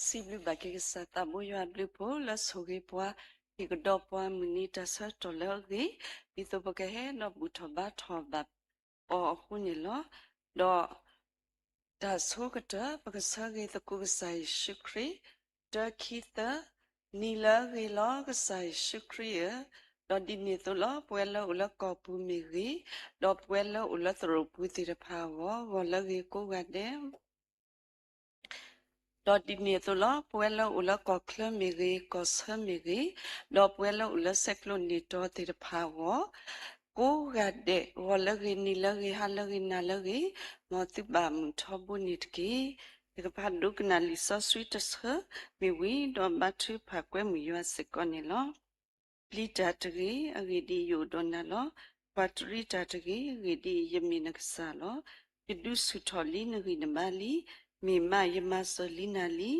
စံးဘျုးဘၣ်က့ၤကစၢ်သးဘိယွၤအဘျုးအဖှိၣ်လၢဆိၣ်ဂ့ၤပှၤ ဟ့ၣ်ကဒီးပှၤမုၢ်နံၤတၢ်ဆၢကတီၢ်လၢအဂ့ၤ ဒ်သိးပကဟဲဒီးဘူၣ်ထီၣ်ဘါထီၣ်ဘၣ်အီၤအဃိန့ၣ်လီၤ. ဒီးတၢ်ဆိကတၢၢ် ပကဆၢဂ့ၤသကိးကစၢ်ယ့ၣ်ၡူးခရံာ်, တၢ ခံ သၢ, နံၤလၢအဂ့ၤလီၤ ကစၢ်ယ့ၣ်ၡူးခရံာ်ဧၢ, ဒီးဒ်န့ၣ်အသိးလီၤ ပဝဲလၢအိၣ်လၢကီၢ်ပူၤမ့ၢ်ဂ့ၤ, ဒီးပဝဲလၢအိၣ်လၢသရိာ်ပူၤသ့ၣ်တဖၣ်အဂီၢ် ဂီၤလၢအဂ့ၤကိးဂၤဒဲး ဒီးဒ်န့ၣ်အသိးလီၤ ပဝဲလၢအိၣ်လၢကီၢ်ချၢမ့ၢ်ဂ့ၤ, ကီၢ်ဆၢမ့ၢ်ဂ့ၤ, ဒီးပဝဲလၢအိၣ်လၢဆဲးကျိးန့ၢ်တီသ့ၣ်တဖၣ်အဂီၢ် ကိးဂၤဒဲး ဂီၤလၢအဂ့ၤ, နံၤလၢအဂ့ၤ, ဟါလၢအဂ့ၤ, နၤလၢအဂ့ၤ, မ်သုဘၣ်မုာ်ထီဘိန့ၣ်တက့ၢ်. ယကဖးဒိကနၣ်လံာ်စီဆှံတဆၢမ့ၢ်ဝံၤ ဒီးဘါထုကဖၣ်ကွဲမုာ်ယွၤစ့ၢ်ကီးန့ၣ်လီၤ. ပျံၤတၢ်တဂ့ၤ, အဂ့ၢ်ဒ်အံၤ, ယအိၣ်ဒီးနၤလီၤ. ကွၢ်တရံးတၢ်တဂ့ၤ, အဂ့ၢ်ဒ်အံၤ, ယမ့ၢ်နကစၢ်လီၤ. ယဒုးဆူၣ်ထီၣ်လံနဂံၢ်နဘါလံ. မ့ၢ်မးယမၤစၢၤလံနၤလံ.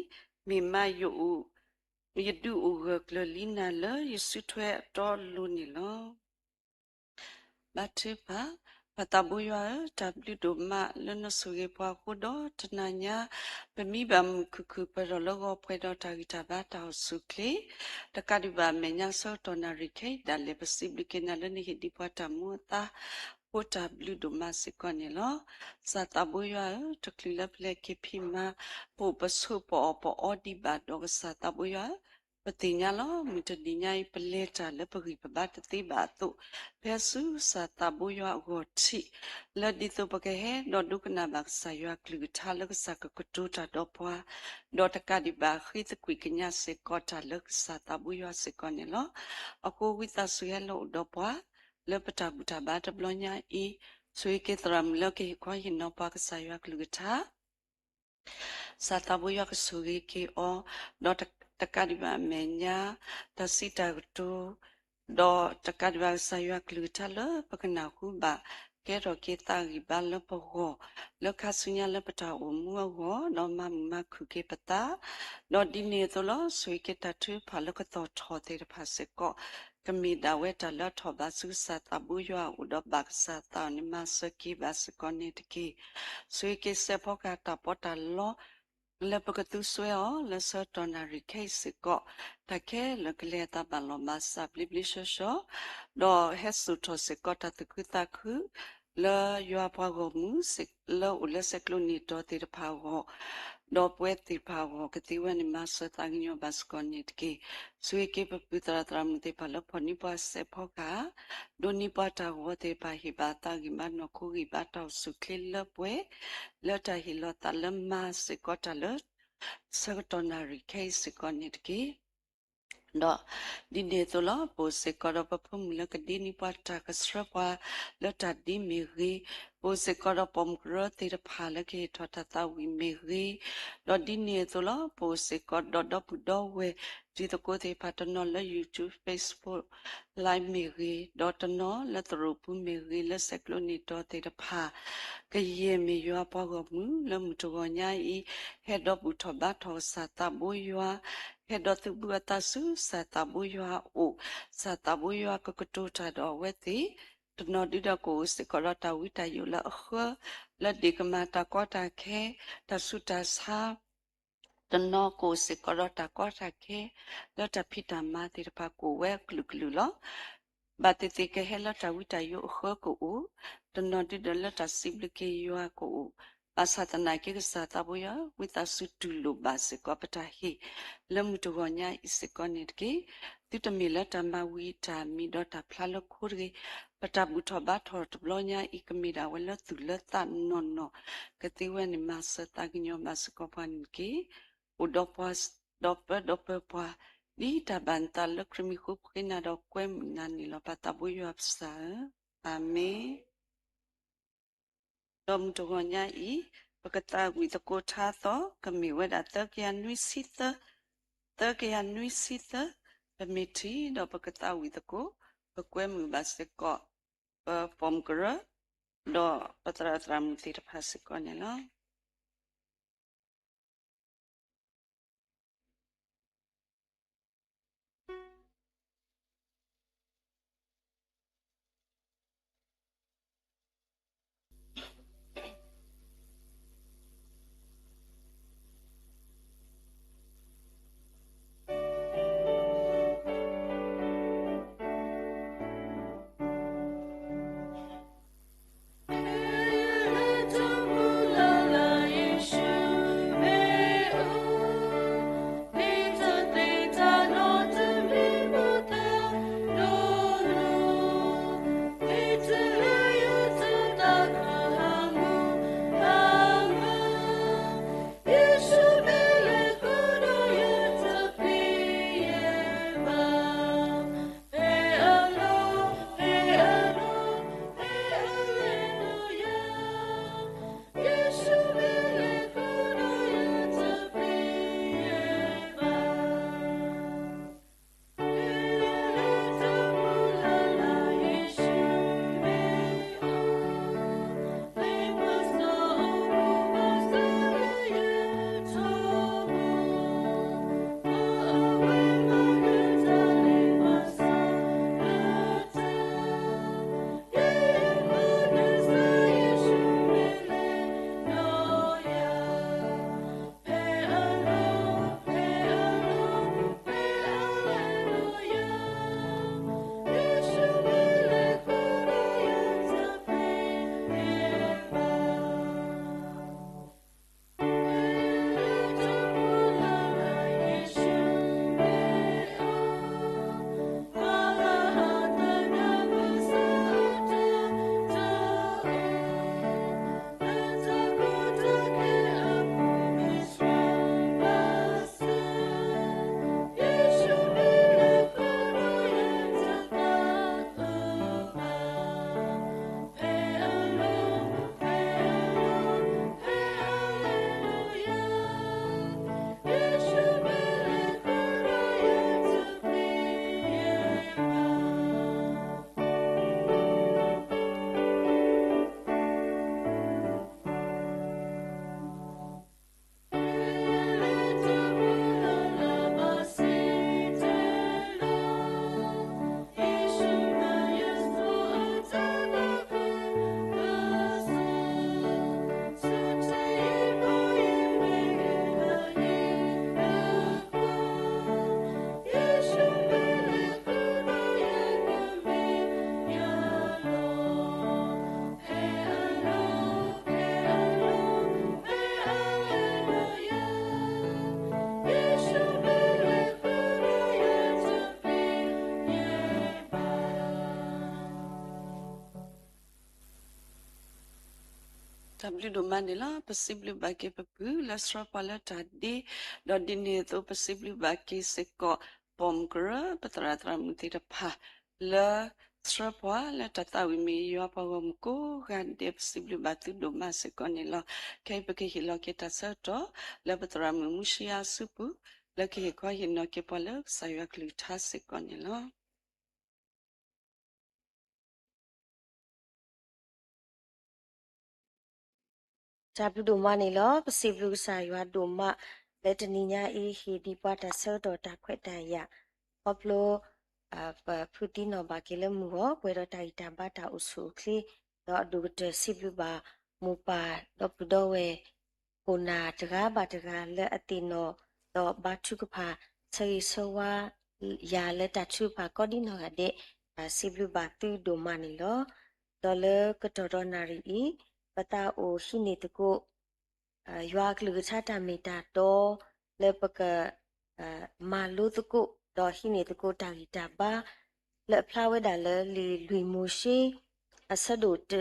မ့ၢ်မးယအိၣ်, ယဒုးအိၣ်ဂၢၢ်ကျၢၤလံနၤလၢယစုထွဲအတီအလိၤန့ၣ်လီၤ. ဘါထုကဖၣ်, ပၢ်သးဘိယွၤဧၢ, တၢ်ဘျုးဒိၣ်မးလၢနဆိၣ်ဂ့ၤပှၤအဃိဒီး တနၤညါ ပမံဘၣ်မုာ်ခုၣ်ခုၣ်ပၢၢ်ထီၣ်လၢဂီၤ ပှဲၤဒီးတၢ်ဂံၢ်တၢ်ဘါတၢ်အိၣ်ဆူၣ်အိၣ်ချ့, တကးဒံးဘၣ်အမဲာ်ညါဆၢကတီၢ်နၣ်ရံၣ်ခဲအံၤဒၣ်လဲာ် ပစံးဘျုးက့ၤနၤလၢနဟ့ၣ်ဒံးပှၤတၢ်မူအသါအဃိ တၢ်ဘျုးဒိၣ်မးစ့ၢ်ကီးန့ၣ်လီၤ. ကစၢ်သးဘိယွၤဧၢ, တချုးလၢပလဲၤက့ၤဖံးမၤ ပအိၣ်ပဆိးပအီၣ်ပအီဒံးဘၣ်ဒီး ကစၢ်သးဘိယွၤဧၢ, ပသ့ၣ်ညါလီၤ မုၢ်တနံၤညါအံၤ ပလဲၤတၢ်လၢပဂံၢ်ပဘါတသ့ဘၣ်အသိး, ဖဲဆူကစၢ်သးဘိယွၤအဂီၢ်ထံး, လၢဒ်သိးပကဟဲဒီးဒိကနၣ်ဘၣ်ကစၢ်ယွၤကလုၢ်ကထါလၢကစၢ်ကကတိၤတၢ်ဒီးပှၤ, ဒီးတကးဒံးဘၣ်ဃ့သကွံာ်ကညးစ့ၢ်ကီးတၢ်လၢကစၢ်သးဘိယွၤစ့ၢ်ကီးန့ၣ်လီၤ. အဃိဝံသးစူၤဟဲလၢအိၣ်ဒီးပှၤ လၢပတၢ်ဘူၣ်တၢ်ဘါတဘျီညါအံၤ, ဆိၣ်ဂ့ၤက့ၤသရၣ်မုၣ်လၢကဟ့ၣ်ခီဟ့ၣ်နီၤပှၤကစၢ်ယွၤကလုၢ်ကထါ ကစၢ်သးဘိယွၤကဆိၣ်ဂ့ၤက့ၤအီၤ, ဒီးတကးဒံးဘၣ်အမဲာ်ညါ တၢ်စံးတၢ်ကတိၤ, ဒီးတကးဒံးဘၣ်ကစၢ်ယွၤကလုၢ်ကထါလၢပကနၢ်ဟူဘၣ် ကဲထီၣ်က့ၤသးဂံၢ်ဘါလၢပဂီၢ်, လၢခါဆူညါလၢပတၢ်အိၣ်မူအဂီၢ်, ဒီးမၤမုာ်မၤခုၣ်က့ၤပသး, ဒီးဒ်န့ၣ်အသိးလီၤ ဆိၣ်ဂ့ၤက့ၤတၢ်ထုကဖၣ်လၢကသီၣ်ထီၣ်သ့ၣ်တဖၣ်စ့ၢ်ကီး ကမ့ၢ်ဒၣ်ဝဲတၢ်လၢအထီၣ်ဘးဆူကစၢ်သးဘိယွၤအအိၣ်ဒီးဘၣ်ကစၢ်သးအီၤန့ၣ် မၤစၢၤက့ၤဘၣ်စ့ၢ်ကီးန့ၣ်တက့ၢ်. ဆိၣ်ဂ့ၤက့ၤစဲးဖီကဟၣ်တၢ်ပီးတၢ်လီ လၢပကသူစွဲအီၤ လၢဆၢကတီၢ်နၣ်ရံၣ်ခဲအံၤစ့ၢ်ကီး, တၢ်ခဲလၢာ်ကလဲၤအသးဘၣ်လီၢ်ဘၣ်စးဘျ့ဘျ့ဆှီဆှီ, ဒီးဟဲစိာ်ထီၣ်စ့ၢ်ကီးတၢ်သူၣ်ခုသးခု လၢယွၤပှၤဂီၢ်မုၢ် လၢအိၣ်လၢဆဲးကျိးန့ၢ်တီသ့ၣ်တဖၣ်အဂီၢ်, ဒီးပဝဲသ့ၣ်တဖၣ်အဂီၢ် ကသ့ဝဲန့ၣ် မၤစၢၤသးကညီၤဘၣ်စ့ၢ်ကီးန့ၣ်တက့ၢ်. ဆိၣ်ဂ့ၤက့ၤပပုၢ်သရၣ်သရၣ်မုၣ်သ့ၣ်တဖၣ်လၢဖီၣ်န့ၢ်ပှၤစဲးဖီကဟၣ်, ဒိးန့ၢ်ပှၤတၢ်ဂီၤသ့ၣ်တဖၣ် ဟ့ၣ်ဘၣ်သးဂံၢ်ဘါနီၢ်ခိဂံၢ်ဘါတၢ်အိၣ်ဆူၣ်အိၣ်ချ့လၢပှဲၤ, လၢတၢ်ဟ့ၣ်လီၤသးလၢမၤစ့ၢ်ကီးတၢ်လၢ ဆၢကတီၢ်နၣ်ရံၣ်ခဲအံၤစ့ၢ်ကီးန့ၣ်တက့ၢ်. ဒီးဒ်န့ၣ်အသိးလီၤ ပအိၣ်စ့ၢ်ကီးဒီးပဖိမုၣ်လၢကဒ့န့ၢ်ပှၤတၢ်ကဆှၢပှၤလၢတၢ်ဒ်မ့ၢ်ဂ့ၤ, ပအိၣ်စ့ၢ်ကီးဒီးပိာ်မုၣ်ကရၢသ့ၣ်တဖၣ်လၢကဟ့ၣ်ထီၣ်တၢ်သးဝံၣ်မ့ၢ်ဂ့ၤ, ဒီးဒ်န့ၣ်အသိးလီၤ ပအိၣ်စ့ၢ်ကီးဒီးဒီပုၢ်ဒီဝဲၢ်တံၤသကိးသ့ၣ်တဖၣ်တနီၤလၢ YouTube, Facebook Live မ့ၢ်ဂ့ၤ, ဒီးတနီၤလၢသရိာ်ပူၤမ့ၢ်ဂ့ၤ, လၢဆဲးကျိးန့ၢ်တီသ့ၣ်တဖၣ် ကယဲၢ်မ့ၢ်ယွၤပှၤဂီၢ်မုၢ်လၢမုၢ်တဂီၤညါအံၤ ဟဲဒီးဘူၣ်ထီၣ်ဘါထီၣ်ကစၢ်သးဘိယွၤ, ဟဲဒီးသုးဘူးအသးဆူကစၢ်သးဘိယွၤအအိၣ်, ကစၢ်သးဘိယွၤကကတိၤတၢ်ဒီးအဝဲသ့ၣ်, တနီၤဒုဒီးကအိၣ်စ့ၢ်ကီးဒီးတၢ်ဝံတၢ်ယိးလၢအဃၢ, လၢဒ့ၣ်ကမၣ်တၢ်ကီတၢ်ခဲ, တၢ်ဆူးတၢ်ဆါ တနီၤကအိၣ်စ့ၢ်ကီးဒီးတၢ်ကီတၢ်ခဲ လၢတၢ်ဖံးတၢ်မၤသ့ၣ်တဖၣ်ကအိၣ်ဝဲအကလုာ်ကလုာ်လီၤ. ဘၣ်သ့ၣ်သ့ၣ်ကဟဲလၢတၢ်ဝံတၢ်ယိးအဃၢကအိၣ်, တနီၤဒုဒီးလၢတၢ်စံးဘျုးက့ၤယွၤကအိၣ်, ဘၣ်ဆၣ်သနာ်က့ကစၢ်သးဘိယွၤ ဝံသးစူၤတူၢ်လိာ်ဘၣ်စ့ၢ်ကီးပတၢ်ဟ့ၣ် လၢမုၢ်တဂီၤညါအံၤစ့ၢ်ကီးန့ၣ်တက့ၢ်. သုတမ့ၢ်လၢတၢ်မၤဝံၤတၢ်မံၤဒီးတၢ်ဖျါလၢခိတဂ့ၤ, ပတၢ်ဘူၣ်ထီၣ်ဘါထီၣ်တဘျီညါအံၤ ကမ့ၢ်ဒၣ်ဝဲလၢသူၣ်လၢသးနီၢ်နီၢ်, ကသ့ဝဲန့ၣ်မၤစၢၤသးကညီၤဘၣ်စ့ၢ်ကီးပှၤန့ၣ်တက့ၢ်. အိၣ်ဒီးပှၤ ဒီးပၢဒီးပၢပှၤ ဒ်တၢ်ဘၣ်နသးလၢခရံာ်မံၤဃိပဃ့နၤဒီးကွဲမုာ်နၤန့ၣ်လီၤ. ပၢ်သးဘိယွၤပစၢ်ဧၢ, အၤမ့ၣ်. ဒီးမုၢ်တဂီၤညါအံၤ ပကသးဝံၣ်သကိးထါသီ ကမ့ၢ်ဝဲဒၣ် သၢကယၤနွံဆံသၢ, သၢကယၤနွံဆံသၢ, ပမ့ၢ်ထံၣ်ဒီးပကသးဝံၣ်သကိး, ပကွဲမုာ်ဘၣ်စ့ၢ်ကီး ပပိာ်မုၣ်ကရၢ, ဒီးပသရၣ်သရၣ်မုၣ်သ့ၣ်တဖၣ်စ့ၢ်ကီးန့ၣ်လီၤ. တၢ်ဘျုးဒိၣ်မးန့ၣ်လီၤ. ပစံးဘျုးဘၣ်က့ၤပပုၢ်လၢဆှၢပှၤလၢတၢ်ဒ့, ဒီးဒ်န့ၣ်အသိးပစံးဘျုးဘၣ်က့ၤစ့ၢ်ကီး ပိာ်မုၣ်ကရၢ ပသရၣ်သရၣ်မုၣ်သ့ၣ်တဖၣ် လၢဆှၢပှၤလၢတၢ်သးဝံၣ်မ့ၢ်ယွၤပှၤဂီၢ်မုၢ်ကိးဂၤဒဲး ပစံးဘျုးဘၣ်သုဒိၣ်မးစ့ၢ်ကီးန့ၣ်လီၤ. ခဲအံၤပကဟ့ၣ်လီၤက့ၤတၢ်ဆၢကတီၢ် လၢပသရၣ်မုၣ်မူရှံယၤအစုပူၤ လၢကဟ့ၣ်ခီဟ့ၣ်နီၤက့ၤပှၤလၢကစၢ်ယွၤကလုၢ်ကထါစ့ၢ်ကီးန့ၣ်လီၤ. တၢ်ဘျုးဒိၣ်မးန့ၣ်လီၤ. ပစံးဘျုးကစၢ်ယွၤဒိၣ်မး လၢတနံၤညါအံၤ ဟ့ၣ်ဒံးပှၤတၢ်ဆၢကတီၢ်တၢ်ခွဲးတၢ်ယာ် ခီဖျိ ပဖုသံနီၢ်ဘၣ်က့ၤလၢမုၢ်ဂီၤ ပှဲၤဒီးတၢ်ဂံၢ်တၢ်ဘါတၢ်အိၣ်ဆူၣ်အိၣ်ချ့, ဒီးအဒိၣ်ကတၢၢ်စံးဘျုးဘၣ် မိၢ်ပၢ်ဒီပုၢ်ဒီဝဲၢ် ခိၣ်နၢ်တဂၤဘၣ်တဂၤလၢအသ့ၣ်နီၣ် ဒီးဘါထုကဖၣ် ဆၢဂ့ၤဆၢဝါ ယၤလၢတၢ်ထုကဖၣ်ကိးဒံနီၢ်ဂၤဒဲး စံးဘျုးဘၣ်သုဒိၣ်မးန့ၣ်လီၤ. ဒီးလၢကတီၢ်ဒီးနၣ်ရံၣ်အံၤ ပသးအိၣ်ဟံးန့ၢ်သကိး ယွၤအကလုၢ်ကထါတၢ်မ့ၢ်တၢ်တီ လၢပက မၤလိသကိး ဒီးဟံးန့ၢ်သကိးတၢ်ဂံၢ်တၢ်ဘါ လၢအဖျါဝဲဒၣ်လၢလံာ်လွံၢ်မိၤၡ့ အဆၢဒိၣ်တ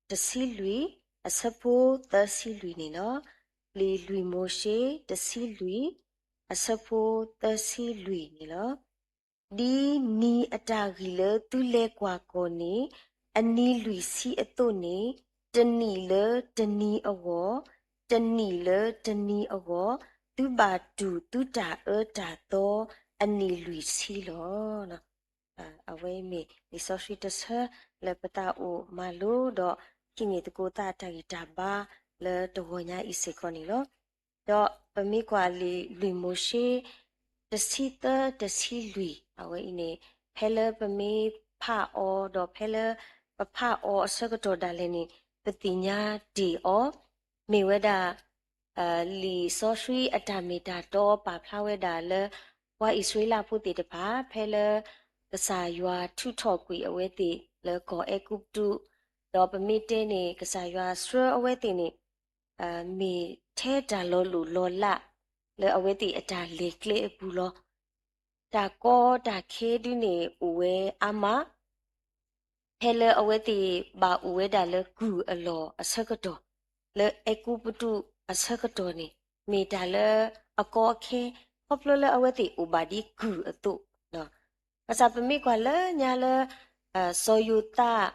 တဆံလွံၢ် အဆၢဖိသၢဆံလွံၢ်န့ၣ်လီၤ. လံာ်လွံၢ်မိၤၡ့ တဆံလွံၢ် အဆၢဖိသၢဆံလွံၢ်န့ၣ်လီၤ. ဒ်နံၤအတၢ်ဂံၢ်လၢသုလဲၤကွၢ်ကီၢ်န့ၣ် အနံၤလွံၢ်ဆံအသိးန့ၣ် တနံၣ်လၢတနံၤအဂီၢ်, တနံၣ်လၢတနံၤအဂီၢ်, သုဘၣ်တူၢ်သုတၢ်အၢတၢ်သီအနံၤလွံၢ်ဆံလီၤ. အဝဲအံၤမ့ၢ်လံာ်စီဆှံတဆၢလၢပသးအိၣ်မၤလိဒီး ဟံးန့ၢ်သကိးသးတၢ်ဂံၢ်တၢ်ဘါလၢတဂီၤညါအံၤစ့ၢ်ကီးန့ၣ်လီၤ. ဒီးပမ့ၢ်ကွၢ်လံာ်လွံၢ်မိၤၡ့ တဆံသၢ တဆံလွံၢ် အဝဲအံၤန့ၣ် ဖဲလၢပမ့ၢ်ဖးအီၤ ဒီးဖဲလၢပဖးအီၤအဆၢကတီၢ်ဒၣ်လဲာ်န့ၣ် ပသ့ၣ်ညါတ့ၢ်အီၤ မ့ၢ်ဝဲဒၣ် လံာ်စီဆှံအတၢ်မ့ၢ်တၢ်တီပာ်ဖျါဝဲဒၣ်လၢ ပှၤအံၣ်စရ့လးဖိသ့ၣ်တဖၣ် ဖဲလၢကစၢ်ယွၤထုးထီၣ်ကွံာ်အဝဲသ့ၣ်လၢကီၢ်အဲၤကူပတူး, ဒီးပမ့ၢ်တဲန့ၣ် ကစၢ်ယွၤဆှၢအဝဲသ့ၣ်န့ၣ် မ့ၢ်ထဲတၢ်လီၤလိၢ်လီၤလး လၢအဝဲသ့ၣ်အတၢ်လဲၤကျဲအပူၤလီၤ. တၢ်ကီတၢ်ခဲဒုန့ၣ်အိၣ်ဝဲအါမး ဖဲလၢအဝဲသ့ၣ်ဘၣ်အိၣ်ဝဲဒၣ်လၢကုၢ်အလီၢ်အဆၢကတီၢ်, လၢအဲၤကူပတူးအဆၢကတီၢ်န့ၣ် မ့ၢ်တၢ်လၢအကီအခဲ ခီဖျိလၢအဝဲသ့ၣ်အိၣ်ဘၣ်ဒ်ကုၢ်အသိး, ဘၣ်ဆၣ်ပမ့ၢ်ကွၢ်လၢညါလၢ စီၤယိၤသး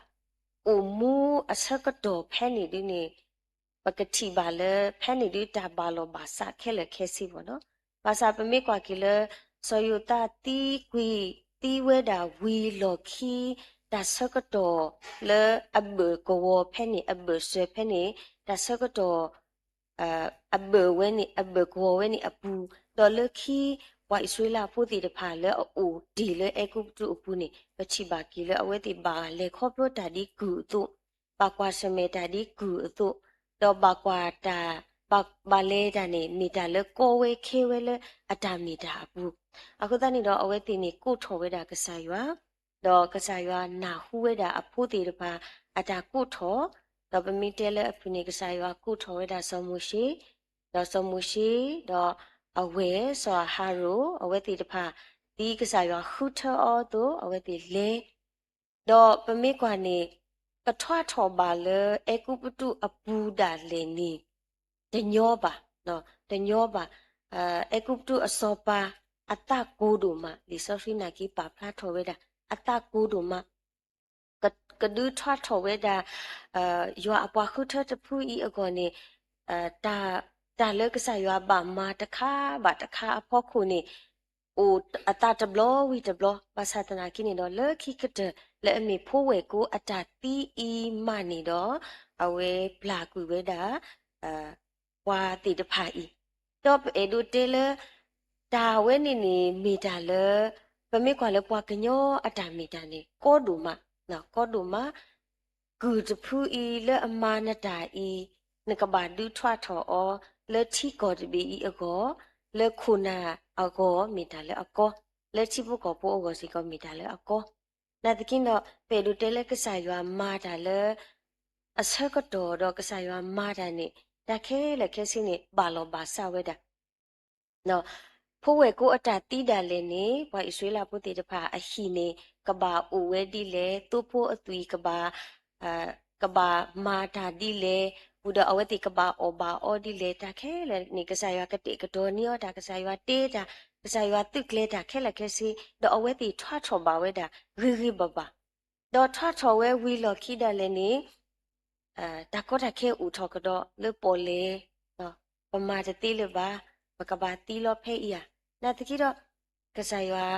အိၣ်မူအဆၢကတီၢ်ဖဲန့ၣ်ဒုန့ၣ် ပကထံၣ်ဘၣ်လၢဖဲန့ၣ်ဒုတၢ်ဘၣ်လီၤဘၣ်စးခဲလၢာ်ခဲဆ့ဘၣ်နီၤ. ဘၣ်ဆၣ်ပမ့ၢ်ကွၢ်က့ၤလၢ စီၤယိၤသးသံကွံာ် သံဝဲဒၣ်ဝံၤလီၢ်ခံ တၢ်ဆၢကတီၢ်လၢအဘၢၣ်ကဝီၤဖဲန့ၣ် အဘၢၣ်စၢၤဖဲန့ၣ် တၢ်ဆၢကတီၢ် အဘၢၣ်ဝဲန့ၣ် အဘၢၣ်ကဝီၤဝဲန့ၣ်အပူၤ, ဒီးလၢခံ ပှၤအံၣ်စရ့လးဖိသ့ၣ်တဖၣ်လၢအအိၣ်တ့ၢ်လၢအဲၤကူပတူးအပူၤန့ၣ် ပထံၣ်ဘၣ်က့ၤလၢအဝဲသ့ၣ်ဘၣ်လဲၤခီဖျိတၢ်ဒ်ကုၢ်အသိး, ဘၣ်ကွၢ်ဆၢၣ်မဲာ်တၢ်ဒ်ကုၢ်အသိး, ဒီးဘၣ်ကွၢ်တၢ် ဘၣ် ဘၣ်လဲၤတၢ်န့ၣ် မ့ၢ်တၢ်လၢကီဝဲခဲဝဲလၢအတၢ်မ့ၢ်တၢ်အပူၤ, အဃိသတးန့ၣ်ဒီး အဝဲသ့ၣ်န့ၣ်ကိးထီၣ်ဝဲဒၣ်ကစၢ်ယွၤ, ဒီးကစၢ်ယွၤနၢ်ဟူဝဲဒၣ်အဖိသ့ၣ်တဖၣ်အတၢ်ကိးထီၣ်, ဒီးပမ့ၢ်တဲလၢအဖုၣ်န့ၣ် ကစၢ်ယွၤကိးထီၣ်ဝဲဒၣ်စီၤမိၤၡ့, ဒီးစီၤမိၤၡ့, ဒီးအဝဲၢ်စီၤအၤဟရိၣ် အဝဲသ့ၣ်တဖၣ် ဒ်ကစၢ်ယွၤဃုထၢအီၤအသိး အဝဲသ့ၣ်လဲၤ ဒီးပမ့ၢ်ကွၢ်န့ၣ် ကထွါထီၣ်ဘၣ်လၢအဲၤကူပတူးအပူၤဒၣ်လဲာ်န့ၣ် တညီဘၣ်, တညီဘၣ်. အဲၤကူပတူးအစီၤပၤအသးကိၤဒိၣ်မး, လံာ်စီဆှံနာ်က့ပာ်ဖျါထီၣ်ဝဲဒၣ် အသးကိၤဒိၣ်မး ကဒုးထွါထီၣ်ဝဲဒၣ် ယွၤအပှၤဃုထၢတဖုအံၤအဂီၢ်န့ၣ် တၢ်လၢကစၢ်ယွၤဘၣ်မၤတခါဘၣ်တခါအဖီခိၣ်န့ၣ် အိၣ်အသးတဘျီဝံၤတဘျီ, ဘၣ်ဆၣ်သနာ်က့န့ၣ်ဒီး လၢခံကတၢၢ်လၢအမ့ၢ်ဖိဝဲၢ်ကိအတၢ်သံအံၤမးန့ၣ်ဒီး အဝဲပျၢ်ကွံာ်ဝဲဒၣ် ပှၤသ့ၣ်တဖၣ်အံၤ, ဒီးပအဲၣ်ဒိးတဲလၢ တၢ်ဝဲန့ၣ်န့ၣ်မ့ၢ်တၢ်လၢ ပမ့ၢ်ကွၢ်လၢပှၤကညီအတၢ်မ့ၢ်တၢ်န့ၣ် ကီဒိၣ်မး, ကီဒိၣ်မး, ကုၢ်တဖုအံၤလၢအမၤနတၢ်အံၤ နကဘၣ်ဒုးထွါထီၣ်အီၤ လၢထံကီၢ်တဘ့ၣ်အံၤအဂီၢ်, လၢခိၣ်နၢ်အဂီၢ်မ့ၢ်တၢ်လၢအကီ, လၢထံဖိကီၢ်ဖိအဂီၢ်စ့ၢ်ကီးမ့ၢ်တၢ်လၢအကီ နာ်သက့ဒီး ပအဲၣ်ဒိးတဲလၢကစၢ်ယွၤမၤတၢ်လၢ အဆၢကတီၢ်ဒီးကစၢ်ယွၤမၤတၢ်န့ၣ် တၢ်ခဲလၢာ်ခဲဆ့န့ၣ် ဘၣ်လီၤဘၣ်စးဝဲဒၣ်. ဖိဝဲၢ်ကိအတၢ်သံဒၣ်လဲာ်န့ၣ် ပှၤအံၣ်စရ့လးဖိသ့ၣ်တဖၣ်အဟံၣ်န့ၣ် ကဘၣ်အိၣ်ဝဲဒ်လဲၣ်, သိဖိအသွံၣ်ကဘၣ် ကဘၣ်မၤတၢ်ဒ်လဲၣ်, ဃုာ်ဒီးအဝဲသ့ၣ်ကဘၣ်အီၣ်ဘၣ်အီဒ်လဲၣ်တၢ်ခဲလၢာ်န့ၣ် ကစၢ်ယွၤကတဲာ်ကတီၤန့ၢ်အီၤတၢ်, ကစၢ်ယွၤတ့တၢ်, ကစၢ်ယွၤသုးကျဲၤတၢ်ခဲလၢာ်ခဲဆ့, ဒီးအဝဲသ့ၣ်ထွါထီၣ်ဘၣ်ဝဲဒၣ်ဂ့ၤဂ့ၤဘၣ်ဘၣ်, ဒီးထွါထီၣ်ဝဲဝံၤလီၢ်ခံဒၣ်လဲာ်န့ၣ် တၢ်ကီတၢ်ခဲအိၣ်ထီၣ်ကဒီးလၢပီၣ်လဲၣ်, ပမၤတသ့လၢၤဘၣ်, ပကဘၣ်သံလီၤဖဲအံၤဧါ. နာ်သက့ဒီး ကစၢ်ယွၤ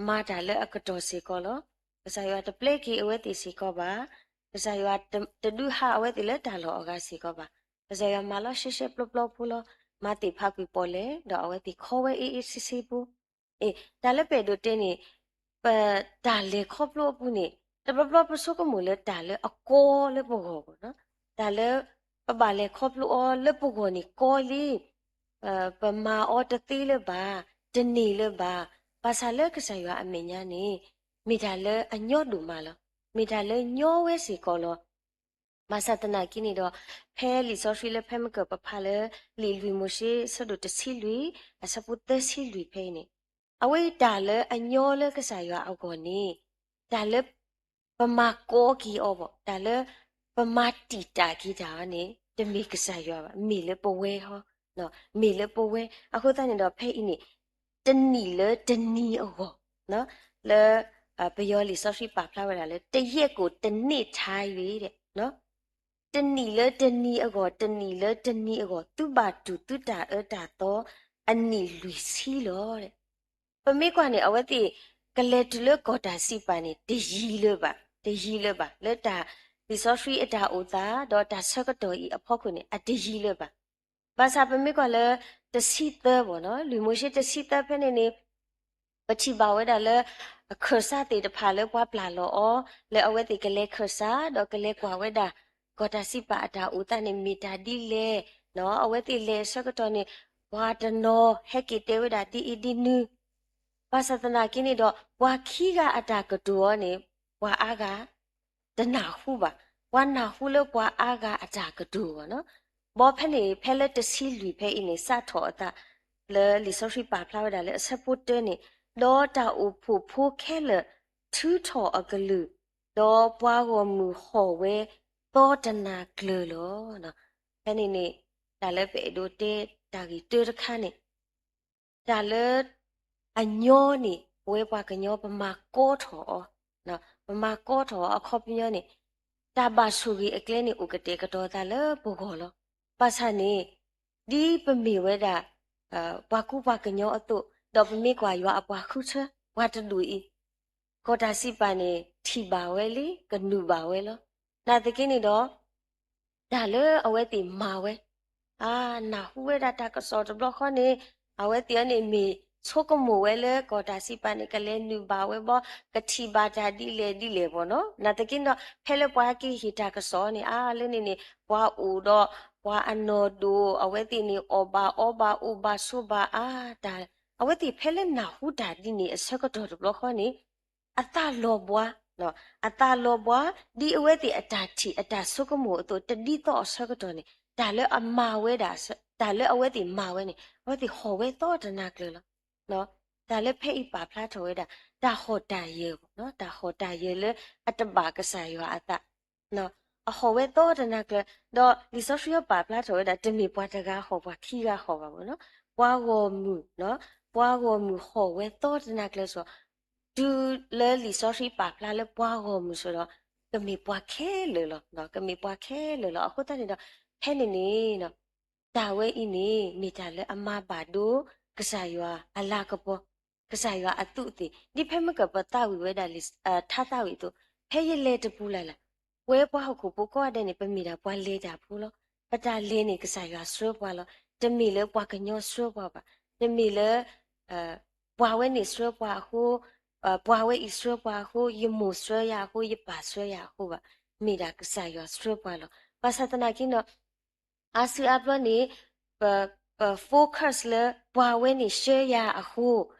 မၤတၢ်လၢအကတီၢ်စ့ၢ်ကီးလီၤ. ကစၢ်ယွၤတပျဲက့ၤအဝဲသ့ၣ်စ့ၢ်ကီးဘၣ်. ကစၢ်ယွၤတဒုးဟးအဝဲသ့ၣ်လၢတၢ်လီၢ်အဂၤစ့ၢ်ကီးဘၣ်. ကစၢ်ယွၤမၤလီၤရှဲရှဲပျီပျီဖိလီၤ. မၤသ့ၣ်ဖးကွံာ်ပီၣ်လဲၣ်, ဒီးအဝဲသ့ၣ်ခီဝဲအ့ၣ်အ့ၣ်ဆ့ဆ့ဖိ အ့ၣ်, တၢ်လၢပအဲၣ်ဒိးတဲန့ၣ် ပတၢ်လဲၤခီဖျိအပူၤန့ၣ် တဘျီဘျီပဆိကမိၣ်လၢတၢ်လၢအကီလၢပဂီၢ်ဘၣ်နီၤ, တၢ်လၢပဘၣ်လဲၤခီဖျိအီၤလၢပဂီၢ်န့ၣ်ကီလံ, ပမၤအီၤတသ့လၢၤဘၣ်, တန့ၢ်လၢၤဘၣ်, ဘၣ်ဆၣ်လၢကစၢ်ယွၤအမဲာ်ညါန့ၣ် မ့ၢ်တၢ်လၢအညီဒိၣ်မးလီၤ. မ့ၢ်တၢ်လၢညီဝဲစ့ၢ်ကီးလီၤ. ဘၣ်ဆၣ်သနာ်က့န့ၣ်ဒီး ဖဲလံာ်စီဆှံလၢဖဲမုၢ်ကၢၢ်ပဖးလၢ လံာ်လွံၢ်မိၤၡ့ အဆၢဒိၣ်တဆံလွံၢ် အဆၢဖိသၢဆံလွံၢ်ဖဲအံၤန့ၣ်, အဝဲအံၤတၢ်လၢအညီလၢကစၢ်ယွၤအဂီၢ်န့ၣ် တၢ်လၢပမၤကီက့ၤအီၤဘၣ်, တၢ်လၢပမၤတံာ်တာ်က့ၤတၢ်အီၤန့ၣ် တမ့ၢ်ကစၢ်ယွၤဘၣ်, မ့ၢ်လၢပဝဲဟီ, မ့ၢ်လၢပဝဲ. အဃိသတးန့ၣ်ဒီးဖဲအံၤန့ၣ် တနံၤလၢတနံၤအဂီၢ်, လၢပယီၤလံာ်စီဆှံပာ်ဖျါဝဲဒၣ်လၢ တရက်ကိုတနေ့ထား၍ တနံၤလၢတနံၤအဂီၢ်, တနံၤလၢတနံၤအဂီၢ် သုဘၣ်တူၢ်သုတၢ်အၢတၢ်သီအနံၣ်လွံၢ်ဆံလီၤ. ပမ့ၢ်ကွၢ်န့ၣ် အဝဲသ့ၣ်ကလဲၤတုၤလၢကီၢ်တၢ်စံးပာ်န့ၣ် တယံာ်လၢၤဘၣ်, တယံာ်လၢၤဘၣ်, လၢတၢ်လံာ်စီဆှံအတၢ်အိၣ်သး ဒီးတၢ်ဆၢကတီၢ်အံၤအဖီခိၣ်န့ၣ် အတယံာ်လၢၤဘၣ်. ဘၣ်ဆၣ်ပမ့ၢ်ကွၢ်လၢတဆံသၢဘၣ်နီၤ, လွံၢ်မိၤၡ့တဆံသၢဖဲန့ၣ်န့ၣ် ပထံၣ်ဘၣ်ဝဲဒၣ်လၢ ခၢၣ်စးသ့ၣ်တဖၣ်လၢပှၤပျၢ်လီၤအီၤ လၢအဝဲသ့ၣ်ကလဲၤခၢၣ်စး ဒီးကလဲၤကွၢ်ဝဲဒၣ် ကီၢ်တၢ်စံးပာ်အတၢ်အိၣ်သးန့ၣ် မ့ၢ်တၢ်ဒ်လဲၣ်, အဝဲသ့ၣ်လဲၤအဆၢကတီၢ်န့ၣ် ပှၤတနီၤဟဲက့ၤတဲဝဲဒၣ်ဒ်အံၤဒ်နုၤ, ဘၣ်ဆၣ်သနာ်က့န့ၣ်ဒီး ပှၤခံဂၤအတၢ်ကတိၤအီၤန့ၣ် ပှၤအါဂၤ တနၢ်ဟူဘၣ်, ပှၤနၢ်ဟူလၢပှၤအါဂၤအတၢ်ကတိၤဘၣ်နီၤ. ဘီဖဲန့ၣ် ဖဲလၢတဆံလွံၢ်ဖဲအံၤန့ၣ် စးထီၣ်အသး လၢလံာ်စီဆှံပာ်ဖျါဝဲဒၣ်လၢအဆၢဖိတၢန့ၣ်, ဒီးတၢ်အိၣ်ဖှိၣ်ဖိခဲလၢာ်ထုးထီၣ်အကလုၢ်, ဒီးပှၤဂီၢ်မုၢ်ဟီၣ်ဝဲသီတနၤကျၢၤလီၤ. ဖဲန့ၣ်န့ၣ် တၢ်လၢပအဲၣ်ဒိးတဲတၢ်ဂ့ၢ်တၢတခါန့ၣ် တၢ်လၢအညီန့ၣ် ပဝဲပှၤကညီပမၤကီထီၣ်အီၤ, ပမၤကီထီၣ်အီၤအခီပညီန့ၣ် တၢ်ဘၣ်ဆိၣ်ဂ့ၤအကျဲန့ၣ် အိၣ်ကတဲာ်ကတီၤသးလၢပဂီၢ်လီၤ. ဘၣ်ဆၣ်န့ၣ် ဒ်ပမ့ၢ်ဝဲဒၣ် ပှၤကူပှၤကညီအသိး, ဒီးပမ့ၢ်ကွၢ်ယွၤအပှၤဃုထၢ ပှၤတဒူၣ်အံၤ ကီၢ်တၢ်စံးပာ်န့ၣ် ထံၣ်ဘၣ်ဝဲလံ ကနုာ်ဘၣ်ဝဲလီၤ. နာ်သက့န့ၣ်ဒီး တၢ်လၢအဝဲသ့ၣ်မၤဝဲ, အါ, နၢ်ဟူဝဲဒၣ်တၢ်ကစီၣ်တဘျီဃီန့ၣ် အဝဲသ့ၣ်အံၤန့ၣ်မ့ၢ်ဆိကမိၣ်ဝဲလၢကီၢ်တၢ်စံးပာ်န့ၣ် ကလဲၤနုာ်ဘၣ်ဝဲဘီ, ကထံၣ်ဘၣ်တၢ်ဒ်လဲၣ်ဒ်လဲၣ်ဘၣ်နီၤ. နာ်သက့န့ၣ်ဒီး ဖဲလၢပှၤကဟ့ၣ်တၢ်ကစီၣ်န့ၣ် အါ, လၢန့ၣ်န့ၣ် ပှၤအိၣ်ဒီး ပှၤအနီၢ်ဒိၣ် အဝဲသ့ၣ်န့ၣ် အီၣ်ဘၣ်အီဘၣ်အိၣ်ဘၣ်ဆိးဘၣ်အါ, တၢ် အဝဲသ့ၣ်ဖဲလၢနၢ်ဟူတၢ်ဒ်န့ၣ်အဆၢကတီၢ်တဘျီဃီန့ၣ် အသးလီၤဘှါ, အသးလီၤဘှါ ဒ်အဝဲသ့ၣ်အတၢ်ထံၣ်အတၢ်ဆိကမိၣ်အသိး တဒ်သိးအဆၢကတီၢ်န့ၣ် တၢ်လၢအမၤဝဲဒၣ်, တၢ်လၢအဝဲသ့ၣ်မၤဝဲန့ၣ် အဝဲသ့ၣ်ဟီၣ်ဝဲသီတနၤကျၢၤလီၤ. တၢ်လၢဖဲအံၤပာ်ဖျါထီၣ်ဝဲဒၣ် တၢ်ဟီၣ်တၢ်ယၢၤ, တၢ်ဟီၣ်တၢ်ယၢၤလၢအတဘၣ်ကစၢ်ယွၤအသး အဟီၣ်ဝဲသီတနၤကျၢၤ, ဒီးလံာ်စီဆှံပာ်ဖျါထီၣ်ဝဲဒၣ် တမ့ၢ်ပှၤတဂၤဟီၣ် ပှၤခံဂၤဟီၣ်ဘၣ်ဘၣ်နီၤ, ပှၤဂီၢ်မုၢ်, ပှၤဂီၢ်မုၢ်ဟီၣ်ဝဲသီတနၤကျၢၤစ့ၢ်, တုၤလၢလံာ်စီဆှံပာ်ဖျါလၢပှၤဂီၢ်မုၢ်စ့ၢ်ဒီး ကမ့ၢ်ပှၤခဲလၢာ်လီၤ, ကမ့ၢ်ပှၤခဲလၢာ်လီၤ. အဃိသတးန့ၣ်ဒီး ဖဲန့ၣ်န့ၣ် တၢ်ဝဲအံၤန့ၣ် မ့ၢ်တၢ်လၢအမၤဘၣ်ဒိ ကစၢ်ယွၤအလၤကပီၤ, ကစၢ်ယွၤအသူးအသ့ၣ်, ဒ်ဖဲမုၢ်ကၢၢ်ပသးဝံၣ်ဝဲဒၣ်လံာ် ထါသးဝံၣ်အသိး, ဖဲယလဲၤတပူၤလၢ်လၢ်, ပဝဲပှၤဟီၣ်ခိၣ်ဖိကိးဂၤဒဲးန့ၣ် ပမ့ၢ်ဒၣ်ပှၤလဲၤတၢ်ဖိလီၤ. ပတၢ်လဲၤန့ၣ် ကစၢ်ယွၤဆှၢပှၤလီၤ. တမ့ၢ်လၢပှၤကညီဆှၢပှၤဘၣ်. တမ့ၢ်လၢ ပှၤဝဲန့ၣ်ဆှၢပှၤအဃိ, ပှၤဝဲအံၤဆှၢပှၤအဃိ, ယမိၢ်ဆှၢယၤအဃိ, ယပၢ်ဆှၢယၤအဃိဘၣ်. မ့ၢ်ဒၣ်ကစၢ်ယွၤဆှၢပှၤလီၤ. ဘၣ်ဆၣ်သနာ်က့ဒီး အါစုအါဘျီန့ၣ် ပ ပ focus လၢပှၤဝဲန့ၣ်ဆှၢယၤအဃိ,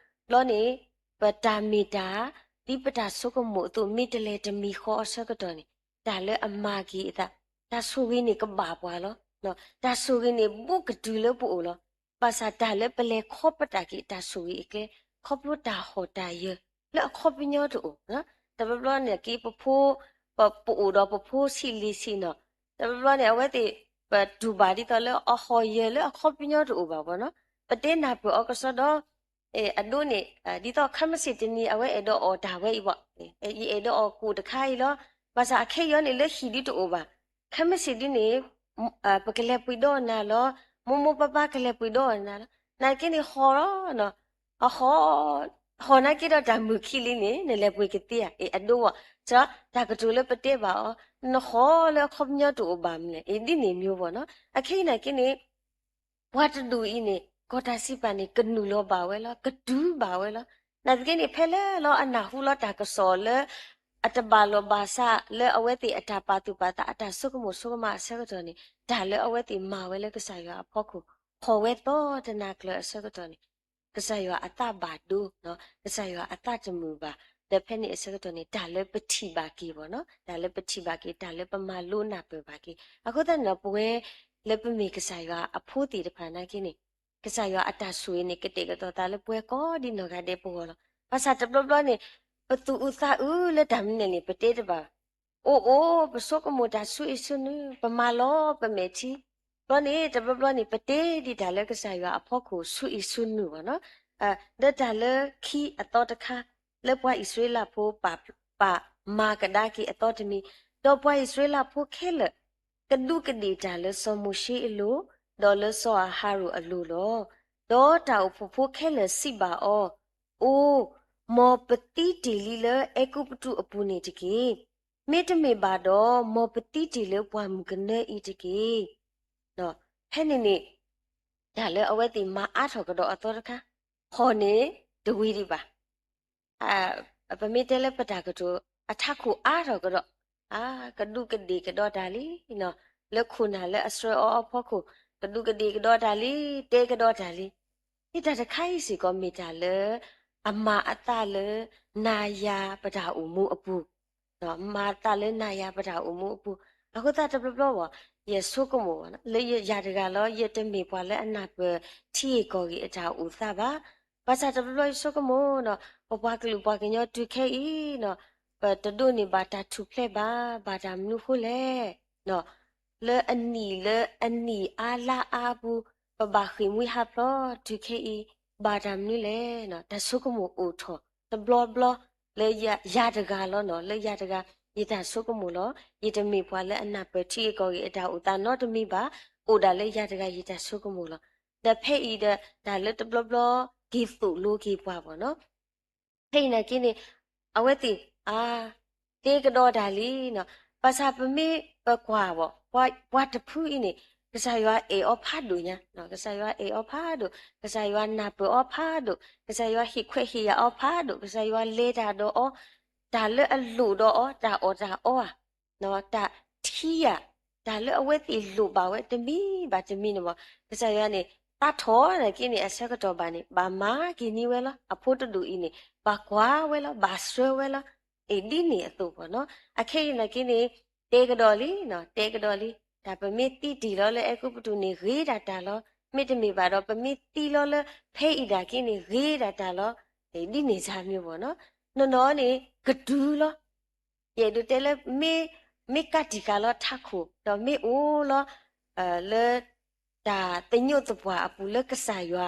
ဘျီန့ၣ် ပတၢ်မ့ၢ်တၢ် ဒ်ပတၢ်ဆိကမိၣ်အသိး မ့ၢ်တလဲၤတမံၤဃီအဆၢကတီၢ်န့ၣ် တၢ်လၢအမၤက့ၤအသး, တၢ်ဆိၣ်ဂ့ၤန့ၣ်ကဘၣ်ပှၤလီၤ. တၢ်ဆိၣ်ဂ့ၤန့ၣ်ဘူးကတုၤလၢပအိၣ်လီၤ. ဘၣ်ဆၣ်တၢ်လၢပလဲၤခီပတာ်က့ၤတၢ်ဆိၣ်ဂ့ၤအကျဲ ခီဖျိတၢ်ဟီၣ်တၢ်ယၢၤ လၢအခီပညီတအိၣ်, တဘျီဘျီန့ၣ်က့ ပဖိ ပ ပအိၣ်ဒီးပဖိဆံးလံၤဆံးနီၤ, တဘျီဘျီန့ၣ် အဝဲသ့ၣ် ပတူၢ်ဘၣ်ဒ်သိးလၢအဟီၣ်ယၢၤလၢအခီပညီတအိၣ်ဘၣ်ဘၣ်နီၤ. ပတဲနၢ်ပၢၢ်အီၤကစီဒီ အဒိန့ၣ် ဒ်သိးခဲမုၢ်ဆ့ၣ်တနံၤ အဝဲအဲၣ်ဒိးအီၣ်တၢ်ဝဲအံၤဘၣ်, ယအဲၣ်ဒိးအီၣ်ကိၣ်တခါအံၤလီၤ. ဘၣ်ဆၣ်အခဲအံၤန့ၣ် လၢဟံၣ်ဒုတအိၣ်ဘၣ်. ခဲမုၢ်ဆ့ၣ်ဒုန့ၣ် ပကလဲၤပှ့ၤဒီးနၤလီၤ. မိၢ်မိၢ်ပၢ်ပၢ်ကလဲၤပှ့ၤဒီးနၤလီၤ. နာ်က့န့ၣ် ဟီၣ်လီၤနီၤ. အဟီၣ်, ဟီၣ်နာ်က့ဒီးတၢ်မုာ်ခံလံန့ၣ် နလဲၤပှ့ၤကသ့ဧါ. အဒိဘၣ်, တၢ်ကတိၤလၢပတဲဘၣ်အီၤ, နဟီၣ်လၢအခီပညီတအိၣ်ဘၣ်မလဲၣ်. ဒ်န့ၣ်မ့ၢ်ဘၣ်နီၤ. အခဲအံၤနာ်က့န့ၣ် ပှၤတဒူၣ်အံၤန့ၣ် ကီၢ်တၢ်စံးပာ်န့ၣ် ကနုာ်လီၤဘၣ်ဝဲလီၤ, ကတုၤဘၣ်ဝဲလီၤ. နာ်သက့န့ၣ် ဖဲလၢလီၤအနၢ်ဟူလီၤတၢ်ကစီၣ်လၢ အတဘၣ်လိာ်ဘၣ်စးလၢအဝဲသ့ၣ်အတၢ်ပာ်သူၣ်ပာ်သး အတၢ်ဆိကမိၣ်ဆိကမးအဆၢကတီၢ်န့ၣ် တၢ်လၢအဝဲသ့ၣ်မၤဝဲလၢကစၢ်ယွၤအဖီခိၣ် ဟီၣ်ဝဲသီတနၤကျၢၤအဆၢကတီၢ်န့ၣ် ကစၢ်ယွၤအသးဘၣ်ဒိ, ကစၢ်ယွၤအသးတမုာ်ဘၣ်. ဒီးဖဲန့ၣ်အဆၢကတီၢ်န့ၣ် တၢ်လၢပထံၣ်ဘၣ်က့ၤဘၣ်နီၤ, တၢ်လၢပထံၣ်ဘၣ်က့ၤ, တၢ်လၢပမၤလိနၢ်ပၢၢ်ဘၣ်က့ၤ. အဃိသတးန့ၣ်ဒီး ပဝဲလၢပမ့ၢ်ကစၢ်ယွၤအဖိသ့ၣ်တဖၣ်နာ်က့န့ၣ် ကစၢ်ယွၤအတၢ်ဆိၣ်ဂ့ၤန့ၣ် ကတဲာ်ကတီၤသးလၢပဝဲကိးဒ်နီၢ်ဂၤဒဲးပဂီၢ်လီၤ. ဘၣ်ဆၣ်တဘျီဘျီန့ၣ် ပသူၣ်အုးသးအုးလၢတၢ်မနုၤလဲၣ်န့ၣ် ပတဲတဘၣ် အိၣ်အိၣ် ပဆိကမိၣ်တၢ်ဆူအံၤဆူနုၤ, ပမၤလီၤပမဲာ်ထံ. ဘျီန့ၣ် တဘျီဘျီန့ၣ် ပတဲဒ်တၢ်လၢကစၢ်ယွၤအဖီခိၣ်ဆူအံၤဆူနုၤဘၣ်နီၤ. ဒီးတၢ်လၢခံအသီတခါ လၢပှၤအံၣ်စရ့လးဖိပာ်မၤကဒါက့ၤအသီတမံၤ, ဒီးပှၤအံၣ်စရ့လးဖိခဲလၢာ် ကဒူးကဒ့ၣ်တၢ်လၢစီၤမိၤၡ့အလိၤ, ဒီးလၢစီၤအၤဟရိၣ်အလိၤလီၤ. ဒီးတၢ်အိၣ်ဖှိၣ်ဖိခဲလၢာ်စံးဘၣ်အီၤ, အိ, မ်ပသံတ့ၢ်လံလၢအဲၤကူပတူးအပူၤန့ၣ်တက့ၢ်. မ့တမ့ၢ်ဘၣ်ဒီး မ်ပသံတ့ၢ်လၢပှၢ်မုၢ်ကနၢအံၤတက့ၢ်. ဖဲန့ၣ်န့ၣ် တၢ်လၢအဝဲသ့ၣ်မၤအါထီၣ်ကဒီးအသီတခါ, ဟီၣ်န့ၣ်တဝံၤဒံးဘၣ်. ပမ့ၢ်တဲလၢပတၢ်ကတိၤ အထးခိၣ်အါထီၣ်ကဒီး, ကဒူးကဒ့ၣ်ကဒီးတၢ်လံ, လၢခိၣ်နၢ်လၢအဆှၢအီၤအဖီခိၣ် ကဒူးကဒ့ၣ်ကဒီးတၢ်လံ, တဲကဒီးတၢ်လံ. ဟ့ၣ်တၢ်တခါအံၤစ့ၢ်ကီးမ့ၢ်တၢ်လၢ အမၤအသးလၢ နၤယၤပတၢ်အိၣ်မူအပူၤ မၤသးလၢနၤယၤပတၢ်အိၣ်မူအပူၤ. အဃိသတးတဘျီဘျီဘၣ် ယဆိကမိၣ်ဘၣ် လၢယၤတဂၤလီၤ ယတမ့ၢ်ပှၤလၢအနၢ်ပၢၢ်ထံဂ့ၢ်ကီၢ်ဂ့ၢ်အတၢ်အိၣ်သးဘၣ်. ဘၣ်ဆၣ်တဘျီဘျီယဆိကမိၣ်နီၤ ပပှၤကလုာ်ပှၤကညီတုၤခဲအံၤနီၤ ပတဒိးန့ၢ်ဘၣ်တၢ်ထူၣ်ဖျဲးဘၣ် ဘၣ်တၢ်မနုၤဃိလဲၣ်. လၢအနံၣ်လၢအနံၣ်အါလါအါအပူၤ ပဘၣ်ဃ့ၢ်မှံဟးဖျိးတုၤခဲအံၤ ဘၣ်တၢ်မနုၤလဲၣ်. တၢ်ဆိကမိၣ်အိၣ်ထီၣ်တဘျီဘျီ လၢယၤတဂၤလီၤနီၤ လၢယၤတဂၤ ယတၢ်ဆိကမိၣ်လီၤ. ယတမ့ၢ်ပှၤလၢအနၢ်ပၢၢ်ထံဂ့ၢ်ကီၢ်ဂ့ၢ်အတၢ်အိၣ်သးနီတမံၤဘၣ်. အိၣ်ဒၣ်လၢယၤတဂၤယတၢ်ဆိကမိၣ်လီၤ. ဒီးဖဲအံၤဒီး တၢ်လၢတဘျီဘျီ က့ၤသိၣ်လိက့ၤပှၤဘၣ်နီၤ ဖဲအံၤနာ်က့န့ၣ် အဝဲသ့ၣ် အါ တဲကဒီးတၢ်လံနီၤ. ဘၣ်ဆၣ်ပမ့ၢ်ပကွၢ်ဘၣ် ပှၤတဖုအံၤန့ၣ် ကစၢ်ယွၤအဲၣ်အီၤဖးဒိၣ်ညါ, ကစၢ်ယွၤအဲၣ်အီၤဖးဒိၣ်, ကစၢ်ယွၤနၢ်ပၢၢ်အီၤဖးဒိၣ်, ကစၢ်ယွၤဟ့ၣ်ခွဲးဟ့ၣ်ယာ်အီၤဖးဒိၣ်, ကစၢ်ယွၤလဲၤတၢ်ဒီးအီၤ, တၢ်လၢအလိၣ်ဒီးအီၤ တၢ်အီၣ်တၢ်အီဧါ တၢ်ထံဧါ, တၢ်လၢအဝဲသ့ၣ်လိၣ်ဘၣ်ဝဲတမံၤဘၣ်တမံၤန့ၣ်မး ကစၢ်ယွၤန့ၣ် သးထီၣ်နာ်က့န့ၣ် အဆၢကတီၢ်ဘၣ်န့ၣ် ဘၣ်မၤက့ၤန့ၢ်ဝဲလီၤ. အဖိတဒူၣ်အံၤန့ၣ် ဘၣ်ကွၢ်ဝဲလီၤ, ဘၣ်ဆှၢဝဲလီၤ. အ့ၣ် ဒ်န့ၣ်အသိးဘၣ်နီၤ. အခဲအံၤနာ်က့န့ၣ် တဲကဒီးလံ, တဲကဒီးလံ, တၢ်ပမ့ၢ်သံတ့ၢ်လီၤလၢအဲၤကူပတူးန့ၣ် ဂ့ၤဒၣ်တၢ်လီၤ. မ့တမ့ၢ်ဘၣ်ဒီး ပမ့ၢ်သံလီၤလၢဖဲအံၤဒၣ်က့န့ၣ် ဂ့ၤဒၣ်တၢ်လီၤ. အ့ၣ် ဒ်န့ၣ်စ့ၢ်မ့ၢ်ဘၣ်နီၤ. နီၢ်နီၢ်န့ၣ် ကတုၤလီၤ ယအဲၣ်ဒိးတဲလၢ မ့ၢ်ကးတံာ်ဃာ်လီၤထးခိၣ် ဒီးမ့ၢ်အိၣ်လီၤ လၢတၢ်သညိးသပှၢ်အပူၤ လၢကစၢ်ယွၤ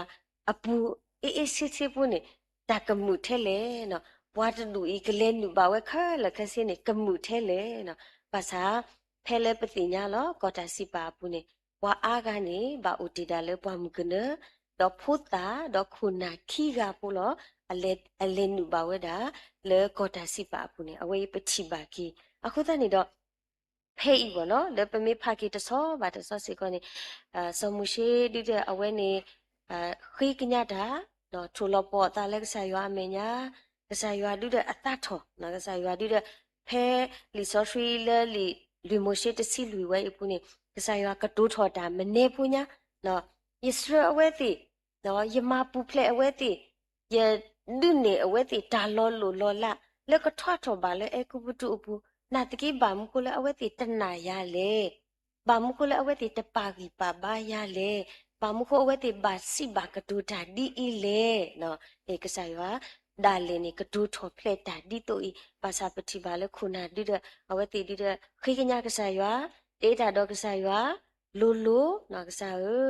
အပူၤ အ့ၣ်အ့ၣ်ဆ့ဆ့ပူၤန့ၣ် တၢ်ကမုာ်ထဲလဲၣ်နီၤ. ပှၤတဒူၣ်အံၤ ကလဲၤနုာ်ဘၣ်ဝဲခဲလၢာ်ခဲဆ့န့ၣ် ကမုာ်ထဲလဲၣ်နီၤ. ဘၣ်ဆၣ် ဖဲလၢပသ့ၣ်ညါလီၤ ကီၢ်တၢ်စံးပာ်အပူၤန့ၣ် ပှၤအါဂၤန့ၣ် ဘၣ်အိၣ်တ့ၢ်ဒၣ်လၢပှၢ်မုၢ်ကနၢ ဒီးဖိသၣ် ဒီးခိၣ်နၢ်ခံဂၤဖိလီၤ. အလဲၤနုာ်ဘၣ်ဝဲဒၣ် လၢကီၢ်တၢ်စံးပာ်အပူၤန့ၣ် အဝဲအံၤပထံၣ်ဘၣ်က့ၤ. အဃိသတးန့ၣ်ဒီး ဖဲအံၤဘၣ်နီၤ လၢပမ့ၢ်ဖးက့ၤတဆီဘၣ်တဆီစ့ၢ်ကီးန့ၣ် စီၤမိၤၡ့ဒုဒီးအဝဲန့ၣ် ဃ့ကညးတၢ် ထိၣ်လီၤပှီၢ်အသးလၢကစၢ်ယွၤအမဲာ်ညါ, ကစၢ်ယွၤဒုဒီးအသးထီၣ်, ကစၢ်ယွၤဒုဒီး ဖဲလံာ်စီဆှံလၢလံာ်လွံၢ်မိၤၡ့တဆံလွံၢ်ဝဲအံၤပူၤန့ၣ် ကစၢ်ယွၤကတိၤထီၣ်တၢ်မနဲဖိညါ, ယဆှၢအဝဲသ့ၣ် ယမၤပူၤဖျဲးအဝဲသ့ၣ်, ယဒုးနဲၣ်အဝဲသ့ၣ်တၢ်လီၤလိၢ်လီၤလး လၢကထီၣ်ထီၣ်ဘၣ်လၢအဲၤကူပတူးအပူၤ, နာ်သက့ ဘၣ်မနုၤဃိလၢအဝဲသ့ၣ်တနာ်ယၤလဲၣ်. ဘၣ်မနုၤဃိလၢအဝဲသ့ၣ်တပာ်ဂံၢ်ပာ်ဘါယၤလဲၣ်. ဘၣ်မနုၤဃိအဝဲသ့ၣ်ဘၣ်စံးဘၣ်ကတိၤတၢ်ဒ်အံၤလဲၣ်. ကစၢ်ယွၤ ဒၣ်လဲာ်န့ၣ် ကတိၤထီၣ်ဖျဲးတၢ်ဒ်သိးအံၤ, ဘၣ်ဆၣ်ပထံၣ်ဘၣ်လၢခိၣ်နၢ်ဒုဒီး အဝဲသ့ၣ်ဒုဒီး ဃ့ကညးကစၢ်ယွၤ, တဲတၢ်ဒီးကစၢ်ယွၤ, လိၤလိၤ ကစၢ်ဧၢ,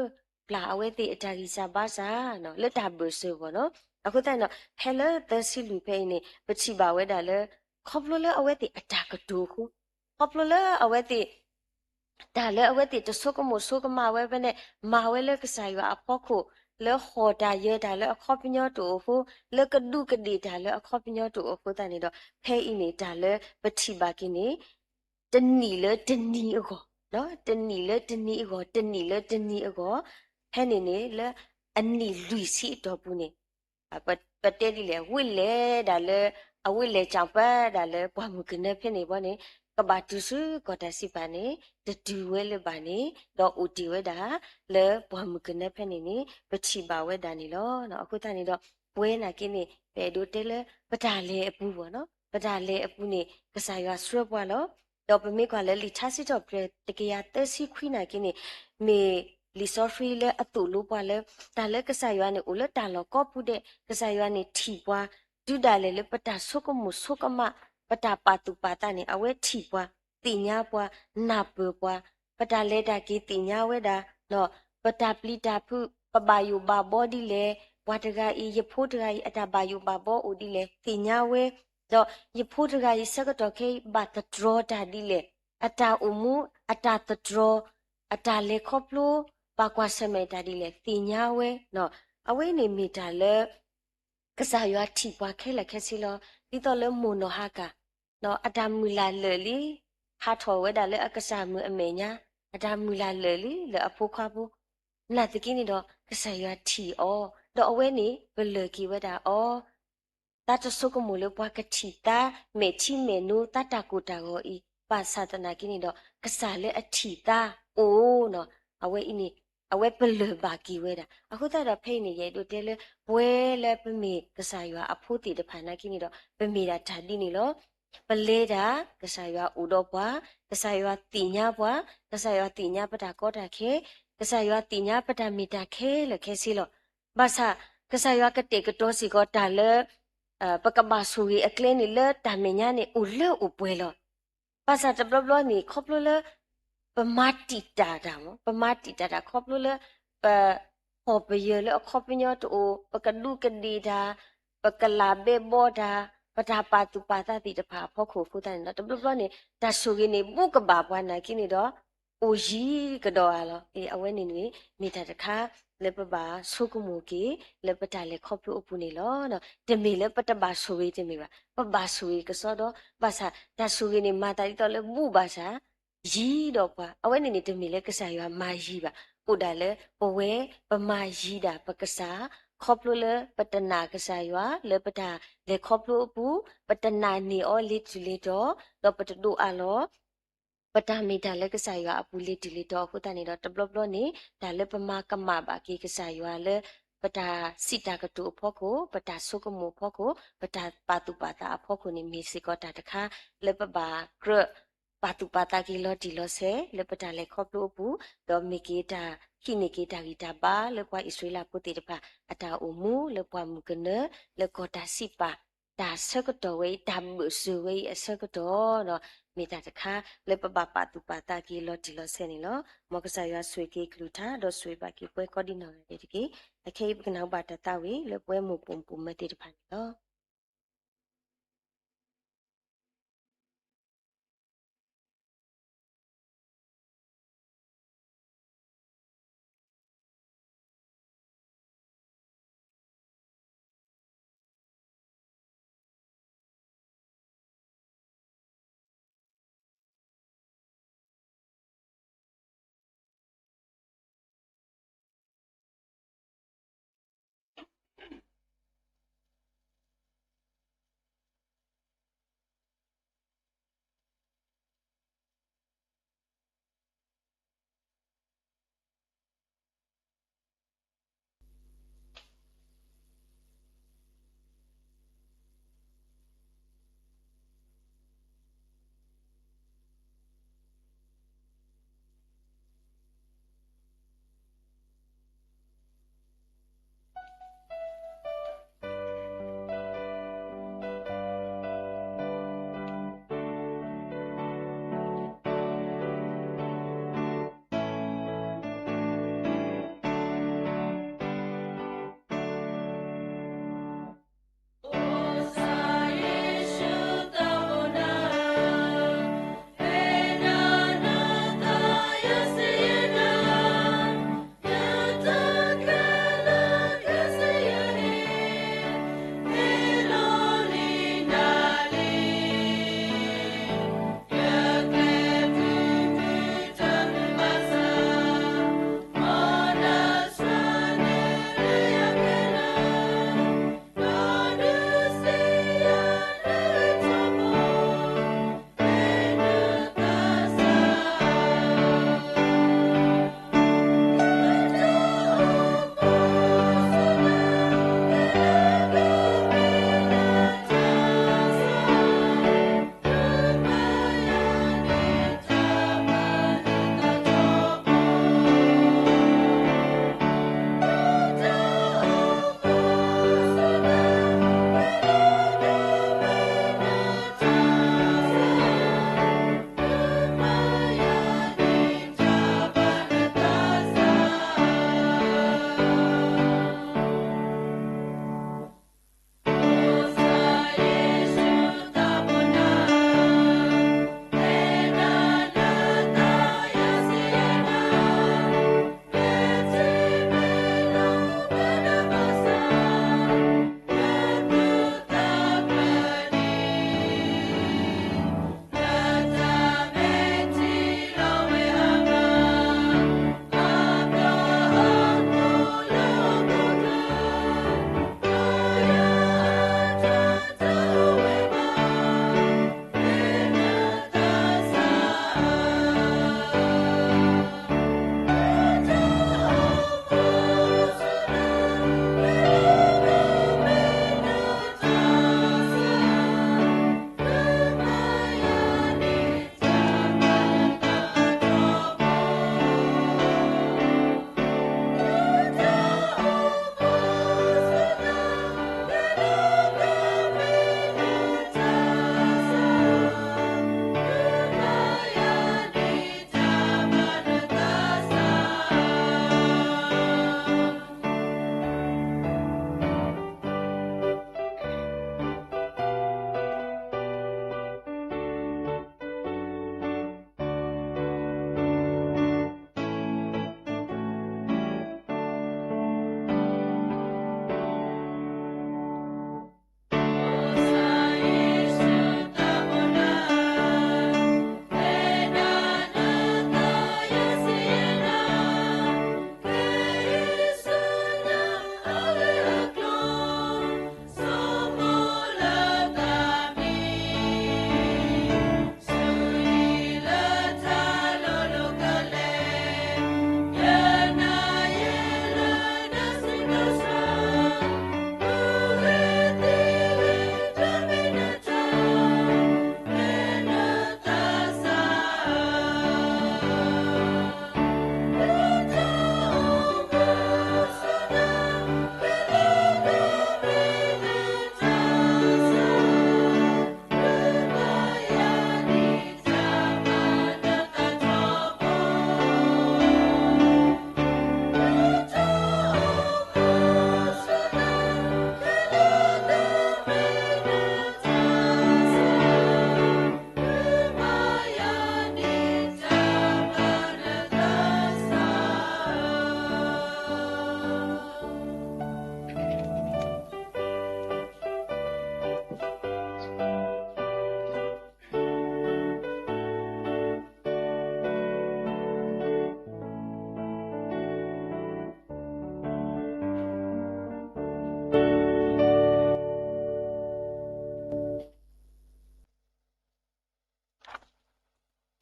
ပျၢ်အဝဲသ့ၣ်အတၢ်ဂံၢ်စၢ်ဘါစၢ် လၢတၢ်ဘၢၣ်စၢၤအဂီၢ်နီၤ. အဃိသတးန့ၣ်ဒီး ဖဲလၢသၢဆံလွံၢ်ဖဲအံၤန့ၣ် ပထံၣ်ဘၣ်ဝဲဒၣ်လၢ ခီဖျိလၢအဝဲသ့ၣ်အတၢ်ကတိၤအဃိ, ခီဖျိလၢအဝဲသ့ၣ် တၢ်လၢအဝဲသ့ၣ်တဆိကမိၣ်ဆိကမးဝဲဖဲန့ၣ် မၤဝဲလၢကစၢ်ယွၤအဖီခိၣ် လၢဟီၣ်တၢ်ယၢၤတၢ်လၢအခီပညီတအိၣ်အဃိ, လၢကဒူးကဒ့ၣ်တၢ်လၢအခီပညီတအိၣ်အဃိသတးန့ၣ်ဒီး ဖဲအံၤန့ၣ် တၢ်လၢပထံၣ်ဘၣ်က့ၤန့ၣ် တနံၣ်လၢတနံၤအဂီၢ်, တနံၣ်လၢတနံၤအဂီၢ်, တနံၣ်လၢတနံၤအဂီၢ်, ဖဲန့ၣ်န့ၣ် လၢအနံၣ်လွံၢ်ဆံအတီၢ်ပူၤန့ၣ် ပတဲဒ်လဲၣ်, ဝ့ၢ်လဲၤဒၣ်လၢ အဝ့ၢ်လဲၤကၠီၣ်ပၢဒၣ်လၢပှၢ်မုၢ်ကနၢဖဲန့ၣ်ဘီန့ၣ် ကဘၣ်တုၤဆူကီၢ်တၢ်စံးပာ်န့ၣ် တတုၤဝဲလၢၤဘၣ်န့ၣ် ဒီးအိၣ်တ့ၢ်ဝဲဒၣ် လၢပှၢ်မုၢ်ကနၢဖဲန့ၣ်န့ၣ် ပထံၣ်ဘၣ်ဝဲဒၣ်န့ၣ်လီၤ. အဃိသတးန့ၣ်ဒီး ပဝဲနာ်က့န့ၣ် ပအဲၣ်ဒိးတဲလၢ ပတၢ်လဲၤအပူၤဘၣ်နီၤ, ပတၢ်လဲၤအပူၤန့ၣ် ကစၢ်ယွၤဆှၢပှၤလီၤ. ဒီးပမ့ၢ်ကွၢ်လၢလံာ်ထါစံးထီၣ်ပတြၢၤ တကယၤသၢဆံခွံနာ်က့န့ၣ် မ့ၢ်လံာ်စီဆှံလၢအသိၣ်လိပှၤလၢ တၢ်လၢကစၢ်ယွၤန့ၣ် အိၣ်လၢတၢ်လီၢ်ကိးပူၤဒဲး, ကစၢ်ယွၤန့ၣ်ထံၣ်ပှၤ တုၤဒၣ်လဲာ်လၢပတၢ်ဆိကမိၣ်ဆိကမး, ပတၢ်ပာ်သူၣ်ပာ်သးန့ၣ် အဝဲထံၣ်ပှၤ, သ့ၣ်ညါပှၤ, နၢ်ပၢၢ်ပှၤ, ပတၢ်လဲၤတၢ်က့ၤသ့ၣ်ညါဝဲဒၣ်, ပတၢ်ပျံၤတၢ်ဖုး, ပဘၣ်ယိၣ်ဘၣ်ဘီဒ်လဲၣ်, ပှၤတဂၤအံၤ ယဖိတဂၤအံၤ အတၢ်ဘၣ်ယိၣ်ဘၣ်ဘီအိၣ်ဒ်လဲၣ် သ့ၣ်ညါဝဲ, ဒီးယဖိတဂၤအံၤ ဆၢကတီၢ်ခဲအံၤ ဘၣ်သတြီၤတၢ်ဒ်လဲၣ်, အတၢ်အိၣ်မူ အတၢ်သတြီၤ, အတၢ်လဲၤခီဖျိ ဘၣ်ကွၢ်ဆၢၣ်မဲာ်တၢ်ဒ်လဲၣ် သ့ၣ်ညါဝဲ, အဝဲန့ၣ်မ့ၢ်တၢ်လၢ ကစၢ်ယွၤထံၣ်ပှၤခဲလၢာ်ခဲဆ့လီၤ. ဒ်သိးလၢမိၢ်နီၢ်ဟၤကၤ, အတၢ်မုၢ်လၢ်လၢာ်လံ, ဟးထီၣ်ဝဲဒၣ်လၢအကစၢ်မုၣ်အမဲာ်ညါ, အတၢ်မုၢ်လၢ်လၢာ်လံလၢအဖိခွါဖိ, နာ်သက့န့ၣ်ဒီး ကစၢ်ယွၤထံၣ်အီၤ, ဒီးအဝဲန့ၣ် ပလၢၢ်က့ၤဝဲဒၣ်အီၤ သးတဆိကမိၣ်လၢပှၤကထံၣ်သး မဲာ်ထံမဲာ်နိ သးတၢ်ကိၢ်တၢ်ဂီၤအံၤ, ဘၣ်ဆၣ်သနာ်က့န့ၣ်ဒီး ကစၢ်လၢအထံၣ်သးအိၣ်နီၤ, အဝဲအံၤန့ၣ် အဝဲပလၢၢ်ဘၣ်က့ၤဝဲဒၣ်. အဃိသတးဒီးဖဲအံၤန့ၣ် ယအဲၣ်ဒိးတဲလၢ ပဝဲလၢပမ့ၢ်ကစၢ်ယွၤအဖိသ့ၣ်တဖၣ်နာ်က့န့ၣ်ဒီး ပမ့ၢ်ဒၣ်တၢ်ဒ်န့ၣ်လီၤ. ပလဲၤတၢ် ကစၢ်ယွၤအိၣ်ဒီးပှၤ, ကစၢ်ယွၤသ့ၣ်ညါပှၤ, ကစၢ်ယွၤသ့ၣ်ညါပတၢ်ကီတၢ်ခဲ, ကစၢ်ယွၤသ့ၣ်ညါပတၢ်မ့ၢ်တၢ်ခဲလၢာ်ခဲဆ့လီၤ. ဘၣ်ဆၣ် ကစၢ်ယွၤကတဲာ်ကတီၤစ့ၢ်ကီးတၢ်လၢ ပကဘၣ်ဆိၣ်ဂ့ၤအကျဲန့ၣ်လၢတၢ်မဲာ်ညါန့ၣ် အိၣ်လၢအိၣ်ပှဲၤလီၤ. ဘၣ်ဆၣ်တဘျီဘျီန့ၣ် ခီဖျိလၢ ပမၤတံာ်တာ်တၢ်မး, ပမၤတံာ်တာ်တၢ်ခီဖျိလၢ ပ ဟီၣ်ပယၢၤလၢအခီပညီတအိၣ်, ပကဒူးကဒ့ၣ်တၢ်, ပကလၢ်ဘဲဘီတၢ်, ပတၢ်ပာ်သူၣ်ပာ်သးသ့ၣ်တဖၣ်အဖီခိၣ်အဃိသတးန့ၣ်ဒီး တဘျီဘျီန့ၣ် တၢ်ဆိၣ်ဂ့ၤန့ၣ် ဘူးကဘၣ်ပှၤနာ်က့န့ၣ်ဒီး အိၣ်ယံၤကဒီးဧါလီၤ. အဝဲန့ၣ်န့ၣ် မ့ၢ်တၢ်တခါ လၢပဘၣ်ဆိကမိၣ်က့ၤ လၢပတၢ်လဲၤခီဖျိအပူၤန့ၣ်လီၤ. တမ့ၢ်လၢပတဘၣ်ဆိၣ်ဂ့ၤတမ့ၢ်ဘၣ်, ပဘၣ်ဆိၣ်ဂ့ၤကစီဒီ, ဘၣ်ဆၣ်တၢ်ဆိၣ်ဂ့ၤန့ၣ် မၤသးဒ်သိးလၢဘူးဘၣ်ဆၣ် ယံၤဒီးပှၤ, အဝဲန့ၣ်န့ၣ် တမ့ၢ်လၢကစၢ်ယွၤမၤယံၤဘၣ်, အိၣ်ဒၣ်လၢပဝဲပမၤယံၤဒၣ်ပကစၢ်, ခီဖျိလၢပတနာ်ကစၢ်ယွၤ လၢပတၢ်လဲၤခီဖျိအပူၤ, ပတနာ်န့ၢ်အီၤလၢတုၤလၢတီၤ, ဒီးပတဒိးအးလီၤ ပတၢ်မ့ၢ်တၢ်လၢကစၢ်ယွၤအပူၤလၢတုၤလၢတီၤအဃိသတးန့ၣ်ဒီး တဘျီဘျီန့ၣ် တၢ်လၢပမၤကမၣ်ဘၣ်က့ၤကစၢ်ယွၤလၢ ပတၢ်စံးတၢ်ကတိၤအဖီခိၣ်, ပတၢ်ဆိကမိၣ်အဖီခိၣ်, ပတၢ်ပာ်သူၣ်ပာ်သးအဖီခိၣ်န့ၣ် မ့ၢ်စ့ၢ်ကီးတၢ်တခါ လၢပဘၣ်ကြၢးပာ်သူၣ်ပာ်သးက့ၤလီၤတံၢ်လီၤဆဲး လၢပတၢ်လဲၤခီဖျိအပူၤ, ဒီးမ့ၢ်က့ၤတၢ်ဟံးန့ၢ်က့ၤတၢ်ဂံၢ်တၢ်ဘါလၢပှၤအံၣ်စရ့လးဖိသ့ၣ်တဖၣ် အတၢ်အိၣ်မူလၢပှၢ်မုၢ်ကနၢ လၢကီၢ်တၢ်စံးပာ် တၢ်ဆၢကတီၢ်ဝဲအံၤ တၢ်ဘၢၣ်စၢၤဝဲအံၤအဆၢကတီၢ်ဒီး မ့ၢ်တၢ်တခါ လၢပဘၣ်ပာ်သူၣ်ပာ်သးက့ၤလီၤတံၢ်လီၤဆဲးန့ၣ်လီၤ. မ်ကစၢ်ယွၤဆိၣ်ဂ့ၤက့ၤကလုၢ်ကထါ ဒီးဆိၣ်ဂ့ၤဘၣ်က့ၤပှၤကိးဒံးနီၢ်ဂၤဒဲးတက့ၢ်. အခဲအံၤပကနၢ်ဟူဘၣ်တၢ်သးဝံၣ်လၢပဝဲမိၢ်ပိာ်မုၣ်ပိာ်မၢၤသ့ၣ်တဖၣ်န့ၣ်လီၤ.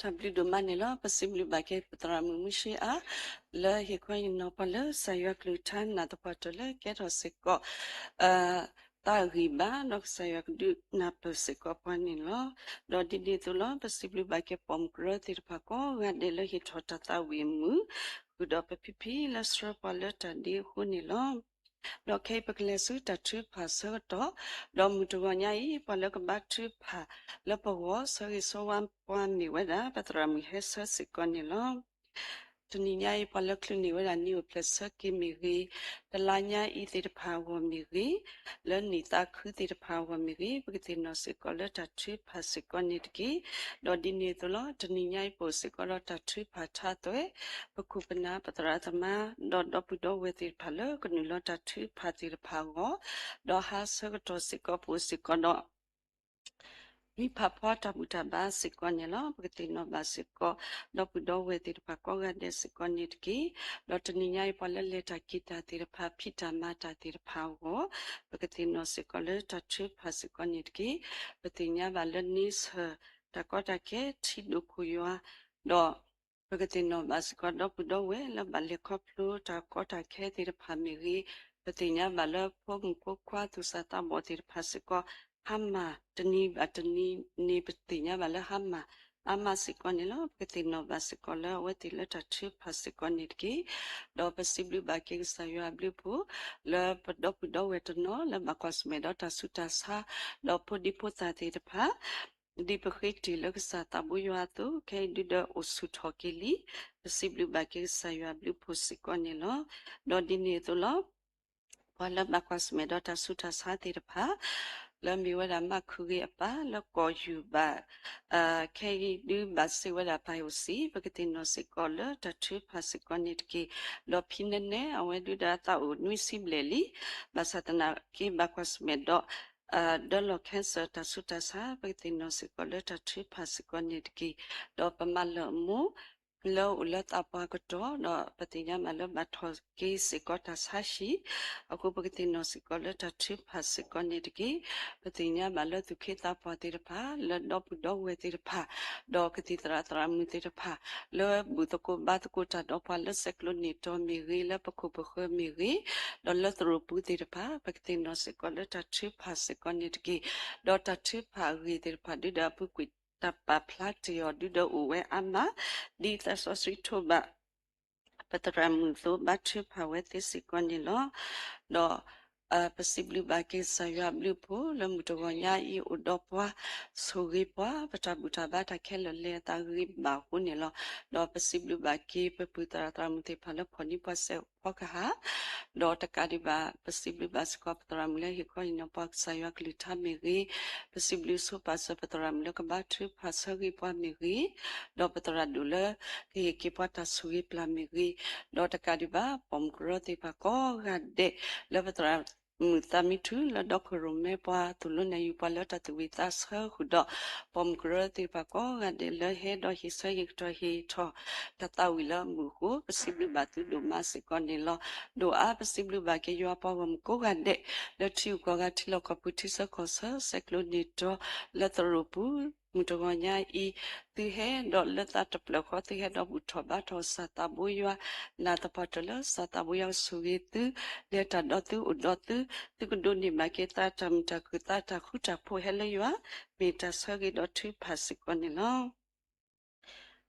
တၢ်ဘျုးဒိၣ်မးန့ၣ်လီၤ. ပစံးဘျုးဘၣ်က့ၤပသရၣ်မုၣ်မုၢ်ဆ့အါ လၢဟ့ၣ်ခီဟ့ၣ်နီၤပှၤလၢကစၢ်ယွၤကလုၢ်ကထါနးသပှၢ်တၢၢ်လၢကဲထီၣ်စ့ၢ်ကီး သးဂံၢ်ဘါ ဒီးကစၢ်ယွၤကဒုးနၢ်ပၢၢ်စ့ၢ်ကီးပှၤန့ၣ်လီၤ. ဒီးဒ်န့ၣ်အသိးလီၤ ပစံးဘျုးဘၣ်က့ၤပိာ်မုၣ်ကရၢသ့ၣ်တဖၣ်ကိးဂၤဒဲးလၢဟ့ၣ်ထီၣ်တၢ်သးဝံၣ်အမုာ် ဃုာ်ဒီးပဖံဖံလၢဆှၢပှၤလၢတၢ်ဒ့အဃိန့ၣ်လီၤ. ဒီးခဲအံၤပကလဲၤဆူတၢ်ထုကဖၣ်ဆၢကတီၢ်, ဒီးမုၢ်တဂီၤညါအံၤ ပှၤလၢကဘါထုကဖၣ်လၢပဂီၢ်ဆၢဂ့ၤဆၢဝါပှၤမ့ၢ်ဝဲဒၣ် ပသရၣ်မုၣ်ဟဲဆၢစ့ၢ်ကီးန့ၣ်လီၤ. တနံၤညါအံၤ ပှၤလၢချုးန့ၢ်ဝဲဒၣ်နံၣ်အိၣ်ဖျဲၣ်ဆၢက့ၤမ့ၢ်ဂ့ၤ, တလါညါအံၤသ့ၣ်တဖၣ်အဂီၢ်မ့ၢ်ဂ့ၤ, လၢနံၣ်သးခုသ့ၣ်တဖၣ်အဂီၢ်မ့ၢ်ဂ့ၤ, ပကသ့ၣ်နီၣ်စ့ၢ်ကီးလၢတၢ်ထုကဖၣ်စ့ၢ်ကီးန့ၣ်တက့ၢ်. ဒီးဒ်န့ၣ်အသိးလီၤ တနံၤညါအံၤပအိၣ်စ့ၢ်ကီးဒီးတၢ်ထုကဖၣ်ထါသွဲၣ်, ပခိၣ်ပနၢ်ပသရၣ်သမါ ဒီးဒီပုၢ်ဒီဝဲၢ်သ့ၣ်တဖၣ်လၢကနုာ်လီၤတၢ်ထုကဖၣ်သ့ၣ်တဖၣ်အဂီၢ်, ဒီးဟါဆၢကတီၢ်စ့ၢ်ကီးပအိၣ်စ့ၢ်ကီးဒီး မံဖးဖီတၢ်ဘူၣ်တၢ်ဘါစ့ၢ်ကီးန့ၣ်လီၤ. ပကသ့ၣ်နီၣ်ဘၣ်စ့ၢ်ကီး ဒီပုၢ်ဒီဝဲၢ်သ့ၣ်တဖၣ်ကိးဂၤဒဲးစ့ၢ်ကီးန့ၣ်တက့ၢ်. ဒီးတနံၤညါအံၤပှၤလၢလဲၤတၢ်က့ၤတၢ်သ့ၣ်တဖၣ် ဖံးတၢ်မၤတၢ်သ့ၣ်တဖၣ်အဂီၢ်, ပကသ့ၣ်နီၣ်စ့ၢ်ကီးလၢတၢ်ထုကဖၣ်စ့ၢ်ကီးန့ၣ်တက့ၢ်. ပသ့ၣ်ညါဘၣ်လၢန့ဆၢၣ် တၢ်ကီတၢ်ခဲထံဒိၣ်ခိၣ်ယွၤ, ဒီး ပကသ့ၣ်နီၣ်ဘၣ်စ့ၢ်ကီးဒီပုၢ်ဒီဝဲၢ်လၢဘၣ်လဲၤခီဖျိတၢ်ကီတၢ်ခဲသ့ၣ်တဖၣ်မ့ၢ်ဂ့ၤ, ပသ့ၣ်ညါဘၣ်လၢဖိမုၣ်ဖိခွါသူၣ်စၢ်သးဘီၣ်သ့ၣ်တဖၣ်စ့ၢ်ကီး ဟါမၢ်တနံၤဘၣ်တနံၤန့ၣ် ပသ့ၣ်ညါဘၣ်လၢဟါမၢ်အါမးစ့ၢ်ကီးန့ၣ်လီၤ. ပကသ့ၣ်နီၣ်ဘၣ်စ့ၢ်ကီးလၢအဝဲသ့ၣ်လၢတၢ်ထုကဖၣ်စ့ၢ်ကီးန့ၣ်တက့ၢ်. ဒီးပစံးဘျုးဘၣ်က့ၤကစၢ်ယွၤအဘျုးအဖှိၣ် လၢပဒီပုၢ်ဒီဝဲၢ်တနီၤလၢဘၣ်ကွၢ်ဆၢၣ်မဲာ်ဒီးတၢ်ဆူးတၢ်ဆါ, ဒီးဖိဒံဖိသၣ်သ့ၣ်တဖၣ် ဒ်ပဃ့တ့ၢ်လၢကစၢ်သးဘိယွၤအသိး ခဲအံၤဒုဒီးအိၣ်ဆူၣ်ထီၣ်က့ၤလံ. ပစံးဘျုးဘၣ်က့ၤကစၢ်ယွၤအဘျုးအဖှိၣ်စ့ၢ်ကီးန့ၣ်လီၤ. ဒီးဒ်န့ၣ်အသိးလီၤ ပှၤလၢဘၣ်ကွၢ်ဆၢၣ်မဲာ်ဒီးတၢ်ဆူးတၢ်ဆါသ့ၣ်တဖၣ် လၢမ့ၢ်ဝဲဒၣ်မၤခုၣ်ဂ့ၤအပၢ်လၢကီၢ်ယူၢ်ဘၣ် ခဲအံၤဒုဘၣ်စ့ၢ်ဝဲဒၣ်ပၢ်အိၣ်စံး ပကသ့ၣ်နီၣ်စ့ၢ်ကီးလၢတၢ်ထုကဖၣ်စ့ၢ်ကီးန့ၣ်တက့ၢ်. ဒီးဖံနဲနဲ အဝဲဒုဒီးအသးအိၣ်နွံဆံဘျဲၣ်လံ. ဘၣ်ဆၣ်သနာ်က့ဘၣ်ကွၢ်ဆၢၣ်မဲာ်ဒီး ဒၢလီၤ cancer တၢ်ဆူးတၢ်ဆါ ပကသ့ၣ်နီၣ်စ့ၢ်ကီးလၢတၢ်ထုကဖၣ်စ့ၢ်ကီးန့ၣ်တက့ၢ်. ဒီးပမၤလၢာ်အမိၢ် လၢအိၣ်လၢသးပှၢ်ကတီၢ် ဒီးပသ့ၣ်ညါဘၣ်လၢဘၣ်ထီၣ်က့ၤစ့ၢ်ကီးတၢ်ဆါဟံၣ်, အဃိပကသ့ၣ်နီၣ်စ့ၢ်ကီးလၢတၢ်ထုကဖၣ်စ့ၢ်ကီးန့ၣ်တက့ၢ်. ပသ့ၣ်ညါဘၣ်လၢသူၣ်က့သးပှၢ်သ့ၣ်တဖၣ် လၢဒီပုၢ်ဒီဝဲၢ်သ့ၣ်တဖၣ် ဒီးကသံၣ်သရၣ်သရၣ်မုၣ်သ့ၣ်တဖၣ် လၢဘူၣ်သကိးဘါသကိးတၢ်ဒီးပှၤလၢဆဲးကျိးန့ၢ်တီၤမ့ၢ်ဂ့ၤ, လၢပခိၣ်ပဃၢၤမ့ၢ်ဂ့ၤ, ဒီးလၢသရိာ်ပူၤသ့ၣ်တဖၣ် ပကသ့ၣ်နီၣ်စ့ၢ်ကီးလၢတၢ်ထုကဖၣ်စ့ၢ်ကီးန့ၣ်တက့ၢ်. ဒီးတၢ်ထုကဖၣ်အဂ့ၢ်သ့ၣ်တဖၣ်ဒုဒီးအပူၤကွံာ်တၢ်ပာ်ဖျါတ့ၢ်အီၤဒုဒီးအိၣ်ဝဲအါမး ဒ်သးစီဆှံထိးဘၣ် ပသရၣ်မုၣ်အသိး ဘါထုကဖၣ်ဝဲသ့စ့ၢ်ကီးန့ၣ်လီၤ. ဒီး ပစံးဘျုးဘၣ်က့ၤကစၢ်ယွၤအဘျုးအဖှိၣ် လၢမုၢ်တဂီၤညါအံၤအိၣ်ဒီးပှၤ ဆိၣ်ဂ့ၤပှၤ ပတၢ်ဘူၣ်တၢ်ဘါတၢ်ခဲလၢာ်လဲၤအသးဂ့ၤဘၣ်အဃိန့ၣ်လီၤ. ဒီးပစံးဘျုးဘၣ်က့ၤပပုၢ်သရၣ်သရၣ်မုၣ်သ့ၣ်တဖၣ်လၢဖီၣ်န့ၢ်ပှၤစဲးဖီကဟၣ် ဒီးတကးဒံးဘၣ် ပစံးဘျုးဘၣ်စ့ၢ်ကီးပသရၣ်မုၣ်လၢဟ့ၣ်ခီဟ့ၣ်နီၤပှၤကစၢ်ယွၤကလုၢ်ကထါမ့ၢ်ဂ့ၤ, ပစံးဘျုးဆိပာ်စၢၤပသရၣ်မုၣ်လၢကဘါထုကဖၣ်ဆၢဂ့ၤပှၤမ့ၢ်ဂ့ၤ, ဒီးပသရၣ်ဒိၣ်လၢ ကဟ့ၣ်က့ၤပှၤတၢ်ဆိၣ်ဂ့ၤပျၢ်မ့ၢ်ဂ့ၤ, ဒီးတကးဒံးဘၣ် ပိာ်မုၣ်ကရၢသ့ၣ်တဖၣ်ကိးဂၤဒဲး လၢပသရၣ်မုၣ်သးမံထူလၢဒီခိၣ်ရိၣ်မဲပှၤ သိၣ်လိနဲၣ်ယူၤပှၤလၢတၢ်သူၣ်ဝံၣ်သးဆၢဃုာ်ဒီး ပိာ်မုၣ်ကရၢသ့ၣ်တဖၣ်ကိးဂၤဒဲးလၢဟဲဒီးဟ့ၣ်ဆၢဟ့ၣ်ကတီၢ်ဟ့ၣ်ထီၣ် တၢ်သးဝံၣ်လၢအမုာ်အဃိ ပစံးဘျုးဘၣ်သုဒိၣ်မးစ့ၢ်ကီးန့ၣ်လီၤ. ဒိၣ်အါပစံးဘျုးဘၣ်က့ၤယွၤပှၤဂီၢ်မုၢ်ကိးဂၤဒဲး လၢထံဂုၤကီၢ်ဂၤထံလီၢ်ကီၢ်ပူၤထံဆၢကီၢ်ဆၢ ဆဲးကျိးန့ၢ်တီၤ လၢသရိာ်ပူၤ မုၢ်တဂီၤညါအံၤ သုဟဲဒီးလၢသးတဖျၢၣ်ဃီ သုဟဲဒီးဘူၣ်ထီၣ်ဘါထီၣ်ကစၢ်သးဘိယွၤ နၤသပှၢ်တၢၢ်လၢကစၢ်သးဘိယွၤကဆိၣ်ဂ့ၤသု လဲၤတၢ်ဒီးသုအိၣ်ဒီးသု သုကဒိးန့ၢ်ဘၣ်က့ၤသးတၢ်မုာ်တၢ်ခုၣ်သးတၢ်ဃူတၢ်ဖိးဟဲလၢယွၤ မ့ၢ်တၢ်ဆၢဂ့ၤဒီးထုကဖၣ်စ့ၢ်ကီးန့ၣ်လီၤ.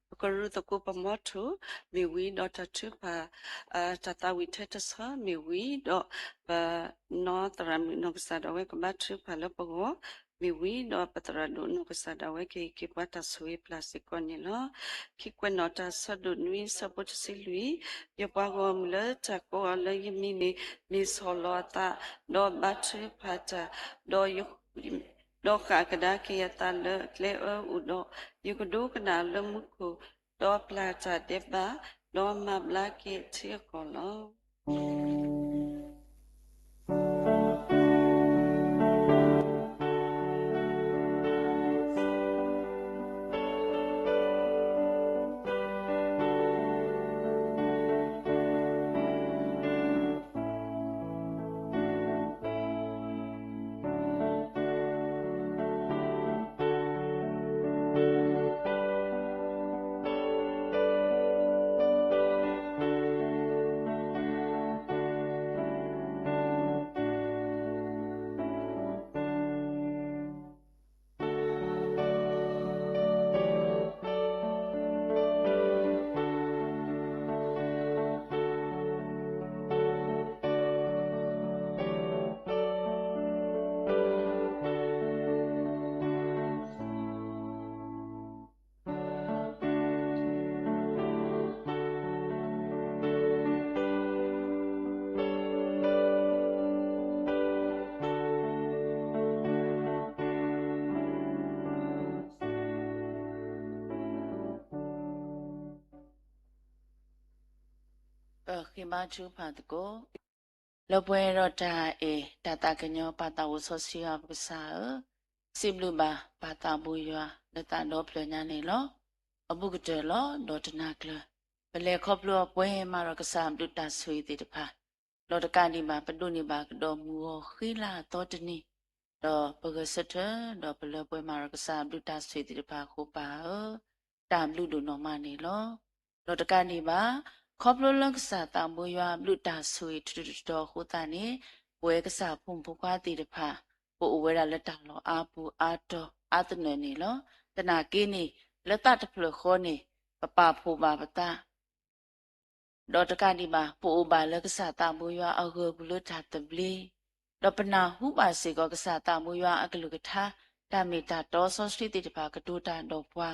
ပကရူၢ်သကိးပမီထိၣ် မ့ၢ်ဝံၤဒီးတၢ်ထုကဖၣ် တၢ်သးဝံၣ်ထဲတဆၢမ့ၢ်ဝံၤဒီး ပနီၢ်သရၣ်မုၣ်နီၢ်ကစၢ်ဒၣ်ဝဲကဘါထုကဖၣ်လၢပဂီၢ် မ့ၢ်ဝံၤဒီးပသရၣ်ဒိၣ်နီၢ်ကစၢ်ဒၣ်ဝဲကဟ့ၣ်က့ၤပှၤတၢ်ဆိၣ်ဂ့ၤပျၢ်စ့ၢ်ကီးန့ၣ်လီၤ. ခံကွဲးနီၣ်တၢ်ဆၢဒိၣ်နွံဆၢဖိတဆံလွံၢ် ယပှၤဂီၢ်မုၢ်လၢတၢ်ကိးအီၤလၢယမံၤန့ၣ် မ့ၢ်ဆီၣ်လီၤအသး ဒီးဘါထုကဖၣ်တၢ် ဒီး ဒီးဃၣ်ကဒါက့ၤအသးလၢကျဲအၢအအိၣ်ဒီး ယကဒိကနၣ်လၢမူခိၣ် ဒီးပျၢ်တၢ်ဒဲးဘး ဒီးမၤဘျါက့ၤထံအကီၢ်လီၤ. က့ၤဘါထုကဖၣ်သကိး လၢပှဲၤဒီးတၢ်အဲၣ်တၢ်သးကညီၤ ပၢ်သးအိၣ်စီဆှံယွၤပကစၢ်ဧၢ, စံးဘျုးဘၣ်ပၢ်သးဘိယွၤလၢသးဒီဖျၢၣ်ညါန့ၣ်လီၤ. အဘူးကတၢၢ်လီၤ. ဒီးတနၤကျၢၤ ပလဲၤခီဖျိအပှဲၤမၤဒီးကစၢ်အဘျုးတၢ်ဆိၣ်ဂ့ၤသ့ၣ်တဖၣ်, ဒီးတကးဒံးဘၣ် ပဒိးန့ၢ်ဘၣ်ကဒီးမုၢ်ဂီၤဃံလၤအသီတနံၤ, ဒီးပဂဲၤဆၢထၢၣ် ဒီးပလၢပှဲၤမၤဒီးကစၢ်အဘျုးတၢ်ဆိၣ်ဂ့ၤသ့ၣ်တဖၣ်အဃိ ပၢ်ဧၢ, တၢ်ဘျုးဒိၣ်နီၢ်မးန့ၣ်လီၤ. ဒီးတကးဒံးဘၣ် ခီဖျိလၢကစၢ်သးဘိယွၤအဘျုးတၢ်ဆိၣ်ဂ့ၤထူထူတီတီအဃိသတးန့ၣ်, ပဝဲကစၢ်အဖိမုၣ်ဖိခွါသ့ၣ်တဖၣ် ပအိၣ်ဝဲဒၣ်လၢတၢ်လီၢ်အါပူၤအါတီၤအါသနၢၣ်န့ၣ်လီၤ. သနာ်က့န့ၣ် လၢသးတဖျၢၣ်ဃီန့ၣ် ပပာ်ဖှိၣ်ဘၣ်ပသး ဒီးတကးဒံးဘၣ် ပအိၣ်ဘၣ်လၢကစၢ်သးဘိယွၤအဂၢၤပူၤလၢတၢ်သဘျ့, ဒီးပနၢ်ဟူဘၣ်စ့ၢ်ကီးကစၢ်သးဘိယွၤအကလုၢ်ကထါ, တၢ်မ့ၢ်တၢ်တီစီဆှံသ့ၣ်တဖၣ်ကတိၤတၢ်ဒီးပှၤ,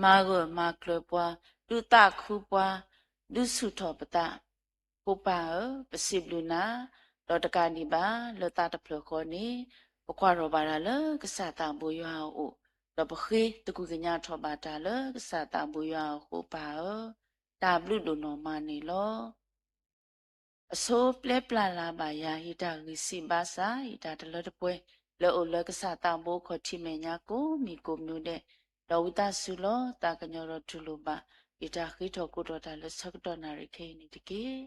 မၤဂၢၢ်မၤကျၢၤပှၤ, ဒုးသးခုပှၤ, ဒုးဆူၣ်ထီၣ်ပသး ဖိပၢ်ဧၢ, ပစံးဘျုးနၤ, ဒီးတကးဒံးဘၣ် လၢသးတဖျၢၣ်ဃီန့ၣ် ပကွၢ်ထီၣ်ဘၣ်တၢ်လၢကစၢ်သးဘိယွၤအအိၣ်, ဒီးပဃ့သကူကညးထီၣ်ဘၣ်တၢ်လၢကစၢ်သးဘိယွၤအဃိ ပၢ်ဧၢ, တၢ်ဘျုးဒိၣ်နီၢ်မးန့ၣ်လီၤ. အဆိပျဲပျၢ်လၢ်ဘၣ်ယၤ ယတၢ်ဂံၢ်ဆံးဘါစၢ် ယတၢ်တလၢတပှဲၤ လၢအိၣ်လၢကစၢ်သးဘိအခီၣ်ထံးမဲာ်ညါကိးမံၤကိးမံၤဒဲး, ဒီးဝံသးစူၤလီၤ သးကညီၤဒီးတူၢ်လိာ်ဘၣ် ယတၢ်ဃ့ထီၣ်ကိးထီၣ်တၢ်လၢဆၢကတီၢ်နၣ်ရံၣ်ခဲအံၤန့ၣ်တက့ၢ်.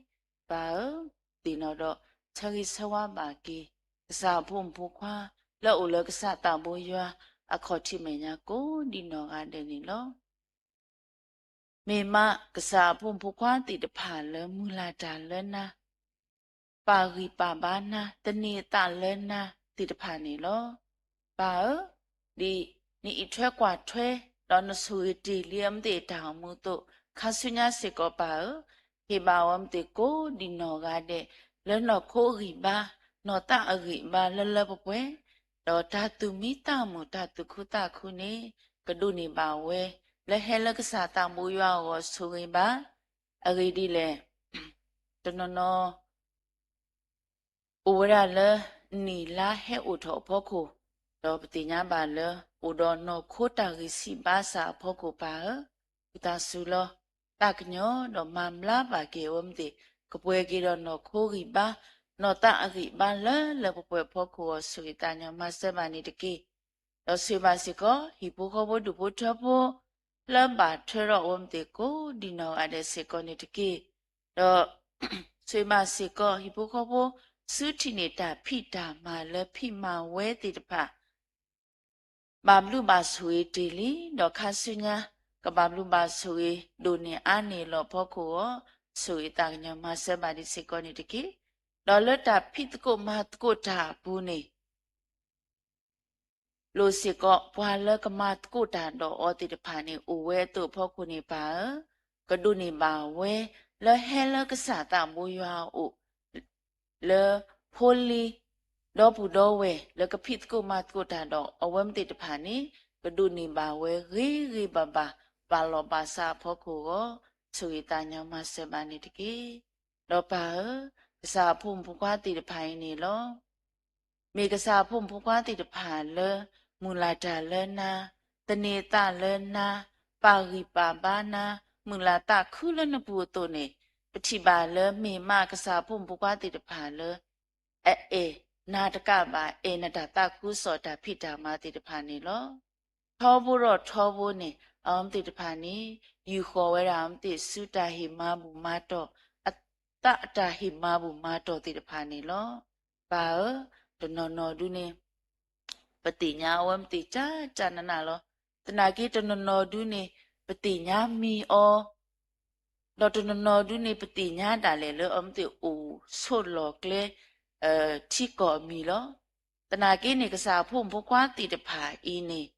ပၢ်ဧၢ, သ့ၣ်နီၣ်ဒီး ဆၢဂ့ၤဆၢဝါဘၣ်က့ၤ ကစၢ်အဖိမုၣ်ဖိခွါ လၢအိၣ်လၢကစၢ်သးဘိယွၤ အခီၣ်ထံးမဲာ်ညါကိးဒံးနီၢ်ဂၤဒဲးန့ၣ်လီၤ. မ့ၢ်မးကစၢ်အဖိမုၣ်ဖိခွါသ့ၣ်တဖၣ်လၢမုၢ်လၢ်တၢ်လၢနၤ, ပာ်ဂံၢ်ပာ်ဘါနၤ, သန့ၤအသးလၢနၤသ့ၣ်တဖၣ်န့ၣ်လီၤ. ပၢ်ဧၢ, ဒ်နအံးထွဲကွၢ်ထွဲ ဒီးနဆိၣ်ဂ့ၤတ့ၢ်လံအဝဲသ့ၣ်အတၢ်အိၣ်မူအသိး, ခါဆူညါစ့ၢ်ကီးပၢ်ဧၢ, ဟ့ၣ်ဘၣ်အဝဲသ့ၣ်ကိးဒံးနီၢ်ဂၤဒဲး လၢနီၢ်ခိအဂံၢ်ဘါ, နီၢ်သးအဂံၢ်ဘါလၢလၢပှဲၤပှဲၤ, ဒီးတၢ်သူၣ်မံသးမုာ် တၢ်သူၣ်ခုသးခုန့ၣ် ကဒိးန့ၢ်ဘၣ်ဝဲ လၢဟဲလၢကစၢ်သးဘိယွၤအဂီၢ်ဆိၣ်ဂ့ၤဘၣ်. အဂ့ၢ်ဒ်လဲၣ်, တနီၤနီၤ အိၣ်ဝဲဒၣ်လၢနံၣ်လါဟဲအိၣ်ထီၣ်အဖီခိၣ်, ဒီးပသ့ၣ်ညါဘၣ်လၢ အိၣ်ဒီးနီၢ်ခိတၢ်ဂံၢ်ဆံးဘါစၢ်အဖီခိၣ်ပၢ်ဧၢ, ဝံသးစူၤလီၤ သးကညီၤဒီးမၤဘျါဘၣ်က့ၤအဝဲသ့ၣ် ကပှဲၤက့ၤဒီးနီၢ်ခိဂံၢ်ဘါ, နီၢ်သးအဂံၢ်ဘါလၢလၢပှဲၤပှဲၤအဖီခိၣ်အဂီၢ် ဆိၣ်ဂ့ၤသးကညီၤမၤစၢၤဘၣ်န့ၣ်တက့ၢ်. ဒီးဆိၣ်ဂ့ၤဘၣ်စ့ၢ်ကီး ဟံၣ်ဖိဃီဖိဒူၣ်ဖိထၢဖိ လၢဘၣ်ထွဲဒီးအဝဲသ့ၣ်ကိးဒံးနီၢ်ဂၤဒဲးစ့ၢ်ကီးန့ၣ်တက့ၢ်. ဒီး ဆိၣ်ဂ့ၤဘၣ်စ့ၢ်ကီး ဟံၣ်ဖိဃီဖိ ဆူထံၣ်န့ၢ်တၢ်ဖံးတၢ်မၤလၢဖံးမၤဝဲသ့ၣ်တဖၣ် ဘၣ်ဘျုးဘၣ်ဆိၣ်ဂ့ၤတ့ၢ်လံ, ဒီးခါဆူညါ ကဘၣ်ဘျုးဘၣ်ဆိၣ်ဂ့ၤ ဒိၣ်န့ၢ်အါန့ၢ်လီၤအဖီခိၣ်အဂီၢ် ဆိၣ်ဂ့ၤသးကညီၤမၤစၢၤဘၣ်ဒံးစ့ၢ်ကီးန့ၣ်တက့ၢ်. ဒီးလၢတၢ်ဖံးသကိးမၤသကိးတၢ်အပူၤန့ၣ် လိၣ်စ့ၢ်ကီးပှၤလၢကမၤသကိးတၢ်ဒီးအီၤသ့ၣ်တဖၣ်န့ၣ် အိၣ်ဝဲအသိးအဖီခိၣ်န့ၣ်ပၢ်ဧၢ, ကဒိးန့ၢ်ဘၣ်ဝဲ လၢဟဲလၢကစၢ်သးဘိယွၤအအိၣ် လၢဖိလံၤ ဒီပုၢ်ဒီဝဲၢ် လၢကဖံးသကိးမၤသကိးတၢ်ဒီးအဝဲသ့ၣ်တဖၣ်န့ၣ် ကဒိးန့ၢ်ဘၣ်ဝဲဂ့ၤဂ့ၤဘၣ်ဘၣ် ဘၣ်လီၤဘၣ်စးအဖီခိၣ်အဂီၢ် ဆိၣ်ဂ့ၤသးကညီၤမၤစၢၤဘၣ်န့ၣ်တက့ၢ်. ဒီးပၢ်ဧၢ, ကစၢ်အဖိမုၣ်ဖိခွါသ့ၣ်တဖၣ်အံၤန့ၣ်လီၤ. မ့ၢ်ကစၢ်အဖိမုၣ်ဖိခွါသ့ၣ်တဖၣ်လၢ မုၢ်လၢ်တၢ်လၢနၤ, သန့ၤသးလၢနၤ, ပာ်ဂံၢ်ပာ်ဘါနၤ, မုၢ်လၢ်သးခုလၢနပူၤအသိးန့ၣ်, ပထံၣ်ဘၣ်လၢမ့ၢ်မးကစၢ်အဖိမုၣ်ဖိခွါသ့ၣ်တဖၣ်လၢ အအဲၣ်နၤတကးဘၣ် အဲၣ်နတၢ်သးခုကစီၣ်တၢ်ဖံးတၢ်မၤသ့ၣ်တဖၣ်န့ၣ်လီၤ. ထီဘိဒီးထီဘိန့ၣ် အဝဲသ့ၣ်တဖၣ်န့ၣ် ယူာ်ဃီၤဝဲဒၣ်အဝဲသ့ၣ်ဆူတၢ်ဟ့ၣ်မၤဘူၣ်မၤတီၢ်, အသးအတၢ်ဟ့ၣ်မၤဘူၣ်မၤတီၢ်သ့ၣ်တဖၣ်န့ၣ်လီၤ. ပၢ်ဧၢ, တနီၤနီၤဒုန့ၣ် ပသ့ၣ်ညါအဝဲသ့ၣ်ကၠၢ်ကၠၢ်နးနးလီၤ. သနာ်က့တနီၤနီၤဒုန့ၣ် ပသ့ၣ်ညါမံၤအီၤ ဒီးတနီၤနီၤဒုန့ၣ် ပသ့ၣ်ညါဒၣ်လဲာ်လၢအဝဲသ့ၣ်အိၣ်ဆိးလီၢ်ကျဲ ထံကီၢ်အမံၤလီၤ. သနာ်က့န့ၣ် ကစၢ်အဖိမုၣ်ဖိခွါသ့ၣ်တဖၣ်အံၤန့ၣ်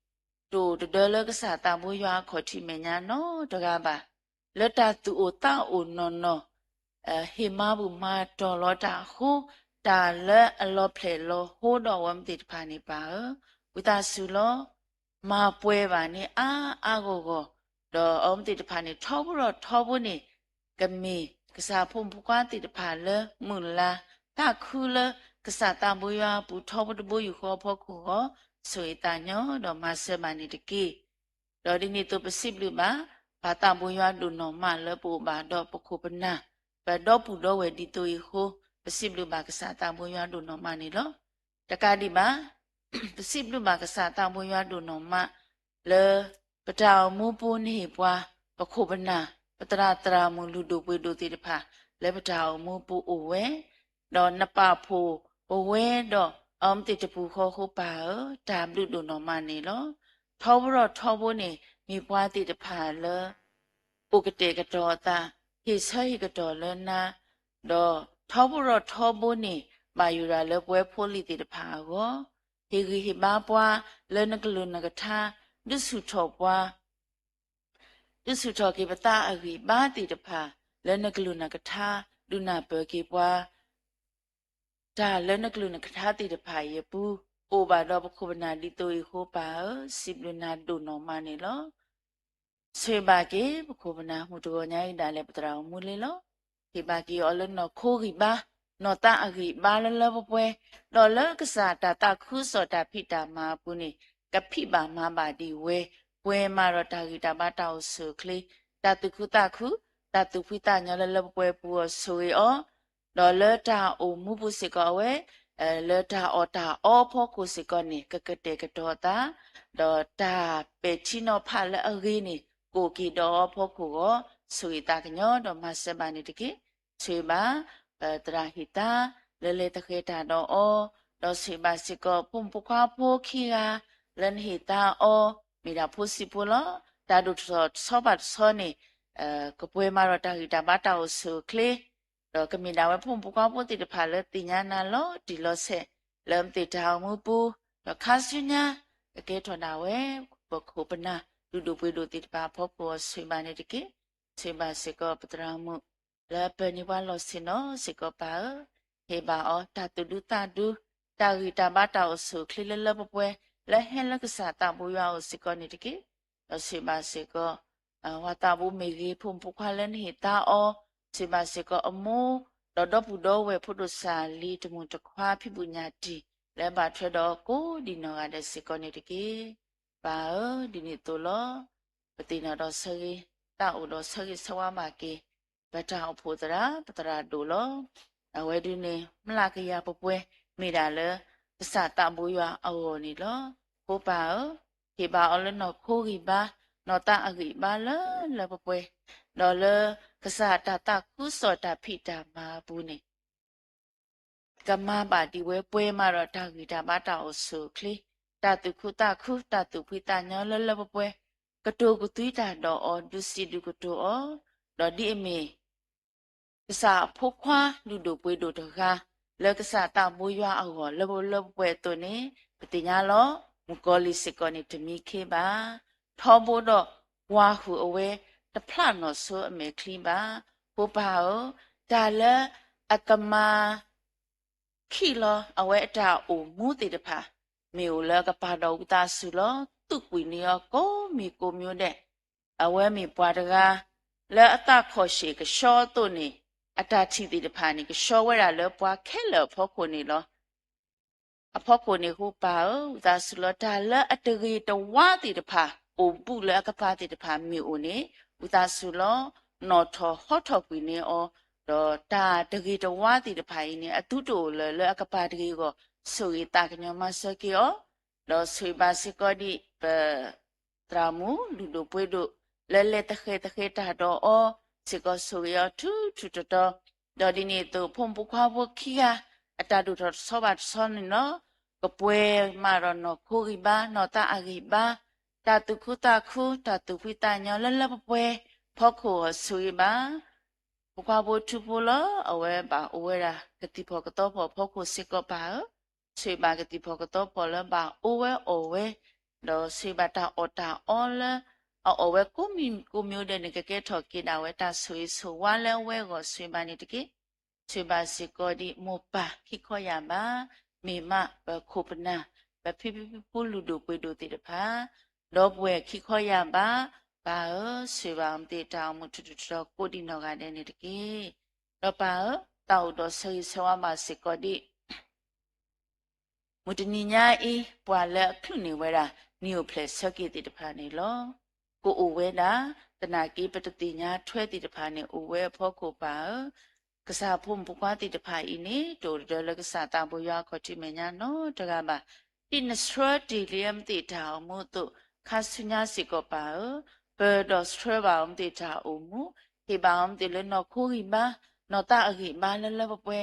တအိၣ်တဒၢလၢကစၢ်သးဘိယွၤအခီၣ်ထံးမဲာ်ညါနီတဂၤဘၣ်. လၢတၢ်သူၣ်အိၣ်သးအိၣ်နီၢ်နီၢ် ဟ့ၣ်မၤဘူၣ်မၤတီၢ်လီၤတၢ်အဃိ, တၢ်လၢအလီၤဖျဲၣ်လီၤဟိဒီးအဝဲသ့ၣ်တဖၣ်န့ၣ်ပၢ်ဧၢ, ဝံသးစူၤလီၤ မၤပှဲၤဘၣ်န့ၢ်အါအါဂီၢ်ဂီၢ်, ဒီးအဝဲသ့ၣ်တဖၣ်န့ၣ် ထီဘိဒီးထီဘိန့ၣ် ကမ့ၢ်ကစၢ်အဖိမုၣ်ဖိခွါသ့ၣ်တဖၣ်လၢမုၢ်လၢ်သးခုလၢ ကစၢ်သးဘိယွၤအပူၤထီဘိတဘိယူၢ်ဃီအဖီခိၣ်အဂီၢ် ဆိၣ်ဂ့ၤသးကညီၤဒီးမၤစၢၤဘၣ်န့ၣ်တက့ၢ်. ဒီးဒ်န့ၣ်အသိးပစံးဘျုးဘၣ် ပၢ်သးဘိယွၤဒိၣ်နီၢ်မးလၢပအိၣ်ဘၣ်ဒီးပခိၣ်ပနၢ် ပဒီပုၢ်ဒီဝဲၢ်ဒ်သိးအံၤအဃိ, ပစံးဘျုးဘၣ်ကစၢ်သးဘိယွၤဒိၣ်နီၢ်မးန့ၣ်လီၤ. တကးဒံးဘၣ်, ပစံးဘျုးဘၣ်ကစၢ်သးဘိယွၤဒိၣ်နီၢ်မး လၢ ပတၢ်အိၣ်မူပူၤနဟ့ၣ်ပှၤ ပခိၣ်ပနၢ် ပသရၣ်သရၣ်မုၣ်လုၢ်ဒိၣ်ပှ့ၤဒိၣ်သ့ၣ်တဖၣ် လၢပတၢ်အိၣ်မူပူၤအိၣ်ဝဲ, ဒီးနပာ်ဖှိၣ်ပဝဲဒီး အဝဲသ့ၣ်တပူၤဃီအဃိပၢ်ဧၢ, တၢ်ဘျုးဒိၣ်နီၢ်မးန့ၣ်လီၤ. ထီဘိထီဘိန့ၣ် မ့ၢ်ပှၤသ့ၣ်တဖၣ်လၢ အိၣ်ကတဲာ်ကတီၤအသး, ဟ့ၣ်ဆၢဟ့ၣ်ကတီၤလၢနၤ, ဒီးထီဘိထီဘိန့ၣ် ဘၣ်ယိၣ်ဒၣ်လၢပဝဲဖိလံၤသ့ၣ်တဖၣ်အဂီၢ်, ဟ့ၣ်ဂံၢ်ဟ့ၣ်ဘါပှၤလၢနကလုၢ်နကထါ, ဒုးဆူၣ်ထီၣ်ပှၤ ဒုးဆူၣ်ထီၣ်က့ၤပသးအဂံၢ်ဘါသ့ၣ်တဖၣ် လၢနကလုၢ်နကထါ, ဒုးနၢ်ပၢၢ်က့ၤပှၤ တၢ်လၢနကလုၢ်နကထါသ့ၣ်တဖၣ်အံၤအပူၤ, အိၣ်ဘၣ်ဒီးပခိၣ်ပနၢ်ဒ်သိးအံၤအဃိပၢ်ဧၢ, စံးဘျုးနၤဒိၣ်နီၢ်မးန့ၣ်လီၤ. ဆိၣ်ဂ့ၤဘၣ်က့ၤ ပခိၣ်ပနၢ်မုၢ်တဂီၤညါအံၤဒၣ်လဲာ်ပသရၣ်အိၣ်မူလံလီၤ. ဟ့ၣ်ဘၣ်က့ၤအီၤလၢနီၢ်ခိဂံၢ်ဘါ, နီၢ်သးအဂံၢ်ဘါလၢလၢပှဲၤပှဲၤ, ဒီးလၢကစၢ်တၢ်သးခုကစီၣ်တၢ်ဖံးတၢ်မၤအပူၤန့ၣ် ကဖံးဘၣ်မၤဘၣ်ဒံးဝဲ, ပှဲၤမးဒီးတၢ်ဂံၢ်တၢ်ဘါတၢ်အိၣ်ဆူၣ်အိၣ်ချ့, တၢ်သူၣ်ခုသးခု, တၢ်သူၣ်ဖှံသးညီလၢလၢပှဲၤပှဲၤပူၤအီၤဆိၣ်ဂ့ၤအီၤ ဒီးလၢတၢ်အိၣ်မူပူၤစ့ၢ်ကီးအဝဲ, လၢတၢ်အီၣ်တၢ်အီအဖီခိၣ်စ့ၢ်ကီးန့ၣ် ကကတဲာ်ကတီၤအသး, ဒီးတၢ်ပဲာ်ထံနီၤဖးလၢအဂ့ၤန့ၣ် ကအိၣ်က့ၤဒီးအီၤအဖီခိၣ်အဂီၢ်, ဆိၣ်ဂ့ၤသးကညီၤဒီးမၤစၢၤဘၣ်န့ၣ်တက့ၢ်. ဆိၣ်ဂ့ၤဘၣ် ပသရၣ်ဟ့ၣ်သါ လၢလဲၤသဃဲၤတၢ်ဒီးအီၤ, ဒီးဆိၣ်ဂ့ၤဘၣ်စ့ၢ်ကီး ဖိမုၣ်ဖိခွါဖိခံဂၤ လၢနဟ့ၣ်သါအီၤ, မ့ၢ်ဒၣ်ဖိဆံးဖိလီၤ. တၢ်ဒိၣ်ထီၣ်တဆီဘၣ်တဆီန့ၣ် ကပှဲၤမးဒီးတၢ်ဂံၢ်တၢ်ဘါတၢ်အိၣ်ဆူၣ်အိၣ်ချ့, ဒီးကမ့ၢ်ဒၣ်ဝဲဖိမုၣ်ဖိခွါဖိသ့ၣ်တဖၣ်လၢသ့ၣ်ညါနၤလီၤတံၢ်လီၤဆဲး, လၢမ့ၢ်သ့ၣ်တၢ်အိၣ်မူပူၤ, ဒီးခါဆူညါ ကကဲထီၣ်ဒၣ်ဝဲ ပခိၣ်ပနၢ် လုၢ်ဒိၣ်ပှ့ၤဒိၣ်သ့ၣ်တဖၣ်အဖီခိၣ်အီၤဆိၣ်ဂ့ၤဘၣ်န့ၣ်တက့ၢ်. ဆိၣ်ဂ့ၤဘၣ်စ့ၢ်ကီးပသရၣ်မုၣ် လၢအပၢနံၤပှၤလီၢ်ဆ့ၣ်နီၤစ့ၢ်ကီးပၢ်ဧၢ, ဟ့ၣ်ဘၣ်အီၤတၢ်သူၣ်ဒူသးဒူ, တၢ်ဂံၢ်တၢ်ဘါတၢ်အိၣ်ဆူၣ်အိၣ်ချ့လၢလၢပှဲၤပှဲၤ လၢဟဲလၢကစၢ်သးဘိယွၤအအိၣ်စ့ၢ်ကီးန့ၣ်တက့ၢ်. ဒီးဆိၣ်ဂ့ၤဘၣ်စ့ၢ်ကီး ဝၤသးဘိမ့ၢ်ဂ့ၤ ဖိမုၣ်ဖိခွါလၢနဟ့ၣ်သါအီၤ, ဆိၣ်ဂ့ၤဘၣ်စ့ၢ်ကီးအမိၢ်, ဒီးဒီပုၢ်ဒီဝဲၢ်ဖိဒိၣ်စၢ်လံၤတမုၢ်တခွါဖံးဘူးညၣ်တံၢ် လၢဘၣ်ထွဲဒီးကိးဒံးနီၢ်ဂၤဒဲးစ့ၢ်ကီးန့ၣ်တက့ၢ်. ပၢ်ဧၢ, ဒ်န့ၣ်အသိးလီၤ. ပသ့ၣ်နီၣ်ဒီးဆၢဂ့ၤ, သးအိၣ်ဒီးဆၢဂ့ၤဆၢဝါဘၣ်က့ၤ ပတၢ်အိၣ်ဖှိၣ်သရၣ် ပသရၣ်ဒိၣ်လီၤ. အဝဲဒုန့ၣ် မျးကယၤပှဲၤပှဲၤ မ့ၢ်ဒၣ်လၢ ကစၢ်သးဘိယွၤအဂီၢ်န့ၣ်လီၤ. ဖိပၢ်ဧၢ, ဟ့ၣ်ဘၣ်အီၤလၢနီၢ်ခိဂံၢ်ဘါ, နီၢ်သးအဂံၢ်ဘါလၢလၢပှဲၤပှဲၤ, ဒီးလၢကစၢ်တၢ်သးခုကစီၣ်တၢ်ဖံးတၢ်မၤအပူၤန့ၣ် ကမၤဘၣ်ဒံးဝဲ ပှဲၤမးဒီးတၢ်ဂံၢ်တၢ်ဘါတၢ်အိၣ်ဆူၣ်အိၣ်ချ့, တၢ်သူၣ်ခုသးခု, တၢ်သူၣ်ဖှံသးညီလၢလၢပှဲၤပှဲၤ, ကတိၤကသွံတၢ်ဒီးအီၤ ဒုးစံးဒုးကတိၤအီၤ, ဒီးဒ်အမ့ၢ် ကစၢ်အဖိခွါလုၢ်ဒိၣ်ပှ့ၤဒိၣ်တဂၤ လၢကစၢ်သးဘိယွၤအဂီၢ် လၢလၢပှဲၤပှဲၤအသိးန့ၣ် ပသ့ၣ်ညါလီၤ. မုၣ်ကီၤလံၢ်စ့ၢ်ကီးန့ၣ် တမံခ့ဘၣ်. ထီဘိဒီးပှၤဟုၣ်အဝဲ တဖျးနီၣ်ဆိအမဲာ်ချံဘၣ်. ဖိပၢ်ဧၢ, တၢ်လၢအကမၤ ခံးလီၤအဝဲအတၢ်အိၣ်မူသ့ၣ်တဖၣ်, မ့ၢ်အိၣ်လၢအကပၤဒီးဝံသးစူၤလီၤ. သူၣ်ကွံာ်န့ၢ်အီၤကိးမံၤကိးမံၤဒဲး, အဝဲမ့ၢ်ပှၤတဂၤ လၢအသးခီၣ်ရှ့ၣ်ကဆှီအသိးန့ၣ်, အတၢ်ထံၣ်သ့ၣ်တဖၣ်န့ၣ် ကဆှီဝဲဒၣ်လၢပှၤခဲလၢာ်အဖီခိၣ်န့ၣ်လီၤ. အဖီခိၣ်န့ၣ်အဃိပၢ်ဧၢ, ဝံသးစူၤလီၤ. တၢ်လၢအတဂ့ၤတဝါသ့ၣ်တဖၣ် အိၣ်ဘူးလၢအကပၤသ့ၣ်တဖၣ်မ့ၢ်အိၣ်န့ၣ်, ဝံသးစူၤလီၤ. နီၣ်ထီၣ်ဟီထီၣ်ကွံာ်န့ၢ်အီၤ, ဒီးတၢ်တဂ့ၤတဝါသ့ၣ်တဖၣ်အံၤန့ၣ် အသုတအိၣ်လၢၤလၢအကပၤတဂ့ၤအဂီၢ်, ဆိၣ်ဂ့ၤသးကညီၤမၤစၢၤက့ၤအီၤ, ဒီးဆိၣ်ဂ့ၤဘၣ်စ့ၢ်ကီးဒံးပ သရၣ်မုၣ်လုၢ်ဒိၣ်ပှ့ၤဒိၣ် လၢလဲၤသဃဲၤသဃဲၤတၢ်ဒီးအီၤစ့ၢ်ကီး ဆိၣ်ဂ့ၤအီၤထူထူတီတီ, ဒီးဒ်န့ၣ်အသိး ဖိမုၣ်ဖိခွါဖိခံဂၤ အတၢ်ဒိၣ်ထီၣ်တဆီဘၣ်တဆီန့ၣ်လီၤ. ကပှဲၤမးဒီးနီၢ်ခိဂံၢ်ဘါ နီၢ်သးအဂံၢ်ဘါ, တၢ်သူၣ်ခုသးခု တၢ်သူၣ်ဖှံသးညီလၢလၢပှဲၤပှဲၤ ဖီခိၣ်အဂီၢ်ဆိၣ်ဂ့ၤဘၣ် ဖိခွါဖိထူဖိလီၤ. အဝဲဘၣ်အိၣ်ဝဲဒၣ်ကသံၣ်ဖီၣ်ကသီဖီၣ်အဖီခိၣ်စ့ၢ်ကီးပၢ်ဧၢ, ဆိၣ်ဂ့ၤဘၣ်ကသံၣ်ဖီၣ်ကသီဖီၣ်လၢဘၣ်အိၣ်ဝဲအီၣ်ဝဲ, ဒီးဆိၣ်ဂ့ၤဘၣ်တၢ်အီၣ်တၢ်အီလၢ အအီၣ်ဝဲကိးမံၤကိးမံၤဒဲးန့ၣ် ကကဲထီၣ်က့ၤဒၣ်ဝဲတၢ်ဆိၣ်ဂ့ၤဆိၣ်ဝါလၢအဝဲအဂီၢ်ဆိၣ်ဂ့ၤဘၣ်န့ၣ်တက့ၢ်. ဆိၣ်ဂ့ၤဘၣ်စ့ၢ်ကီးဒံးမိၢ်ပၢ်ခံခီယၢ်ဘး, မ့ၢ်မးပခိၣ်ပနၢ်, ပဖံဖံဖုဖုလုၢ်ဒိၣ်ပှ့ၤဒိၣ်သ့ၣ်တဖၣ်, ဒီပုၢ်ဝဲၢ်ခံခီယၢ်ဘး, ပၢ်ဧၢ, ဆိၣ်ဂ့ၤဘၣ်အဝဲသ့ၣ်တၢ်အိၣ်မူထူထူတီတီကိးဒံးနီၢ်ဂၤဒဲးန့ၣ်တက့ၢ်. ဒီးပၢ်ဧၢ, သးအိၣ်ဒီးဆၢဂ့ၤဆၢဝါဘၣ်စ့ၢ်ကီးဒံး မုၢ်တနံၤညါအံၤ ပှၤလၢအချုးန့ၢ်ဝဲဒၣ် နံၣ်အိၣ်ဖျဲၣ်ဆၢက့ၤသ့ၣ်တဖၣ်န့ၣ်လီၤ. ကအိၣ်ဝဲဒၣ် သနာ်က့ပတသ့ၣ်ညါထွဲသ့ၣ်တဖၣ်န့ၣ် အိၣ်ဝဲအဖီခိၣ်ပၢ်ဧၢ, ကစၢ်ဖိမုၣ်ဖိခွါသ့ၣ်တဖၣ်အံၤန့ၣ် တအိၣ်တဒၢလၢကစၢ်သးဘိယွၤအခီၣ်ထံးမဲာ်ညါနီတဂၤဘၣ်. ဒ်နဆှၢတ့ၢ်လံအမ့ၢ်သ့ၣ်တၢ်အိၣ်မူအသိး, ခါဆူညါစ့ၢ်ကီးပၢ်ဧၢ, ပၢၢ်ဒီးဆှၢဘၣ်အမ့ၢ်သ့ၣ်တၢ်အိၣ်မူ, ဟ့ၣ်ဘၣ်အမ့ၢ်သ့ၣ်လၢနီၢ်ခိဂံၢ်ဘါ, နီၢ်သးအဂံၢ်ဘါလၢလၢပှဲၤပှဲ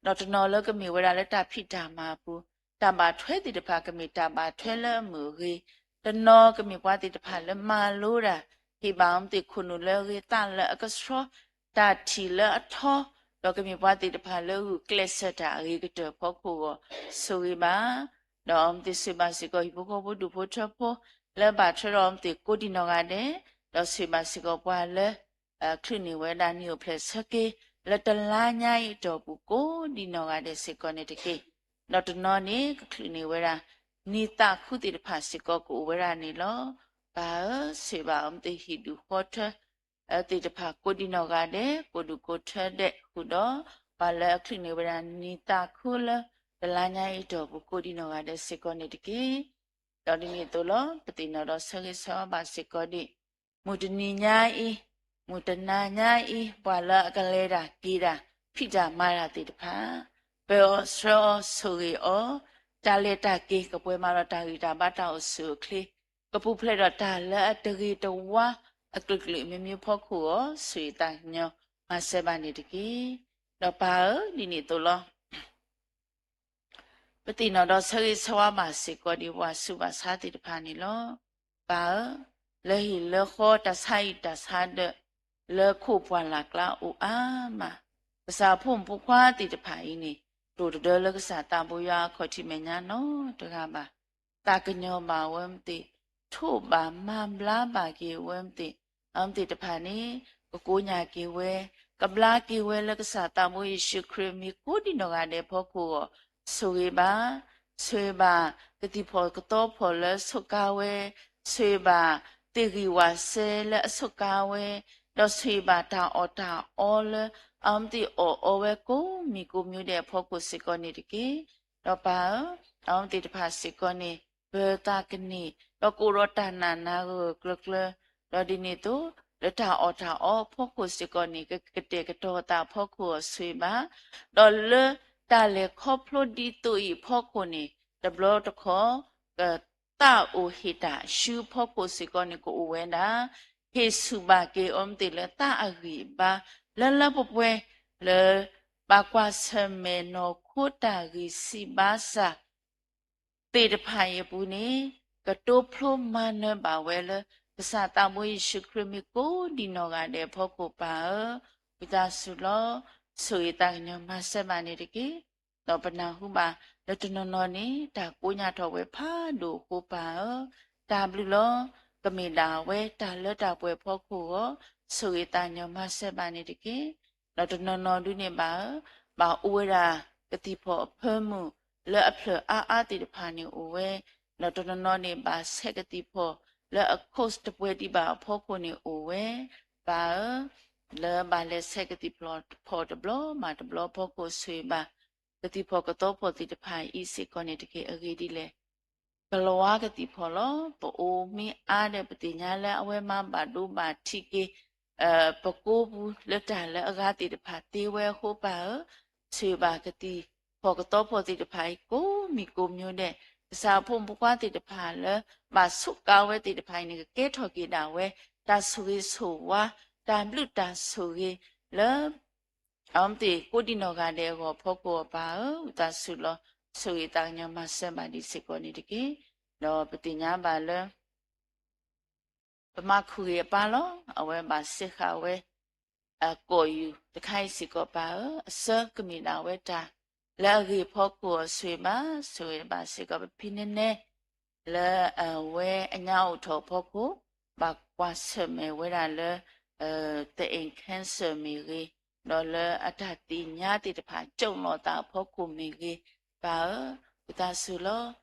ၤ, ဒီးတနီၤလၢကမ့ၢ်ဝဲဒၣ်လၢတၢ်ဖံးတၢ်မၤအပူၤ, တၢ်ဘၣ်ထွဲသ့ၣ်တဖၣ်ကမ့ၢ်တၢ်ဘၣ်ထွဲလၢအမုာ်အဂ့ၤ, တနီၤကမ့ၢ်ပှၤသ့ၣ်တဖၣ်လၢမၤလိဒၣ်, ဟ့ၣ်ဘၣ်အမ့ၢ်သ့ၣ်ခိၣ်နူာ်လၢအဂ့ၤသးလၢအကဆှီ, တၢ်ထံၣ်လၢအထီ, ဒီးကမ့ၢ်ပှၤသ့ၣ်တဖၣ်လၢဂုာ်ကျဲးစၢးတၢ်အဂ့ၤကတၢၢ်အဖီခိၣ်အဂီၢ်, ဆိၣ်ဂ့ၤဘၣ် ဒီးအမ့ၢ်သ့ၣ်ဆိၣ်ဂ့ၤဘၣ်စ့ၢ်ကီး ဟံၣ်ဖိဃီဖိဒူၣ်ဖိထၢဖိ, လၢဘၣ်ထွဲဒီးအမ့ၢ်သ့ၣ်ကိးဒံးနီၢ်ဂၤဒဲး, ဒီးဆိၣ်ဂ့ၤဘၣ်စ့ၢ်ကီးပှၤလၢ ချုးန့ၢ်ဝဲဒၣ်နံၣ်အိၣ်ဖျဲၣ်ဆၢက့ၤ လၢတလါညါအံၤအတီၢ်ပူၤကိးဒံးနီၢ်ဂၤဒဲးစ့ၢ်ကီးန့ၣ်တက့ၢ်. ဒီးတနီၤန့ၣ် ကချုးန့ၢ်ဝဲဒၣ် နံၤသးခုသ့ၣ်တဖၣ်စ့ၢ်ကီးကအိၣ်ဝဲဒၣ်န့ၣ်လီၤ. ပၢ်ဧၢ, ဆိၣ်ဂ့ၤဘၣ်အမ့ၢ်သ့ၣ်ဟံၣ်ဒူၣ်ဃီထၢ သ့ၣ်တဖၣ်ကိးဒံးနီၢ်ဂၤဒဲး, ကိးဒူၣ်ကိးထၢဒဲးဃုာ်ဒီး ပှၤလၢအချုးန့ၢ်ဝဲဒၣ်နံၤသးခုလၢ တလါညါအံၤအတီၢ်ပူၤကိးဒံးနီၢ်ဂၤဒဲးစ့ၢ်ကီးန့ၣ်တက့ၢ်. ဒီးဒ်န့ၣ်အသိးလီၤ, ပသ့ၣ်နီၣ်ဒီးဆၢဂ့ၤဆၢဝါဘၣ်စ့ၢ်ကီးဒံး, မုၢ်တနံၤညါအံၤ, မုၢ်တနၤညါအံၤ, ပှၤလၢအကလဲၤတၢ်က့ၤတၢ် ဖံးတၢ်မၤတၢ်သ့ၣ်တဖၣ်, ပၢအီၤဆှၢအီၤဆိၣ်ဂ့ၤအီၤ, တၢ်လဲၤတၢ်က့ၤကပှဲၤမးဒီးတၢ်ဂံၢ်တၢ်ဘါတၢ်အိၣ်ဆူၣ်အိၣ်ချ့, ကပူၤဖျဲးဒီးတၢ်လၢအတဂ့ၤတဝါအကလုာ်ကလုာ်မ့ၢ်မ့ၢ်ဖီခိၣ်အဂီၢ်, ဆိၣ်ဂ့ၤသးကညီၤမၤစၢၤဘၣ်န့ၣ်တက့ၢ်. ဒီးပၢ်ဧၢ, ဒ်န့ၣ်အသိးလီၤ. ပသ့ၣ်နီၣ်ဒီးဆၢဂ့ၤဆၢဝါဘၣ်စ့ၢ်ကီးဒံးပှၤဆူးပှၤဆါသ့ၣ်တဖၣ်န့ၣ်လီၤ. ပၢ်ဧၢ, လၢဟံၣ်လၢဃီတၢ်ဆါအံၤတၢ်ဆါဒၢး လၢခိၣ်ပှၢ်လၢ်ကျါအိၣ်အါမး, ကစၢ်ဖိမုၣ်ဖိခွါသ့ၣ်တဖၣ်အံၤန့ၣ် တအိၣ်တဒၢလၢကစၢ်သးဘိယွၤအခီၣ်ထံးမဲာ်ညါနီတဂၤဘၣ်. သးကညီၤဘၣ်ဝဲမ့ၢ်သ့ၣ်, ထိးဘၣ်မၤဘျါဘၣ်က့ၤဝဲမ့ၢ်သ့ၣ်, အမ့ၢ်သ့ၣ်တဖၣ်န့ၣ် ကကိညၢ်က့ၤဝဲ, ကဘျါက့ၤဝဲလၢကစၢ်သးဘိယ့ၣ်ၡူးခရံာ်မ့ၢ်ကိးဒံးနီၢ်ဂၤဒဲးဖီခိၣ်အဂီၢ်, ဆိၣ်ဂ့ၤဘၣ်, ဆိၣ်ဂ့ၤဘၣ် ကသံၣ်ဖီၣ်ကသီဖီၣ်လၢအဆိးကါဝဲ, ဆိၣ်ဂ့ၤဘၣ်သ့ၣ်ဂံၢ်ဝၣ်စဲလၢအဆိးကါဝဲ, ဒီးဆိၣ်ဂ့ၤဘၣ်တၢ်အီၣ်တၢ်အီလၢ အမ့ၢ်သ့ၣ်အီၣ်အီဝဲကိးမံၤကိးမံၤဒဲးအဖီခိၣ်စ့ၢ်ကီးန့ၣ်တက့ၢ်. ဒီးပၢ်ဧၢ, အမ့ၢ်သ့ၣ်တဖၣ်စ့ၢ်ကီးန့ၣ် ပၢၤသးကန့ၢ်, ဒီးကအိၣ်ဒီးတၢ်နာ်နၤဂၢၢ်ဂၢၢ်ကျၢၤကျၢၤ, ဒီးဒ်န့ၣ်အသိး လၢတၢ်အီၣ်တၢ်အီအဖီခိၣ်စ့ၢ်ကီးန့ၣ် ကကတဲာ်ကတီၤသးအဖီခိၣ်အဂီၢ်ဆိၣ်ဂ့ၤဘၣ်, ဒီးလၢတၢ်လဲၤခီဖျိဒ်သိးအံၤအဖီခိၣ်န့ၣ် တဘျီတခီၣ် ကသးအိၣ်ဟ့ၣ်တၢ်အစုအဖီခိၣ်စ့ၢ်ကီးန့ၣ် ကအိၣ်ဝဲဒၣ် ဟ့ၣ်ဆူၣ်ဘၣ်က့ၤအီၤမ့ၢ်သ့ၣ်လၢသးအဂံၢ်အဘါ လၢလၢပှဲၤပှဲၤ လၢ ဘၣ်ကွၢ်ဆၢၣ်မဲာ်နီၢ်ခိတၢ်ဂံၢ်စၢ်ဘါစၢ် သ့ၣ်တဖၣ်အံၤအပူၤန့ၣ် ကတိဖျိမၤနၢၤဘၣ်ဝဲလၢ ကစၢ်သးဘိယ့ၣ်ၡူးခရံာ်မ့ၢ်ကိးဒံးနီၢ်ဂၤဒဲးအဖီခိၣ်ပၢ်ဧၢ, ဝံသးစူၤလီၤ, ဆိၣ်ဂ့ၤသးကညီၤမၤစၢၤဘၣ်န့ၣ်တက့ၢ်. ဒီးပနၢ်ဟူဘၣ်လၢတနီၤနီၤန့ၣ် တၢ်ကိညၢ်ထီၣ်ဝဲဖးဒိၣ်အဃိပၢ်ဧၢ, တၢ်ဘျုးလီၤ. ကမ့ၢ်ဒၣ်ဝဲတၢ်လၢတၢ်ပှဲၤဖီခိၣ်အဂီၢ် ဆိၣ်ဂ့ၤသးကညီၤမၤစၢၤဘၣ်န့ၣ်တက့ၢ်. ဒီးတနီၤနီၤဒုန့ၣ်ဘၣ်ဧၢ, ဘၣ်အိၣ်ဝဲဒၣ်ကသံၣ်ဖီၣ်အဖၢမုၢ်လၢအဖျၢၣ်အါအါသ့ၣ်တဖၣ်န့ၣ်အိၣ်ဝဲ, ဒီးတနီၤနီၤန့ၣ်ဘၣ်ဆဲးကသံၣ်ဖီၣ်လၢအ course တပှဲၤဒံးဘၣ်အဖီခိၣ်န့ၣ်အိၣ်ဝဲ, ပၢ်ဧၢ, လၢဘၣ်လဲၤဆဲးကသံၣ်ဖီၣ်တဘျီမးတဘျီအဖီခိၣ်ဆိၣ်ဂ့ၤဘၣ် ကသံၣ်ဖီၣ်ကသီဖီၣ်သ့ၣ်တဖၣ်အံၤစ့ၢ်ကီးန့ၣ်တက့ၢ်. အဂ့ၢ်ဒ်လဲၣ် ကလီၤဝါကသံၣ်ဖီၣ်လီၤ. ပအိၣ်မ့ၢ်အါဒီးပသ့ၣ်ညါလၢအဝဲမၤဘၣ်ဒိဘၣ်ထံးက့ၤ ပကိာ်ပူၤလၢတၢ်လၢအဂၤသ့ၣ်တဖၣ်သ့ဝဲအဃိပၢ်ဧၢ, ဆိၣ်ဂ့ၤဘၣ်ကသံၣ်ဖီၣ်ကသီဖီၣ်သ့ၣ်တဖၣ်အံၤကိးမံၤကိးမံၤဒဲး, ကစၢ်အဖိမုၣ်ဖိခွါသ့ၣ်တဖၣ်လၢ ဘၣ်ဆိးကါဝဲသ့ၣ်တဖၣ်အံၤန့ၣ် ကကဲထီၣ်က့ၤဒၣ်ဝဲ တၢ်ဆိၣ်ဂ့ၤဆိၣ်ဝါ တၢ်ဘျုးတၢ်ဆိၣ်ဂ့ၤလၢ အဝဲသ့ၣ်ကိးဒံးနီၢ်ဂၤဒဲးအဂီၢ်အဖီခိၣ်အပၢ်ဧၢ, ဝံသးစူၤလီၤ. ဆိၣ်ဂ့ၤသးကညီၤမၤစၢၤဘၣ်ဒံးစ့ၢ်ကီးန့ၣ်တက့ၢ်. ဒီးပသ့ၣ်ညါဘၣ်လၢ ပမၤခူၣ်ဂ့ၤအပၢ်လီၤ. အဝဲဘၣ်စ့ၢ်ဃာ်ဝဲ အကိာ်ယူၢ်တခါအံၤစ့ၢ်ကီးပၢ်ဧၢ, အဆၢကမ့ၢ်ဒၣ်ဝဲတၢ်လၢအဂ့ၤအဖီခိၣ်အဆိၣ်ဂ့ၤဘၣ်, ဆိၣ်ဂ့ၤဘၣ်စ့ၢ်ကီးပဖံန့ၣ်နဲ လၢအဝဲအညါအိၣ်ထီၣ်အဖီခိၣ် ဘၣ်ကွၢ်ဆၢၣ်မဲာ်ဝဲဒၣ်လၢ သအ့ၣ် cancer မ့ၢ်ဂ့ၤ, ဒီးလၢအတၢ်သ့ၣ်ညါသ့ၣ်တဖၣ် ကၠိၣ်လီၤသးအဖီခိၣ်မ့ၢ်ဂ့ၤ, ပၢ်ဧၢ, ဝံသးစူၤလီၤ.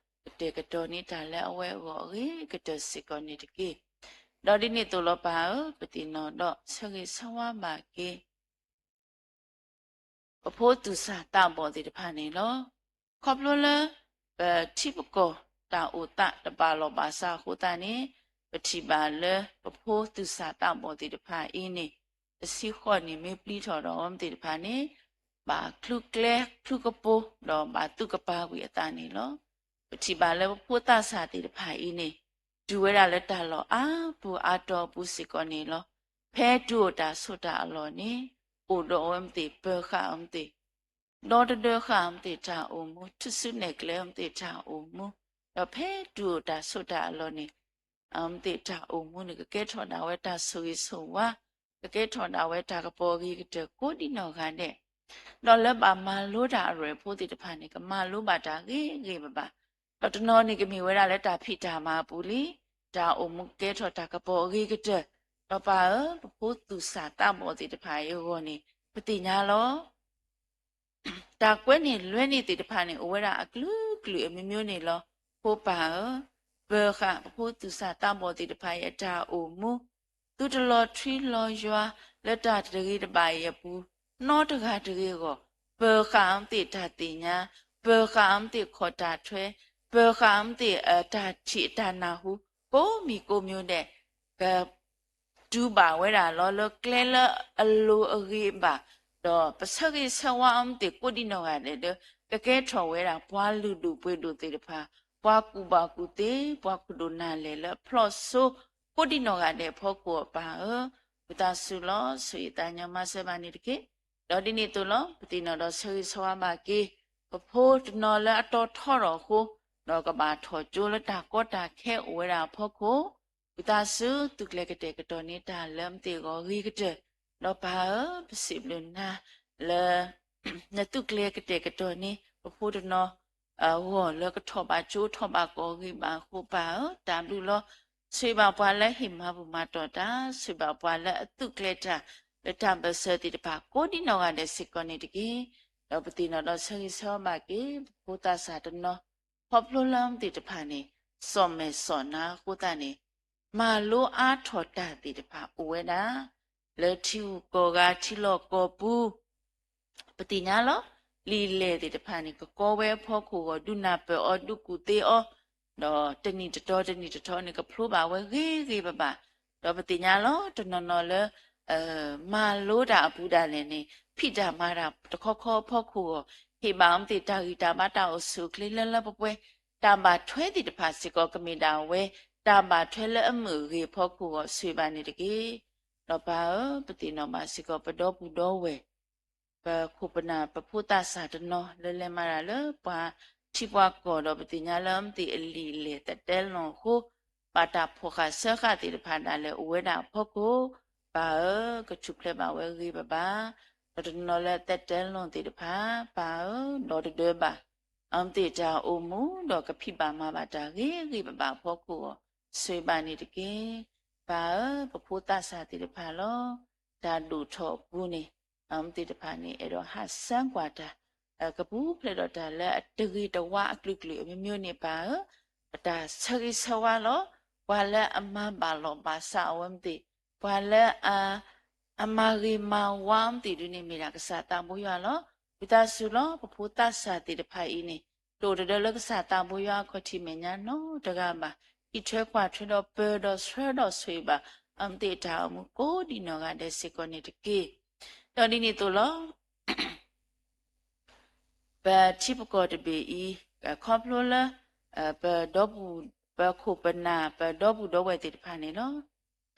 ကတဲာ်ကတီၤန့ၢ်တၢ်လၢအဝဲအဂီၢ်အဂ့ၤကတၢၢ်စ့ၢ်ကီးန့ၣ်တက့ၢ်. ဒီးဒ်န့ၣ်အသိးလီၤပၢ်ဧၢ, ပသ့ၣ်နီၣ်ဒီးဆၢဂ့ၤဆၢဝါဘၣ်က့ၤ ပဖိသူၣ်စၢ်သးဘီၣ်သ့ၣ်တဖၣ်န့ၣ်လီၤ. ခီဖျိလၢ ပထံပကီၢ်တၢ်အိၣ်သးတဘၣ်လီၢ်ဘၣ်စးအဃိသတးန့ၣ် ပထံၣ်ဘၣ်လၢပဖိသူၣ်စၢ်သးဘီၣ်သ့ၣ်တဖၣ်အံၤန့ၣ် တဆံဃိးနံၣ်မ့ၢ်ပျံၤထီၣ်ဒီးအဝဲသ့ၣ်တဖၣ်န့ၣ် ဘၣ်ချုးကျဲချုးကပိၤ ဒီးဘၣ်သူၣ်ကပၤကွံာ်အသးန့ၣ်လီၤ. ပထံၣ်ဘၣ်လၢပဖိသၣ်ဆၣ်သ့ၣ်တဖၣ်အံၤန့ၣ် တုၤဝဲဒၣ်လၢတၢ်လီၢ်အါပူၤအါတီၤအပူၤစ့ၢ်ကီးန့ၣ်လီၤ. ဖဲတုၤအိၣ်တၢ်ဆိးတၢ်အလီၢ်န့ၣ် အိၣ်ဒီးအဝဲမ့ၢ်သ့ၣ်ပၢၤဃာ်အဝဲမ့ၢ်သ့ၣ် ဒီတဒၢဃာ်အဝဲမ့ၢ်သ့ၣ်တၢ်အိၣ်မူ, ထုးစုနဲၣ်ကျဲအဝဲမ့ၢ်သ့ၣ်တၢ်အိၣ်မူ, ဒီးဖဲတုၤအိၣ်တၢ်ဆိးတၢ်အလီၢ်န့ၣ် အဝဲမ့ၢ်သ့ၣ်တၢ်အိၣ်မူန့ၣ် ကကဲထီၣ်ဒၣ်ဝဲတၢ်ဆိၣ်ဂ့ၤဆိၣ်ဝါ, ကကဲထီၣ်ဒၣ်ဝဲတၢ်ကပီၤအဂ့ၤကတၢၢ်ကိးဒံနီၢ်ဂၤဒဲး, ဒီးလၢဘၣ်မၤလိတၢ်အရဲၣ်ဖိသ့ၣ်တဖၣ်န့ၣ် ကမၤလိဘၣ်တၢ်ဂ့ၤဂ့ၤဘၣ်ဘၣ်, ဒီးတနီၤန့ၣ်ကမ့ၢ်ဝဲဒၣ်လၢတၢ်ဖံးတၢ်မၤအပူၤလံ, တၢ်အိၣ်မူကဲထီၣ်တၢ်ကပီၤအဂ့ၤကတၢၢ်, ဒီးပၢ်ဧၢ, ပဖိသူၣ်စၢ်သးဘီၣ်သ့ၣ်တဖၣ်အံၤအဂီၢ်န့ၣ် ပသ့ၣ်ညါလီၤ. တၢ်ကွဲန့ၢ်လွဲန့ၢ်သ့ၣ်တဖၣ်န့ၣ် အိၣ်ဝဲဒၣ်အကလုာ်ကလုာ်အမျိုးမျိုးန့ၣ်လီၤ. အဃိပၢ်ဧၢ, ပၢၤဃာ်ပဖိသူၣ်စၢ်သးဘီၣ်သ့ၣ်တဖၣ်အံၤအတၢ်အိၣ်မူ, သုတလီၤထွံလီၤယွၤလၢတၢ်တဂ့ၤတဘၣ်အံၤအပူၤ, နီတဂၤတဂ့ၤအဂီၢ်, ပၢၤဃာ်အဝဲသ့ၣ်တၢ်သ့ၣ်ညါ, ပၢၤဃာ်အဝဲသ့ၣ်ခီၣ်တၢ်ထွဲ, ပၢၤဃာ်အဝဲသ့ၣ်တၢ်ထံၣ်တၢ်နၢ်ဟူ, ကိးမံၤကိးမျိုးဒဲး, က တူၢ်ဘၣ်ဝဲဒၣ်လီၤလၢကျဲလၢအလိၤအဂ့ၤအဘၣ်, ဒီးပဆၢဂ့ၤဆၢဝါအဝဲသ့ၣ်ကိးဒံနီၢ်ဂၤဒဲးလၢ ကကဲထီၣ်ဝဲဒၣ်ပှၤလုၢ်ဒိၣ်ပှ့ၤဒိၣ်သ့ၣ်တဖၣ်, ပှၤကူၣ်ဘၣ်ကူၣ်သ့, ပှၤကူၣ်ဒိၣ်နၢ်လဲၢ်လၢအဖျီၣ်စိကိးဒံနီၢ်ဂၤဒဲးအဖီခိၣ်အပၢ်ဧၢ, ဝံသးစူၤလီၤ, ဆိၣ်ဂ့ၤသးကညီၤမၤစၢၤဘၣ်န့ၣ်တက့ၢ်. ဒီးဒ်န့ၣ်အသိးလီၤ, ပသ့ၣ်နီၣ်ဒီးဆၢဂ့ၤဆၢဝါဘၣ်က့ၤ ပဖိတနီၤလၢအတီထီထီၣ်အဃိ, ဒီးကဘၣ်ထီၣ်ကၠိလၢတၢ်ကီတၢ်ခဲအိၣ်ဝဲဒၣ်အဖီခိၣ်, ဝံသးစူၤသုးကျဲၤကတဲာ်ကတီၤန့ၢ်တၢ်လၢအမ့ၢ်သ့ၣ်အဂီၢ်ဂ့ၤကတၢၢ်, ဒီးပၢ်ဧၢ, ပစံးဘျုးနၤလၢ နသုးကျဲၤကတဲာ်ကတီၤန့ၢ် ပဖိတနီၤ အဂီၢ်လၢကထီၣ်ဘၣ်ကၠိထီၣ်ဘၣ်ကီၢ်ဂ့ၤဘၣ်အဃိပၢ်ဧၢ, တၢ်ဘျုးလီၤ. ဆိၣ်ဂ့ၤဘၣ်ပှၤလၢဟ့ၣ်မၤဘူၣ်မၤတီၢ်တၢ်, ဆိၣ်ဂ့ၤဘၣ်ပှၤလၢအသုးကျဲၤတၢ် လၢတၢ်ဘၢၣ်စၢၤသ့ၣ်တဖၣ်ကိးဒံနီၢ်ဂၤဒဲးစ့ၢ်ကီးန့ၣ်တက့ၢ်. ဒီးပသ့ၣ်နီၣ်ဒီးဆၢဂ့ၤဆၢဝါဘၣ်က့ၤ ပဖိသၣ်ဆၣ်တနီၤ, ခီဖျိလၢအဝဲသ့ၣ်တဖၣ်န့ၣ် စီၣ်မဲာ်စီၣ်နါအဃိသတးန့ၣ် မၤလိအါထီၣ်တၢ်သ့ၣ်တဖၣ်အိၣ်ဝဲဒၣ် လၢထံဂုၤကီၢ်ဂၤထံလီၢ်ကီၢ်ပူၤ ပသ့ၣ်ညါလီၤ. လံာ်လဲၢ်သ့ၣ်တဖၣ်န့ၣ် ကကီဝဲအဖီခိၣ်အဂီၢ် ဒုးနၢ်ပၢၢ်အီၤ ဒုးကူၣ်သ့အီၤ, ဒီးတနံၣ်တတီၤတနံၣ်တတီၤန့ၣ် ကဖျိဘၣ်ဝဲဂ့ၤဂ့ၤဘၣ်ဘၣ်. ဒီးပသ့ၣ်ညါလီၤ တနီၤနီၤလၢ မၤလိတၢ်အပူၤဒၣ်လဲာ်န့ၣ် ဖံးတၢ်မၤတၢ်တခီခီအဖီခိၣ်အဂီၢ် ဟ့ၣ်ဘၣ်အဝဲသ့ၣ်တၢ်ဂံၢ်တၢ်ဘါတၢ်အိၣ်ဆူၣ်အိၣ်ချ့လၢလၢပှဲၤပှဲၤ, တၢ်ဘၣ်ထွဲသ့ၣ်တဖၣ်စ့ၢ်ကီးကမ့ၢ်ဒၣ်ဝဲ တၢ်ဘၣ်ထွဲလၢအမုာ်အဂ့ၤအဖီခိၣ်အဂီၢ် ဆိၣ်ဂ့ၤဘၣ်န့ၣ်တက့ၢ်. ဒီးပၢ်ဧၢ, ပသ့ၣ်နီၣ်ဘၣ်စ့ၢ်ကီးပဒီပုၢ်ဒီဝဲၢ် ပခိၣ်ပနၢ်ပဖိသၣ်ဆၣ်တနီၤ လၢလဲၤမၤတၢ်လၢပှၤထံပှၤကီၢ် ဒီးပသ့ၣ်ညါလၢအဝဲသ့ၣ်အလံာ်အလဲၢ်သက်တမ်းလွန်အဃိ ဘၣ်တၢ်ဖီၣ်ဃာ်စၢဃာ်သ့ၣ်တဖၣ်ဒၣ်လဲာ်အိၣ်ဝဲဒၣ်အဖီခိၣ်, ပၢ်ဧၢ, ကထူၣ်ဖျဲးဘၣ်ဝဲဂ့ၤဘၣ်ဘၣ်. ဒီးတနီၤလၢသက်တမ်းလွန်သ့ၣ်တဖၣ် ပၢ်ဧၢ, ဒီတဒၢဘၣ် အဝဲသ့ၣ်တၢ်အိၣ်မူ ဒီးကဖံးဘၣ်မၤဘၣ်တၢ်ဂ့ၤဂ့ၤဘၣ်ဘၣ်အဖီခိၣ်အဂီၢ် ဆိၣ်ဂ့ၤဘၣ်န့ၣ်တက့ၢ်. ပၢ်ဧၢ, ပဖိသၣ်ဆၣ်သ့ၣ်တဖၣ်လီၤ. တၢ်ဒိၣ်ထီၣ်အပူၤန့ၣ် အဝဲသ့ၣ်တဖၣ်န့ၣ် အဲၣ်ဒိးဟးဆၢကွၢ်တၢ် ကပူၤဖျဲးဒီးတၢ်လၢအတဂ့ၤတဝါအကလုာ်ကလုာ်အမျိုးမျိုးန့ၣ် ပၢ်ဧၢ, ပတၢ်ဆၢဂ့ၤဆၢဝါလီၤ. ပှၤလၢအမၤဘၣ်လီၤဘၣ်စးအဝဲသ့ၣ်, ပှၤလၢအ အမၤဂ့ၤမၤဝါအဝဲသ့ၣ်ဒ်န့ၣ် မ့ၢ်ဒၣ်ကစၢ်သးဘိယွၤလီၤ. ဝံသးစူၤလီၤ ပဖိသၣ်ဆၣ်သ့ၣ်တဖၣ်အံၤန့ၣ် တအိၣ်တဒၢလၢကစၢ်သးဘိယွၤအခီၣ်ထံးမဲာ်ညါနီတဂၤဘၣ်. အံးထွဲကွၢ်ထွဲဒီးပၢၤဒီးဆှၢဒီးဆိၣ်ဂ့ၤဘၣ် အဝဲသ့ၣ်အတၢ်အိၣ်မူကိးဒံနီၢ်ဂၤဒဲးစ့ၢ်ကီးန့ၣ်တက့ၢ်. ဒီးဒ်န့ၣ်အသိးလီၤ ပထံပကီၢ်တဘ့ၣ်အံၤ ခီဖျိလၢ ပဒီပုၢ် ပခိၣ်ပနၢ် ပဒီပုၢ်ဒီဝဲၢ်သ့ၣ်တဖၣ်န့ၣ်လီၤ.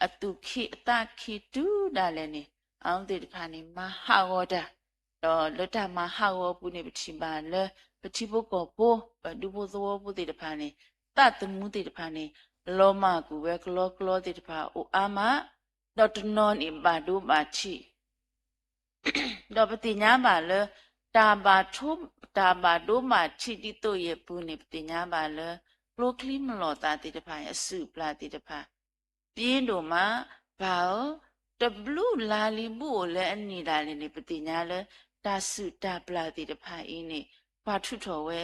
အသူၣ်ခံအသးခံတုၤဒၣ်လဲာ်န့ၣ် အဝဲသ့ၣ်တဖၣ်န့ၣ် မၤဟးဂီၤတၢ်, ဒီးလၢတၢ်မၤဟးဂီၤအပူၤန့ၣ် ပထံၣ်ဘၣ်လၢ ပထံဖိကီၢ်ဖိ ပဒူဖိသဝီဖိသ့ၣ်တဖၣ်န့ၣ် သးသမူသ့ၣ်တဖၣ်န့ၣ် လီၤမၢ်ကွံာ်ဝဲကလီကလီသ့ၣ်တဖၣ်အိၣ်အါမး, ဒီးတနီၤန့ၣ်ဘၣ်ဒိဘၣ်ထံး ဒီးပသ့ၣ်ညါဘၣ်လၢ တၢ်ဘၣ်ဒိ တၢ်ဘၣ်ဒိဘၣ်ထံးဒ်သိးအံၤအပူၤန့ၣ် ပသ့ၣ်ညါဘၣ်လၢ ကျိချံမျိာ်သၣ်သ့ၣ်တဖၣ် အစုၣ်အပျၢ်သ့ၣ်တဖၣ် ပျ့ၤဒိၣ်မး, ပၢ်ဧၢ, တဘျုးလါလံဘူးအိၣ်လၢအနံၣ်ဒၣ်လဲာ်န့ၣ် ပသ့ၣ်ညါလၢ တၢ်စုၣ်တၢ်ပျၢ်သ့ၣ်တဖၣ်အံၤန့ၣ် ပှၤထုးထီၣ်ဝဲ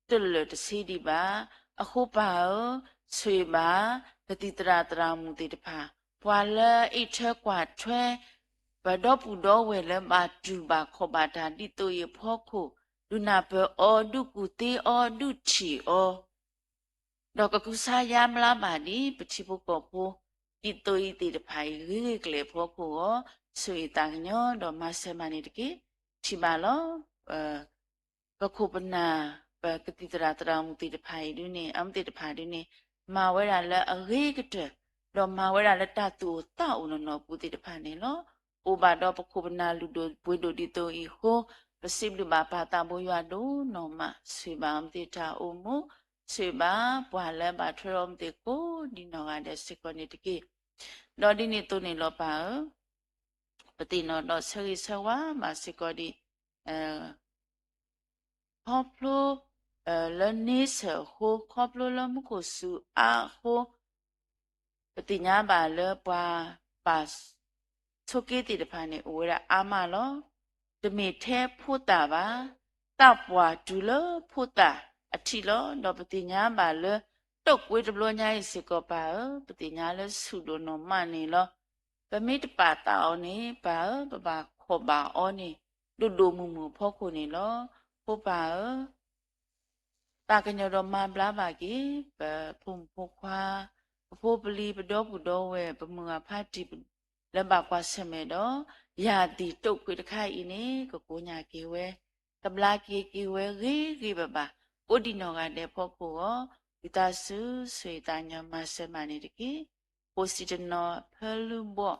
တလၢာ်တဆံဒံးဘၣ်. အဃိပၢ်ဧၢ, ဆိၣ်ဂ့ၤဘၣ် ပသံၣ်သရၣ်သရၣ်မုၣ်သ့ၣ်တဖၣ်, ပှၤလၢအအံးထွဲကွၢ်ထွဲ ပဒီပုၢ်ဒီဝဲၢ်လၢဘၣ်တူၢ်ဘၣ်ခီၣ်ဘၣ်တၢ်ဒ်သိးအံၤအဖီခိၣ်, ဒုးနၢ်ပၢၢ်အီၤ, ဒုးကူၣ်သ့အီၤ, ဒုးထံၣ်အီၤ, ဒီးကကူစါယါဘျါဘၣ်ဒံး ပထံဖိကီၢ်ဖိ ဒ်သိးအံၤသ့ၣ်တဖၣ်အံၤ ဂ့ၤဂ့ၤကျဲၤအဖီခိၣ်အဂီၢ်, ဆိၣ်ဂ့ၤသးကညီၤဒီးမၤစၢၤမၤန့ၣ်တက့ၢ်. ထံၣ်ဘၣ်လီၤ. ပခိၣ်ပနၢ် ပကသံၣ်သရၣ်သရၣ်မုၣ်သ့ၣ်တဖၣ်အံၤဒုန့ၣ် အမ့ၢ်သ့ၣ်တဖၣ်ဒုန့ၣ် မၤဝဲဒၣ်လၢအဂ့ၤကတၢၢ်, ဒီးမၤဝဲဒၣ်လၢတၢ်သူၣ်အိၣ်သးအိၣ်နီၢ်နီၢ်အပူၤသ့ၣ်တဖၣ်န့ၣ်လီၤ. အိၣ်ဘၣ်ဒီးပခိၣ်ပနၢ်လုၢ်ဒိၣ်ပှ့ၤဒိၣ်ဒ်သိးအံၤအဃိ, ပစံးဘျုးဘၣ်ပၢ်သးဘိယွၤဒိၣ်နီၢ်မး, ဆိၣ်ဂ့ၤဘၣ်အမ့ၢ်သ့ၣ်တၢ်အိၣ်မူ, ဆိၣ်ဂ့ၤဘၣ်ပှၤလၢဘၣ်ထွဲဒီးအမ့ၢ်သ့ၣ်ကိးဒံနီၢ်ဂၤဒဲးစ့ၢ်ကီးန့ၣ်တက့ၢ်. ဒီးဒ်န့ၣ်အသိးန့ၣ်လီၤပၢ်ဧၢ, ပသ့ၣ်နီၣ်ဒီးဆၢဂ့ၤဆၢဝါဘၣ်စ့ၢ်ကီးဒံး ခီဖျိ လၢန့ဆၢၣ်အဃိ, ခီဖျိလၢမူခိၣ်စူၤအါအဃိ, ပသ့ၣ်ညါဘၣ်လၢပှၤဘၣ်ဆိးက့သ့ၣ်တဖၣ်န့ၣ် အိၣ်ဝဲဒၣ်အါမးလီၤ. တမ့ၢ်ထဲဖိသၣ်ဘၣ်, သးပှၢ်တုၤလၢဖိသၣ်အထံးလီၤ. ဒီးပသ့ၣ်ညါဘၣ်လၢ တိာ်ကွ့တဘျီညါအံၤစ့ၢ်ကီးပၢ်ဧၢ, ပသ့ၣ်ညါလၢဆူၣ်ဒိၣ်နီၢ်မးန့ၣ်လီၤ. ပမ့ၢ်တပာ်သးအီၤန့ၣ် ပၢ်ဧၢ, ပဘၣ်ခိးဘၣ်အီၤန့ၣ် ဒိၣ်ဒိၣ်မုၢ်မုၢ်အဖီခိၣ်န့ၣ်လီၤ. ဖိပၢ်ဧၢ, သးကညီၤဒီးမၤဘျါဘၣ်က့ၤ ပဖိမုၣ်ဖိခွါ, ပဖိပလံၤ, ပဒီပုၢ်ဒီဝဲၢ်, ပမုၢ်ဂၤဖးတံၢ်လၢဘၣ်ကွၢ်ဆၢၣ်မဲာ်ဒီး ယၤသံၣ်တိာ်ကွ့တခါအံၤန့ၣ် ကကိးညါက့ၤဝဲ, ကဘျါက့ၤက့ၤဝဲဂ့ၤဂ့ၤဘၣ်ဘၣ် ကိးဒံနီၢ်ဂၤဒဲးအဖီခိၣ်အဂီၢ်, ဝံသးစူၤ ဆိၣ်ဂ့ၤသးကညီၤမၤစၢၤမးန့ၣ်တက့ၢ်. ဃိးဆံတနီၤ ဖၢလူဘီၣ်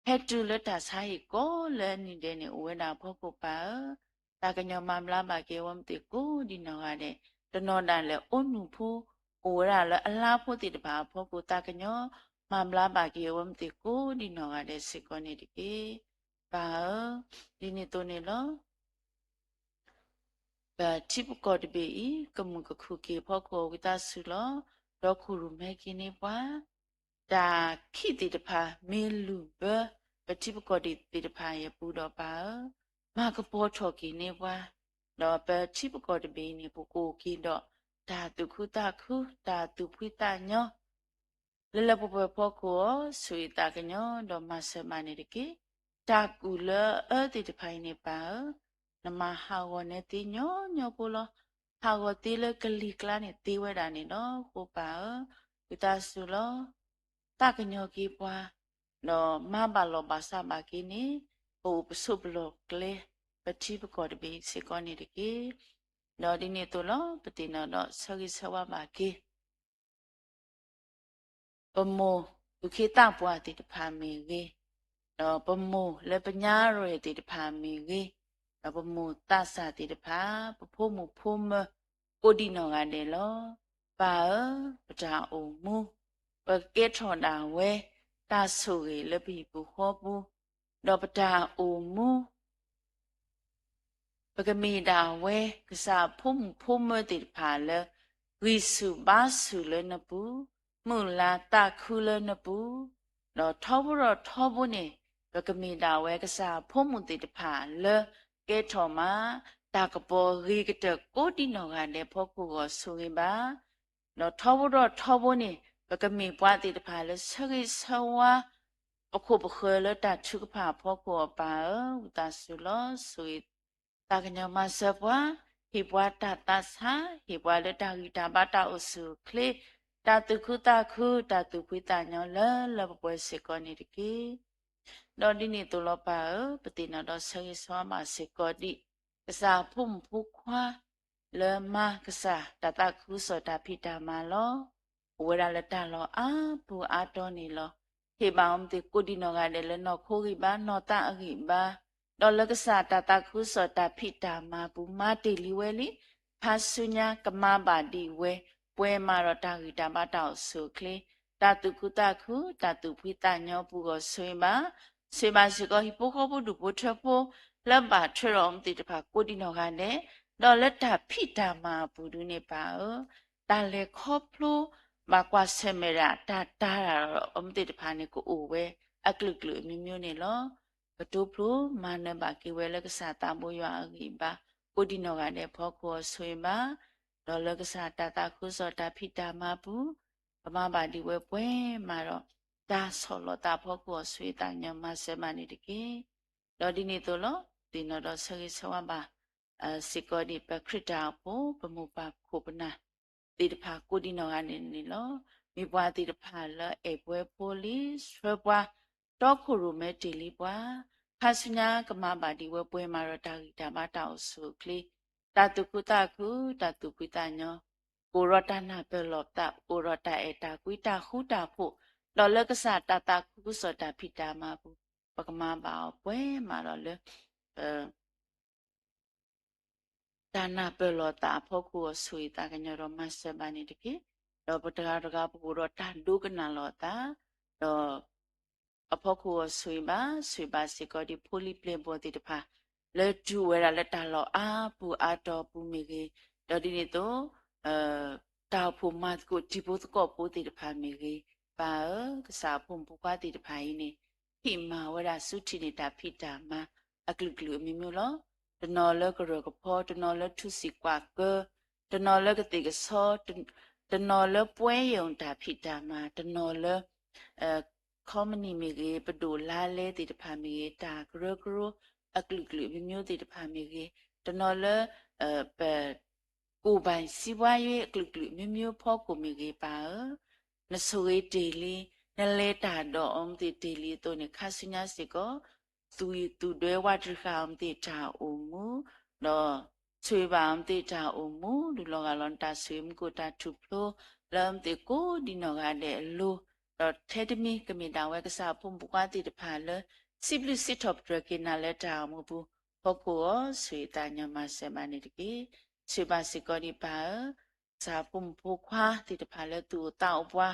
ဟဲတုၤလၢတၢ်ဆါဟံၣ်ကိးလၢအနံၤဒဲးန့ၣ် အိၣ်ဝဲဒၣ်အဖီခိၣ်ပၢ်ဧၢ, သးကညီၤမၤဘျါဘၣ်က့ၤအဝဲမ့ၢ်သ့ၣ်ကိးဒံနီၢ်ဂၤဒဲး, တနီၤဒၣ်လဲာ်အိၣ်နုၢ်ဖိ အိၣ်ဝဲဒၣ်လၢအလါဖိသ့ၣ်တဖၣ်အဖီခိၣ် သးကညီၤမၤဘျါဘၣ်က့ၤအဝဲမ့ၢ်သ့ၣ်ကိးဒံနီၢ်ဂၤဒဲးစ့ၢ်ကီးန့ၣ်တက့ၢ်. ပၢ်ဧၢ, ဒ်န့ၣ်အသိးန့ၣ်လီၤ. ပထံပကီၢ်တဘ့ၣ်အံၤ ကမုာ်ကခုၣ်က့ၤအဖီခိၣ် ဝံသးစူၤလီၤ. ဒီးခိၣ်ရိၣ်မဲက့ၤန့ၢ်ပှၤ, တၢ်ခံးသ့ၣ်တဖၣ်မ့ၢ်လုၢ်ဘၢ ပထံပကီၢ်သ့ၣ်တဖၣ်အံၤအပူၤဒီးပၢ်ဧၢ, မၤကပီၤထီၣ်က့ၤန့ၢ်ပှၤ, ဒီးပထံပကီၢ်တဘ့ၣ်အံၤန့ၣ် ပကအိၣ်က့ၤဒီး တၢ်သူၣ်ခုသးခု တၢ်သူၣ်ဖှံသးညီ လၢလၢပှဲၤပှဲၤဖီခိၣ်အီၤ ဆိၣ်ဂ့ၤသးကညီၤဒီးမၤစၢၤမးန့ၣ်တက့ၢ်. တၢ်ကူၣ်လၢအအၢသ့ၣ်တဖၣ်အံၤန့ၣ်ပၢ်ဧၢ, နမၤဟးဂီၤနဲသ့ညီညီဖိလီၤ. ဟးဂီၤသ့လၢကလံၤကျါန့ၣ်သ့ဝဲဒၣ်န့ၣ်လီၤ. ဃိပၢ်ဧၢ, ဝံသးစူၤလီၤ. သးကညီၤက့ၤပှၤ, ဒီးမၤဘၣ်လီၢ်ဘၣ်စးဘၣ်က့ၤန့ၣ် ပအိၣ်ပဆိးပလီၢ်ကျဲ ပထံပကီၢ်တဘ့ၣ်စ့ၢ်ကီးန့ၣ်တက့ၢ်. ဒီးဒ်န့ၣ်အသိးလီၤ. ပသ့ၣ်နီၣ်ဒီးဆၢဂ့ၤဆၢဝါဘၣ်က့ၤ ပမိၢ်သူၣ်က့သးပှၢ်သ့ၣ်တဖၣ်မ့ၢ်ဂ့ၤ, ဒီးပမိၢ်လၢပညါရဲၣ်သ့ၣ်တဖၣ်မ့ၢ်ဂ့ၤ, ဒီးပမိၢ်သးစၢ်သ့ၣ်တဖၣ်, ပဖိမုၣ်ဖိမၢၤ ကိးဒံနီၢ်ဂၤဒဲးလီၤ. ပၢ်ဧၢ, ပတၢ်အိၣ်မူ ပကကဲထီၣ်ဒၣ်ဝဲ တၢ်ဆိၣ်ဂ့ၤလၢပဟံၣ်ပူၤဃီပူၤ, ဒီးပတၢ်အိၣ်မူ ပကမ့ၢ်ဒၣ်ဝဲ ကစၢ်ဖိမုၣ်ဖိမၢၤသ့ၣ်တဖၣ်လၢ ဂံၢ်ဆူၣ်ဘါဆူၣ်လၢနပူၤ, မုၢ်လၢ်သးခုလၢနပူၤ, ဒီးထီဘိဒီးထီဘိန့ၣ် ပကမ့ၢ်ဒၣ်ဝဲကစၢ်ဖိမုၣ်သ့ၣ်တဖၣ်လၢ ကဲထီၣ်မး တၢ်ကပီၤဂ့ၤကတၢၢ်ကိးဒံနီၢ်ဂၤဒဲးအဖီခိၣ်အဂီၢ်ဆိၣ်ဂ့ၤဘၣ် ဒီးထီဘိဒီးထီဘိန့ၣ် ပကမ့ၢ်ပှၤသ့ၣ်တဖၣ်လၢဆၢဂ့ၤဆၢဝါ ပခိၣ်ပဃၢၤလၢတၢ်ထုကဖၣ်အဖီခိၣ်အပၢ်ဧၢ, ဝံသးစူၤလီၤ. ဆိၣ်ဂ့ၤသးကညီၤမၤစၢၤပှၤ, ဟ့ၣ်ပှၤတၢ်သးဆး, ဟ့ၣ်ပှၤလၢတၢ်ဂံၢ်တၢ်ဘါတၢ်အိၣ်ဆူၣ်အိၣ်ချ့, တၢ်သူၣ်ခုသးခု, တၢ်သူၣ်ဖှံသးညီလၢလၢပှဲၤပှဲၤစ့ၢ်ကီးန့ၣ်တက့ၢ်. ဒီးဒ်န့ၣ်အသိးလီၤပၢ်ဧၢ, ပသ့ၣ်နီၣ်ဒီးဆၢဂ့ၤဆၢဝါဘၣ်စ့ၢ်ကီးဒံး ကစၢ်ဖိမုၣ်ဖိခွါ လၢမၤကစၢ်တၢ်သးခုကစီၣ်တၢ်ဖံးတၢ်မၤလီၤ. အိၣ်ဝဲဒၣ်လၢတၢ်လီၢ်အါပူၤအါတီၤန့ၣ်လီၤ. ဟ့ၣ်ဘၣ်အီၤမ့ၢ်သ့ၣ်ကိးဒံနီၢ်ဂၤဒဲးလၢနီၢ်ခိဂံၢ်ဘါ နီၢ်သးအဂံၢ်ဘါ, ဒီးလၢကစၢ်တၢ်သးခုကစီၣ်တၢ်ဖံးတၢ်မၤပူၤမၤတ့ၢ်လံဝဲလံ, ဖါဆူညါကမၤဘၣ်ဒံးဝဲ, ပှဲၤမးဒီးတၢ်ဂံၢ်တၢ်ဘါတၢ်အိၣ်ဆူၣ်အိၣ်ချ့, တၢ်သူၣ်ခုသးခု, တၢ်သူၣ်ဖှံသးညီအပူၤအဂီၢ်ဆိၣ်ဂ့ၤဘၣ် ဆိၣ်ဂ့ၤဘၣ်စ့ၢ်ကီးဟံၣ်ဖိဃီဖိဒူၣ်ဖိထၢဖိ လၢဘၣ်ထွဲဒီးအီၤမ့ၢ်သ့ၣ်တဖၣ်ကိးဒံနီၢ်ဂၤဒဲး, ဒီးလၢတၢ်ဖံးတၢ်မၤအပူၤဒုန့ၣ်ပၢ်ဧၢ, တၢ်လဲၤခီဖျိ ဘၣ်ကွၢ်ဆၢၣ်မဲာ်ဒၣ်တၢ်တာ်တၢ်ဒီးအီၤမ့ၢ်သ့ၣ်တဖၣ်န့ၣ် ကအိၣ်ဝဲအကလုာ်ကလုာ်အမျိုးမျိုးန့ၣ်လီၤ. ကတိၤဖျိမၤနၢၤဘၣ်က့ၤဝဲလၢကစၢ်သးဘိယွၤအဂံၢ်အဘါ ကိးဒံနီၢ်ဂၤဒဲးအဖီခိၣ်အဂီၢ်ဆိၣ်ဂ့ၤဘၣ် ဒီးလၢကစၢ်တၢ်သးခုကစီၣ်တၢ်ဖံးတၢ်မၤပူၤ ကမၤဘၣ်ဒံးဝဲပှဲၤမးဒီး တၢ်ဆီၣ်လီၤသးအဖီခိၣ်အဂီၢ်ဆိၣ်ဂ့ၤသးကညီၤမၤစၢၤမးန့ၣ်တက့ၢ်. ဒီးဒ်န့ၣ်အသိးလီၤ. သ့ၣ်နီၣ်ဒီးဆၢဂ့ၤဆၢဝါဘၣ် စ့ၢ်ကီးဒံးပှၤခရံာ်တၢ်အိၣ်ဖှိၣ် ပမိၢ်ပၢ်ခိၣ်ပနၢ်သ့ၣ်တဖၣ်ကိးဒံနီၢ်ဂၤဒဲးန့ၣ်လီၤ. မ့ၢ်ပှၤသ့ၣ်တဖၣ်လၢအဲၣ်ပှဲၤဖိလံ ဆှၢပှၤ တီခိၣ်ရိၣ်မဲတ့ၢ်လံပှၤ ခါဆူညါကမၤဘၣ်ဒံးဝဲပှဲၤမးဒီးတၢ်ဂံၢ်တၢ်ဘါ တၢ်အိၣ်ဆူၣ်အိၣ်ချ့, တၢ်သူၣ်ခုသးခု, တၢ်သူၣ်ဖှံသးညီ, ကအိၣ်ဒီးတၢ်နၢ်ပၢၢ်လိာ်ပသး, ကအိၣ်ဒီးတၢ်အဲၣ်တၢ်ကွံ တၢ်ဃူတၢ်ဖိး, ဒီးလၢကစၢ်တၢ်သးခုကစီၣ်တၢ်ဖံးတၢ်မၤအပူၤ, ပကမၤဘၣ်အီၤပှဲၤမးဒီးလၢ တၢ်နၢ်ပၢၢ်လိာ်သးအဖီခိၣ်အီၤ ဆိၣ်ဂ့ၤသးကညီၤဒီးမၤစၢၤဘၣ်န့ၣ်တက့ၢ်. ဒီးပတဂၤတဂၤပကအိၣ်ဒီးတၢ်ဒိကနၣ်လိာ်သး, ဒီးအဖီခိၣ်အီၤဆိၣ်ဂ့ၤဘၣ်, ဆိၣ်ဂ့ၤဘၣ်စ့ၢ်ကီးဒ်ဖိလံၤပျဲၢ်ဘီၣ်သ့ၣ်တဖၣ် လၢတုၤဝဲဒၣ်လၢတၢ်လီၢ်အါပူၤအါတီၤပူၤမ့ၢ်ဂ့ၤ, ဒီးဒ်န့ၣ်အသိး တၢ်အိၣ်ဖှိၣ်မၤသကိးတံၤဖိသကိးဖိသ့ၣ်တဖၣ်မ့ၢ်ဂ့ၤ, ပၢ်ဧၢ, ကစၢ်အဖိမုၣ်ဖိခွါသ့ၣ်တဖၣ်အံၤန့ၣ် ဟ့ၣ်မၤဝဲဒၣ်ဆူထံၣ်န့ၢ်တၢ်ဖံးတၢ်မၤအကလုာ်ကလုာ်အမျိုးမျိုးလီၤ. တနီၤလၢကရၢၢ်ကဖီ, တနီၤလၢထူစံၣ်ကွၢ်ကၢ, တနီၤလၢကသ့ၣ်ကဆီ, တနီၤလၢပှဲၤယုာ်တၢ်ဖံးတၢ်မၤ, တနီၤလၢ ခီမနံၣ်မ့ၢ်ဂ့ၤ, ပဒိၣ်လါလဲသ့ၣ်တဖၣ်မ့ၢ်ဂ့ၤ, တၢ်ကရၢကရိအကလုာ်ကလုာ်အမျိုးမျိုးသ့ၣ်တဖၣ်မ့ၢ်ဂ့ၤ, တနီၤလၢ ပ ကိၢ်ဘၣ်စံးဘှါယွ့အကလုာ်ကလုာ်မျိုးမျိုးဖီခိၣ်မ့ၢ်ဂ့ၤ, ပၢ်ဧၢ, နဆိၣ်ဂ့ၤတ့ၢ်လံ, နလဲၤတၢ်ဒီးအီၤမ့ၢ်သ့ၣ်တ့ၢ်လံအသိးန့ၣ် ခါဆူညါစ့ၢ်ကီး သူၣ်ဂံၢ်သူၣ်ဒွဲဝးတရံးဃာ်အီၤမ့ၢ်သ့ၣ်တၢ်အိၣ်မူ, ဒီးဆိၣ်ဂ့ၤဘၣ်အီၤမ့ၢ်သ့ၣ်တၢ်အိၣ်မူ, ဒုးလီၤဂာ်လီၤနတၢ်ဆိၣ်ဂ့ၤမူခိၣ်တၢ်ထူၣ်ဖျိ လၢအမ့ၢ်သ့ၣ်ကိးဒံနီၢ်ဂၤဒဲးအလိၤ, ဒီးထဲတမံၤကမ့ၢ်ဒၣ်ဝဲကစၢ်အဖိမုၣ်ဖိခွါသ့ၣ်တဖၣ်လၢ စံးဘျုးစံးထီၣ်ပတြၢၤက့ၤနၤလၢတၢ်အိၣ်မူပူၤ ဖီခိၣ်အီၤ ဆိၣ်ဂ့ၤသးကညီၤမၤစၢၤဘၣ်န့ၣ်တက့ၢ်. ဆိၣ်ဂ့ၤဘၣ်စ့ၢ်ကီးဒံးပၢ်ဧၢ, ကစၢ်ဖိမုၣ်ဖိခွါသ့ၣ်တဖၣ်လၢသူၣ်အိၣ်သးအိၣ်ပှၤ,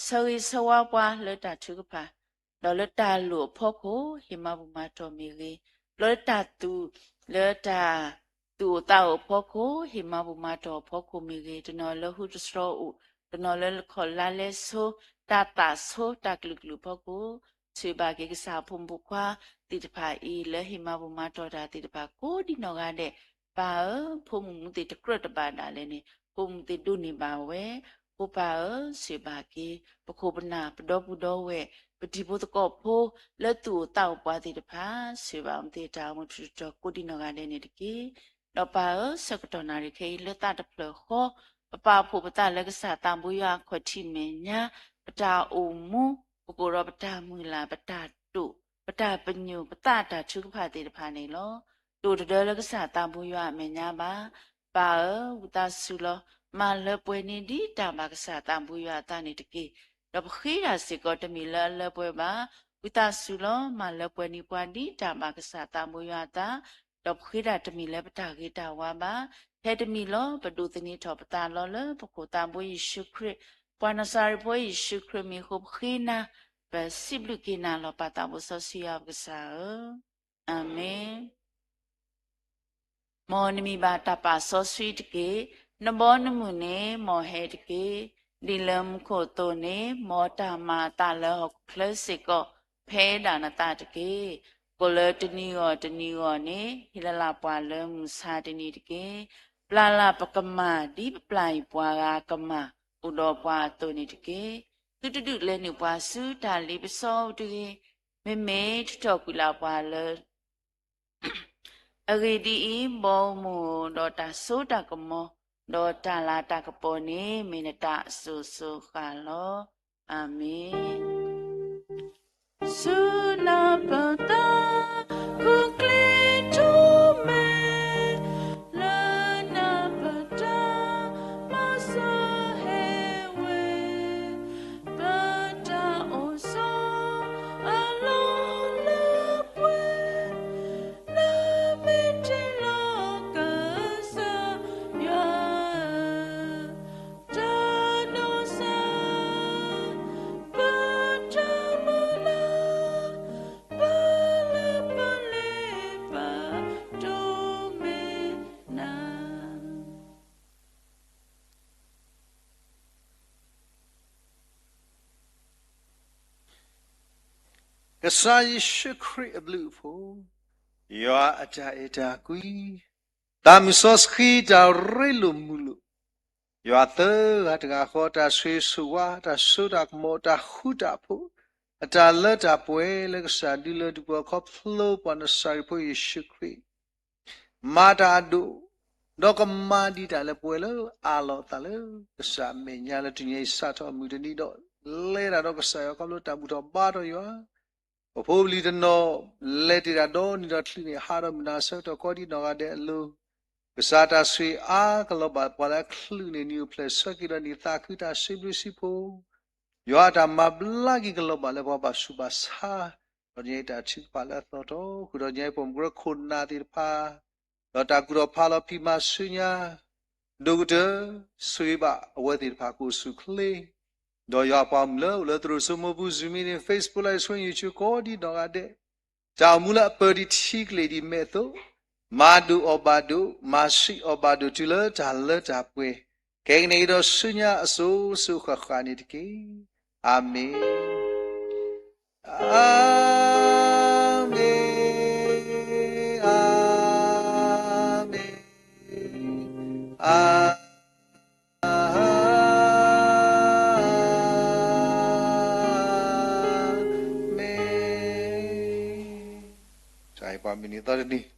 ဆၢဂ့ၤဆၢဝါပှၤလၢတၢ်ထုကဖၣ်, ဒီးလၢတၢ်လိၣ်အဖီခိၣ် ဟ့ၣ်မၤဘူၣ်မၤတီၢ်မ့ၢ်ဂ့ၤ, လၢတၢ်သူၣ်, လၢတၢ်သူၣ်အိၣ်သးအိၣ်အဖီခိၣ် ဟ့ၣ်မၤဘူၣ်မၤတီၢ်အဖီခိၣ်မ့ၢ်ဂ့ၤ, တနီၤလၢဟူတတြီၤအိၣ်, တနီၤလၢခီၣ်လါလဲဆိ, တၢ်သးဆိ တၢ်ကလုာ်ကလုာ်အဖီခိၣ် ဆိၣ်ဂ့ၤဘၣ်က့ၤကစၢ်အဖိမုၣ်ဖိခွါသ့ၣ်တဖၣ်အံၤ လၢဟ့ၣ်မၤဘူၣ်မၤတီၢ်တၢ်သ့ၣ်တဖၣ်ကိးဒံနီၢ်ဂၤဒဲး, ပၢ်ဧၢ, ဖိမုၣ်မူသ့ၣ်တကြၢးတဘၣ်ဒၣ်လဲာ်န့ၣ် ဖိမုၣ်သ့ၣ်ဒိးန့ၢ်ဘၣ်ဝဲ, ဖိပၢ်ဧၢ, ဆိၣ်ဂ့ၤဘၣ်က့ၤ ပခိၣ်ပနၢ် ပဒီပုၢ်ဒီဝဲၢ် ပတံၤဖိသကိးဖိ လၢသူၣ်အိၣ်သးအိၣ်ပှၤသ့ၣ်တဖၣ်, ဆိၣ်ဂ့ၤဘၣ်အီၤမ့ၢ်သ့ၣ်တၢ်အိၣ်မူထူးတတီၤကိးဒံနီၢ်ဂၤဒဲးန့ၣ်တက့ၢ်. ဒီးပၢ်ဧၢ, ဆၢကတီၢ်နၣ်ရံၣ်ခဲအံၤလၢသးတဖျၢၣ်ဃီ, ပပာ်ဖှိၣ်ပသးလၢကစၢ်သးဘိယွၤအခီၣ်ထံးမဲာ်ညါ, ပတၢ်အိၣ်မူ, ပကအိၣ်ဒီးပတၢ်မုၢ်လၢ်, ပတၢ်တိာ်, ပတၢ်ပညိၣ်, ပသးတၢ်ထုကဖၣ်သ့ၣ်တဖၣ်န့ၣ်လီၤ. တိာ်တဒၢလၢကစၢ်သးဘိယွၤအမဲာ်ညါဘၣ်. ပၢ်ဧၢ, ဝံသးစူၤလီၤ, မၤလၢပှဲၤန့ၢ်ဒံးတၢ်ဘၣ်ကစၢ်သးဘိယွၤအသးန့ၣ်တက့ၢ်. ဒီးပဃ့တၢ်စ့ၢ်ကီးတမ့ၢ်လၢအလၢပှဲၤဘၣ်. ဝံသးစူၤလီၤ, မၤလၢပှဲၤန့ၢ်ပှၤဒ်တၢ်ဘၣ်ကစၢ်သးဘိယွၤအသး, ဒီးပဃ့တၢ်တမ့ၢ်လၢပတၢ်ဂ့ၤတၢ်ဝါဘၣ်. ထဲတမံၤလီၤ, ပဒိးသန့ၤထီၣ်ပသးလီၤလၢပခိၣ်သးဘိယ့ၣ်ၡူးခရံာ်, ပှၤနၤစၤရ့းဖိယ့ၣ်ၡူးခရံာ်မံၤအဃိ ပဃ့နၤ, ပစံးဘျုးက့ၤနၤလီၤ ပၢ်သးဘိစီဆှံယွၤပကစၢ်ဧၢ. အၤမ့ၣ်. မ်နမံၤဘၣ်တၢ်ပာ်စီဆှံတက့ၢ်. နဘီနမုၢ်န့ၣ် မ်ဟဲတက့ၢ်. ဒ်လၢမူခိၣ်အသိးန့ၣ်, မ်တၢ်မၤအသးလၢဟီၣ်ခိၣ်ချၢစ့ၢ်ကီး ဖဲဒၣ်နသးတက့ၢ်. ကိၣ်လၢတနံၤဂီၢ်တနံၤဂီၢ်န့ၣ် ဟ့ၣ်လီၤလၢ်ပှၤလၢမုၢ်ဆါတနံၤတက့ၢ်. ပျၢ်လၢ်ပကမၢ်ဒ်ပပျၢ်အံၤပှၤဂၤကမၢ်အိၣ်ဒီးပှၤအသိးန့ၣ်တက့ၢ်. သုတဒုးလဲၤနုာ်ပှၤဆူတၢ်လ့ပစီအပူၤတဂ့ၤ. မ့မ့ၢ်ထုးထီၣ်ကွံာ်လၢ်ပှၤလၢ အဂ့ၢ်ဒ်အံၤ, ဘီမုၢ်ဒီးတၢ်စိတၢ်ကမီၤ, ဒီးတၢ်လၤတၢ်ကပီၤန့ၣ် မ့ၢ်နတၢ်အစိၤစိၤဃၣ်လီၤ. အၤမ့ၣ်. ဆူနၢ်ပၢၢ်သး ကူၣ်ကျ့ထူမဲ လၢနၢ်ပၢၢ်တၢ် မၤစၢၤဟဲဝဲ ပတၢ်အိၣ်ဆီအလီၢ်လၢပှဲၤ လၢမ့ၢ်တ့ၢ်လီၤကစၢ်ယွၤ တၢ်ဒိးစၢ် ပတၢ်မုၢ်လၢ် ပလၢပလ့ပာ်ဒိၣ်မ့ၢ်နၤ ကစၢ်ယ့ၣ်ၡူးခရံာ်အဘျုးအဖှိၣ်, ယွၤအတၢ်အဲၣ်တၢ်ကွံ, သးမုၢ်စီဆှံတၢ်ရ့လိာ်မုာ်လိာ်, ယွၤသၢဂၤတဂၤဃီ တၢ်ဆိၣ်ဂ့ၤဆိၣ်ဝါ, တၢ်စိတၢ်ကမီၤ, တၢ်ဃူတၢ်ဖိး, အတၢ်လၢတၢ်ပှဲၤလၢကစၢ်ဒုးလၢဒုးပှၤခီဖျိပှၤနစၤရ့းဖိယ့ၣ်ၡူးခရံာ် မၤတၢ်အဒိၣ်, ဒီးကမၤဒံးတၢ်လၢပှဲၤလၢအးလီၤအသးလၢကစၢ်အမဲာ်ညါလၢတနံၤအံၤစးထီၣ်မုၢ်တနံၤဒီး လဲၤတၢ်ဒီးကစၢ်ယွၤခီဖျိတၢ်ဘူၣ်ထီၣ်ဘါထီၣ်ယွၤ ပဖိပလံၤတနီၤ လဲၤတ့ၢ်တၢ်ဒီနံၤဒီးချုးန့ၣ် ဟးဒီးမုၢ်နၤဆၢကတီၢ်ကိးဒံနီၢ်ဂၤဒဲးအလိၤ, ကစၢ်တၢ်ဆိၣ်ဂ့ၤအါကလီၤဘၣ်ပှၤလၢအချုးန့ၣ် နံၤအိၣ်ဖျဲၣ်ဆၢက့ၤဒီးနံၤသးခုတၢ်စံးဘျုးစံးဖှိၣ်, ယွၤအတၢ်မၤဘျါက့ၤကလီၤဘၣ်လၢပှၤဘၣ်ဆူးဘၣ်ဆါ, ဒီးတနံၤအံၤတၢ်ထုကဖၣ်လၢအသီထီၣ်ဃုာ်ဒီး တနံၤအံၤပိာ်မုၣ်ကရၢခိၣ်နၢ်သ့ၣ်တဖၣ် ဒီးတၢ်ကူၣ်ထီၣ်ဖးလီၤဖံးမၤဆူညါ ဒိၣ်ကတၢၢ် ဆိၣ်ဂ့ၤဘၣ်အဝဲသ့ၣ်တဖၣ်ကအိၣ်ဆူၣ်အိၣ်ချ့, ဒီးယွၤအပှၤမုၣ်လၢအိၣ်လၢသရိာ်စိမိၢ်ပူၤ Zoom meeting, Facebook Live Stream, YouTube ကိးဒံနီၢ်ဂၤဒဲး, တၢ်အိၣ်မူလၢအပၢၤဒံးထံကလ့ၢ်ဒံးမဲာ်အသိး, မၤဒိၣ်အီၣ်ဘၣ်ဒိၣ်, မၤဆံးအီၣ်ဘၣ်ဒိၣ်တုၤလၢတၢ်လၢတၢ်ပှဲၤ, ခဲကနံၣ်အံၤဒီးဆူညါအစိၤစိၤဃၣ်ဃၣ်န့ၣ်တက့ၢ်. အၤမ့ၣ်. အၤမ့ၣ်, အၤမ့ၣ်, အၤမ့ၣ်. ကစၢ်ယွၤပှၤမုၢ်နံၤသီတနံၤ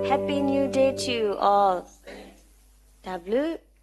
Happy New Day to you all. တၢ်ဘျုး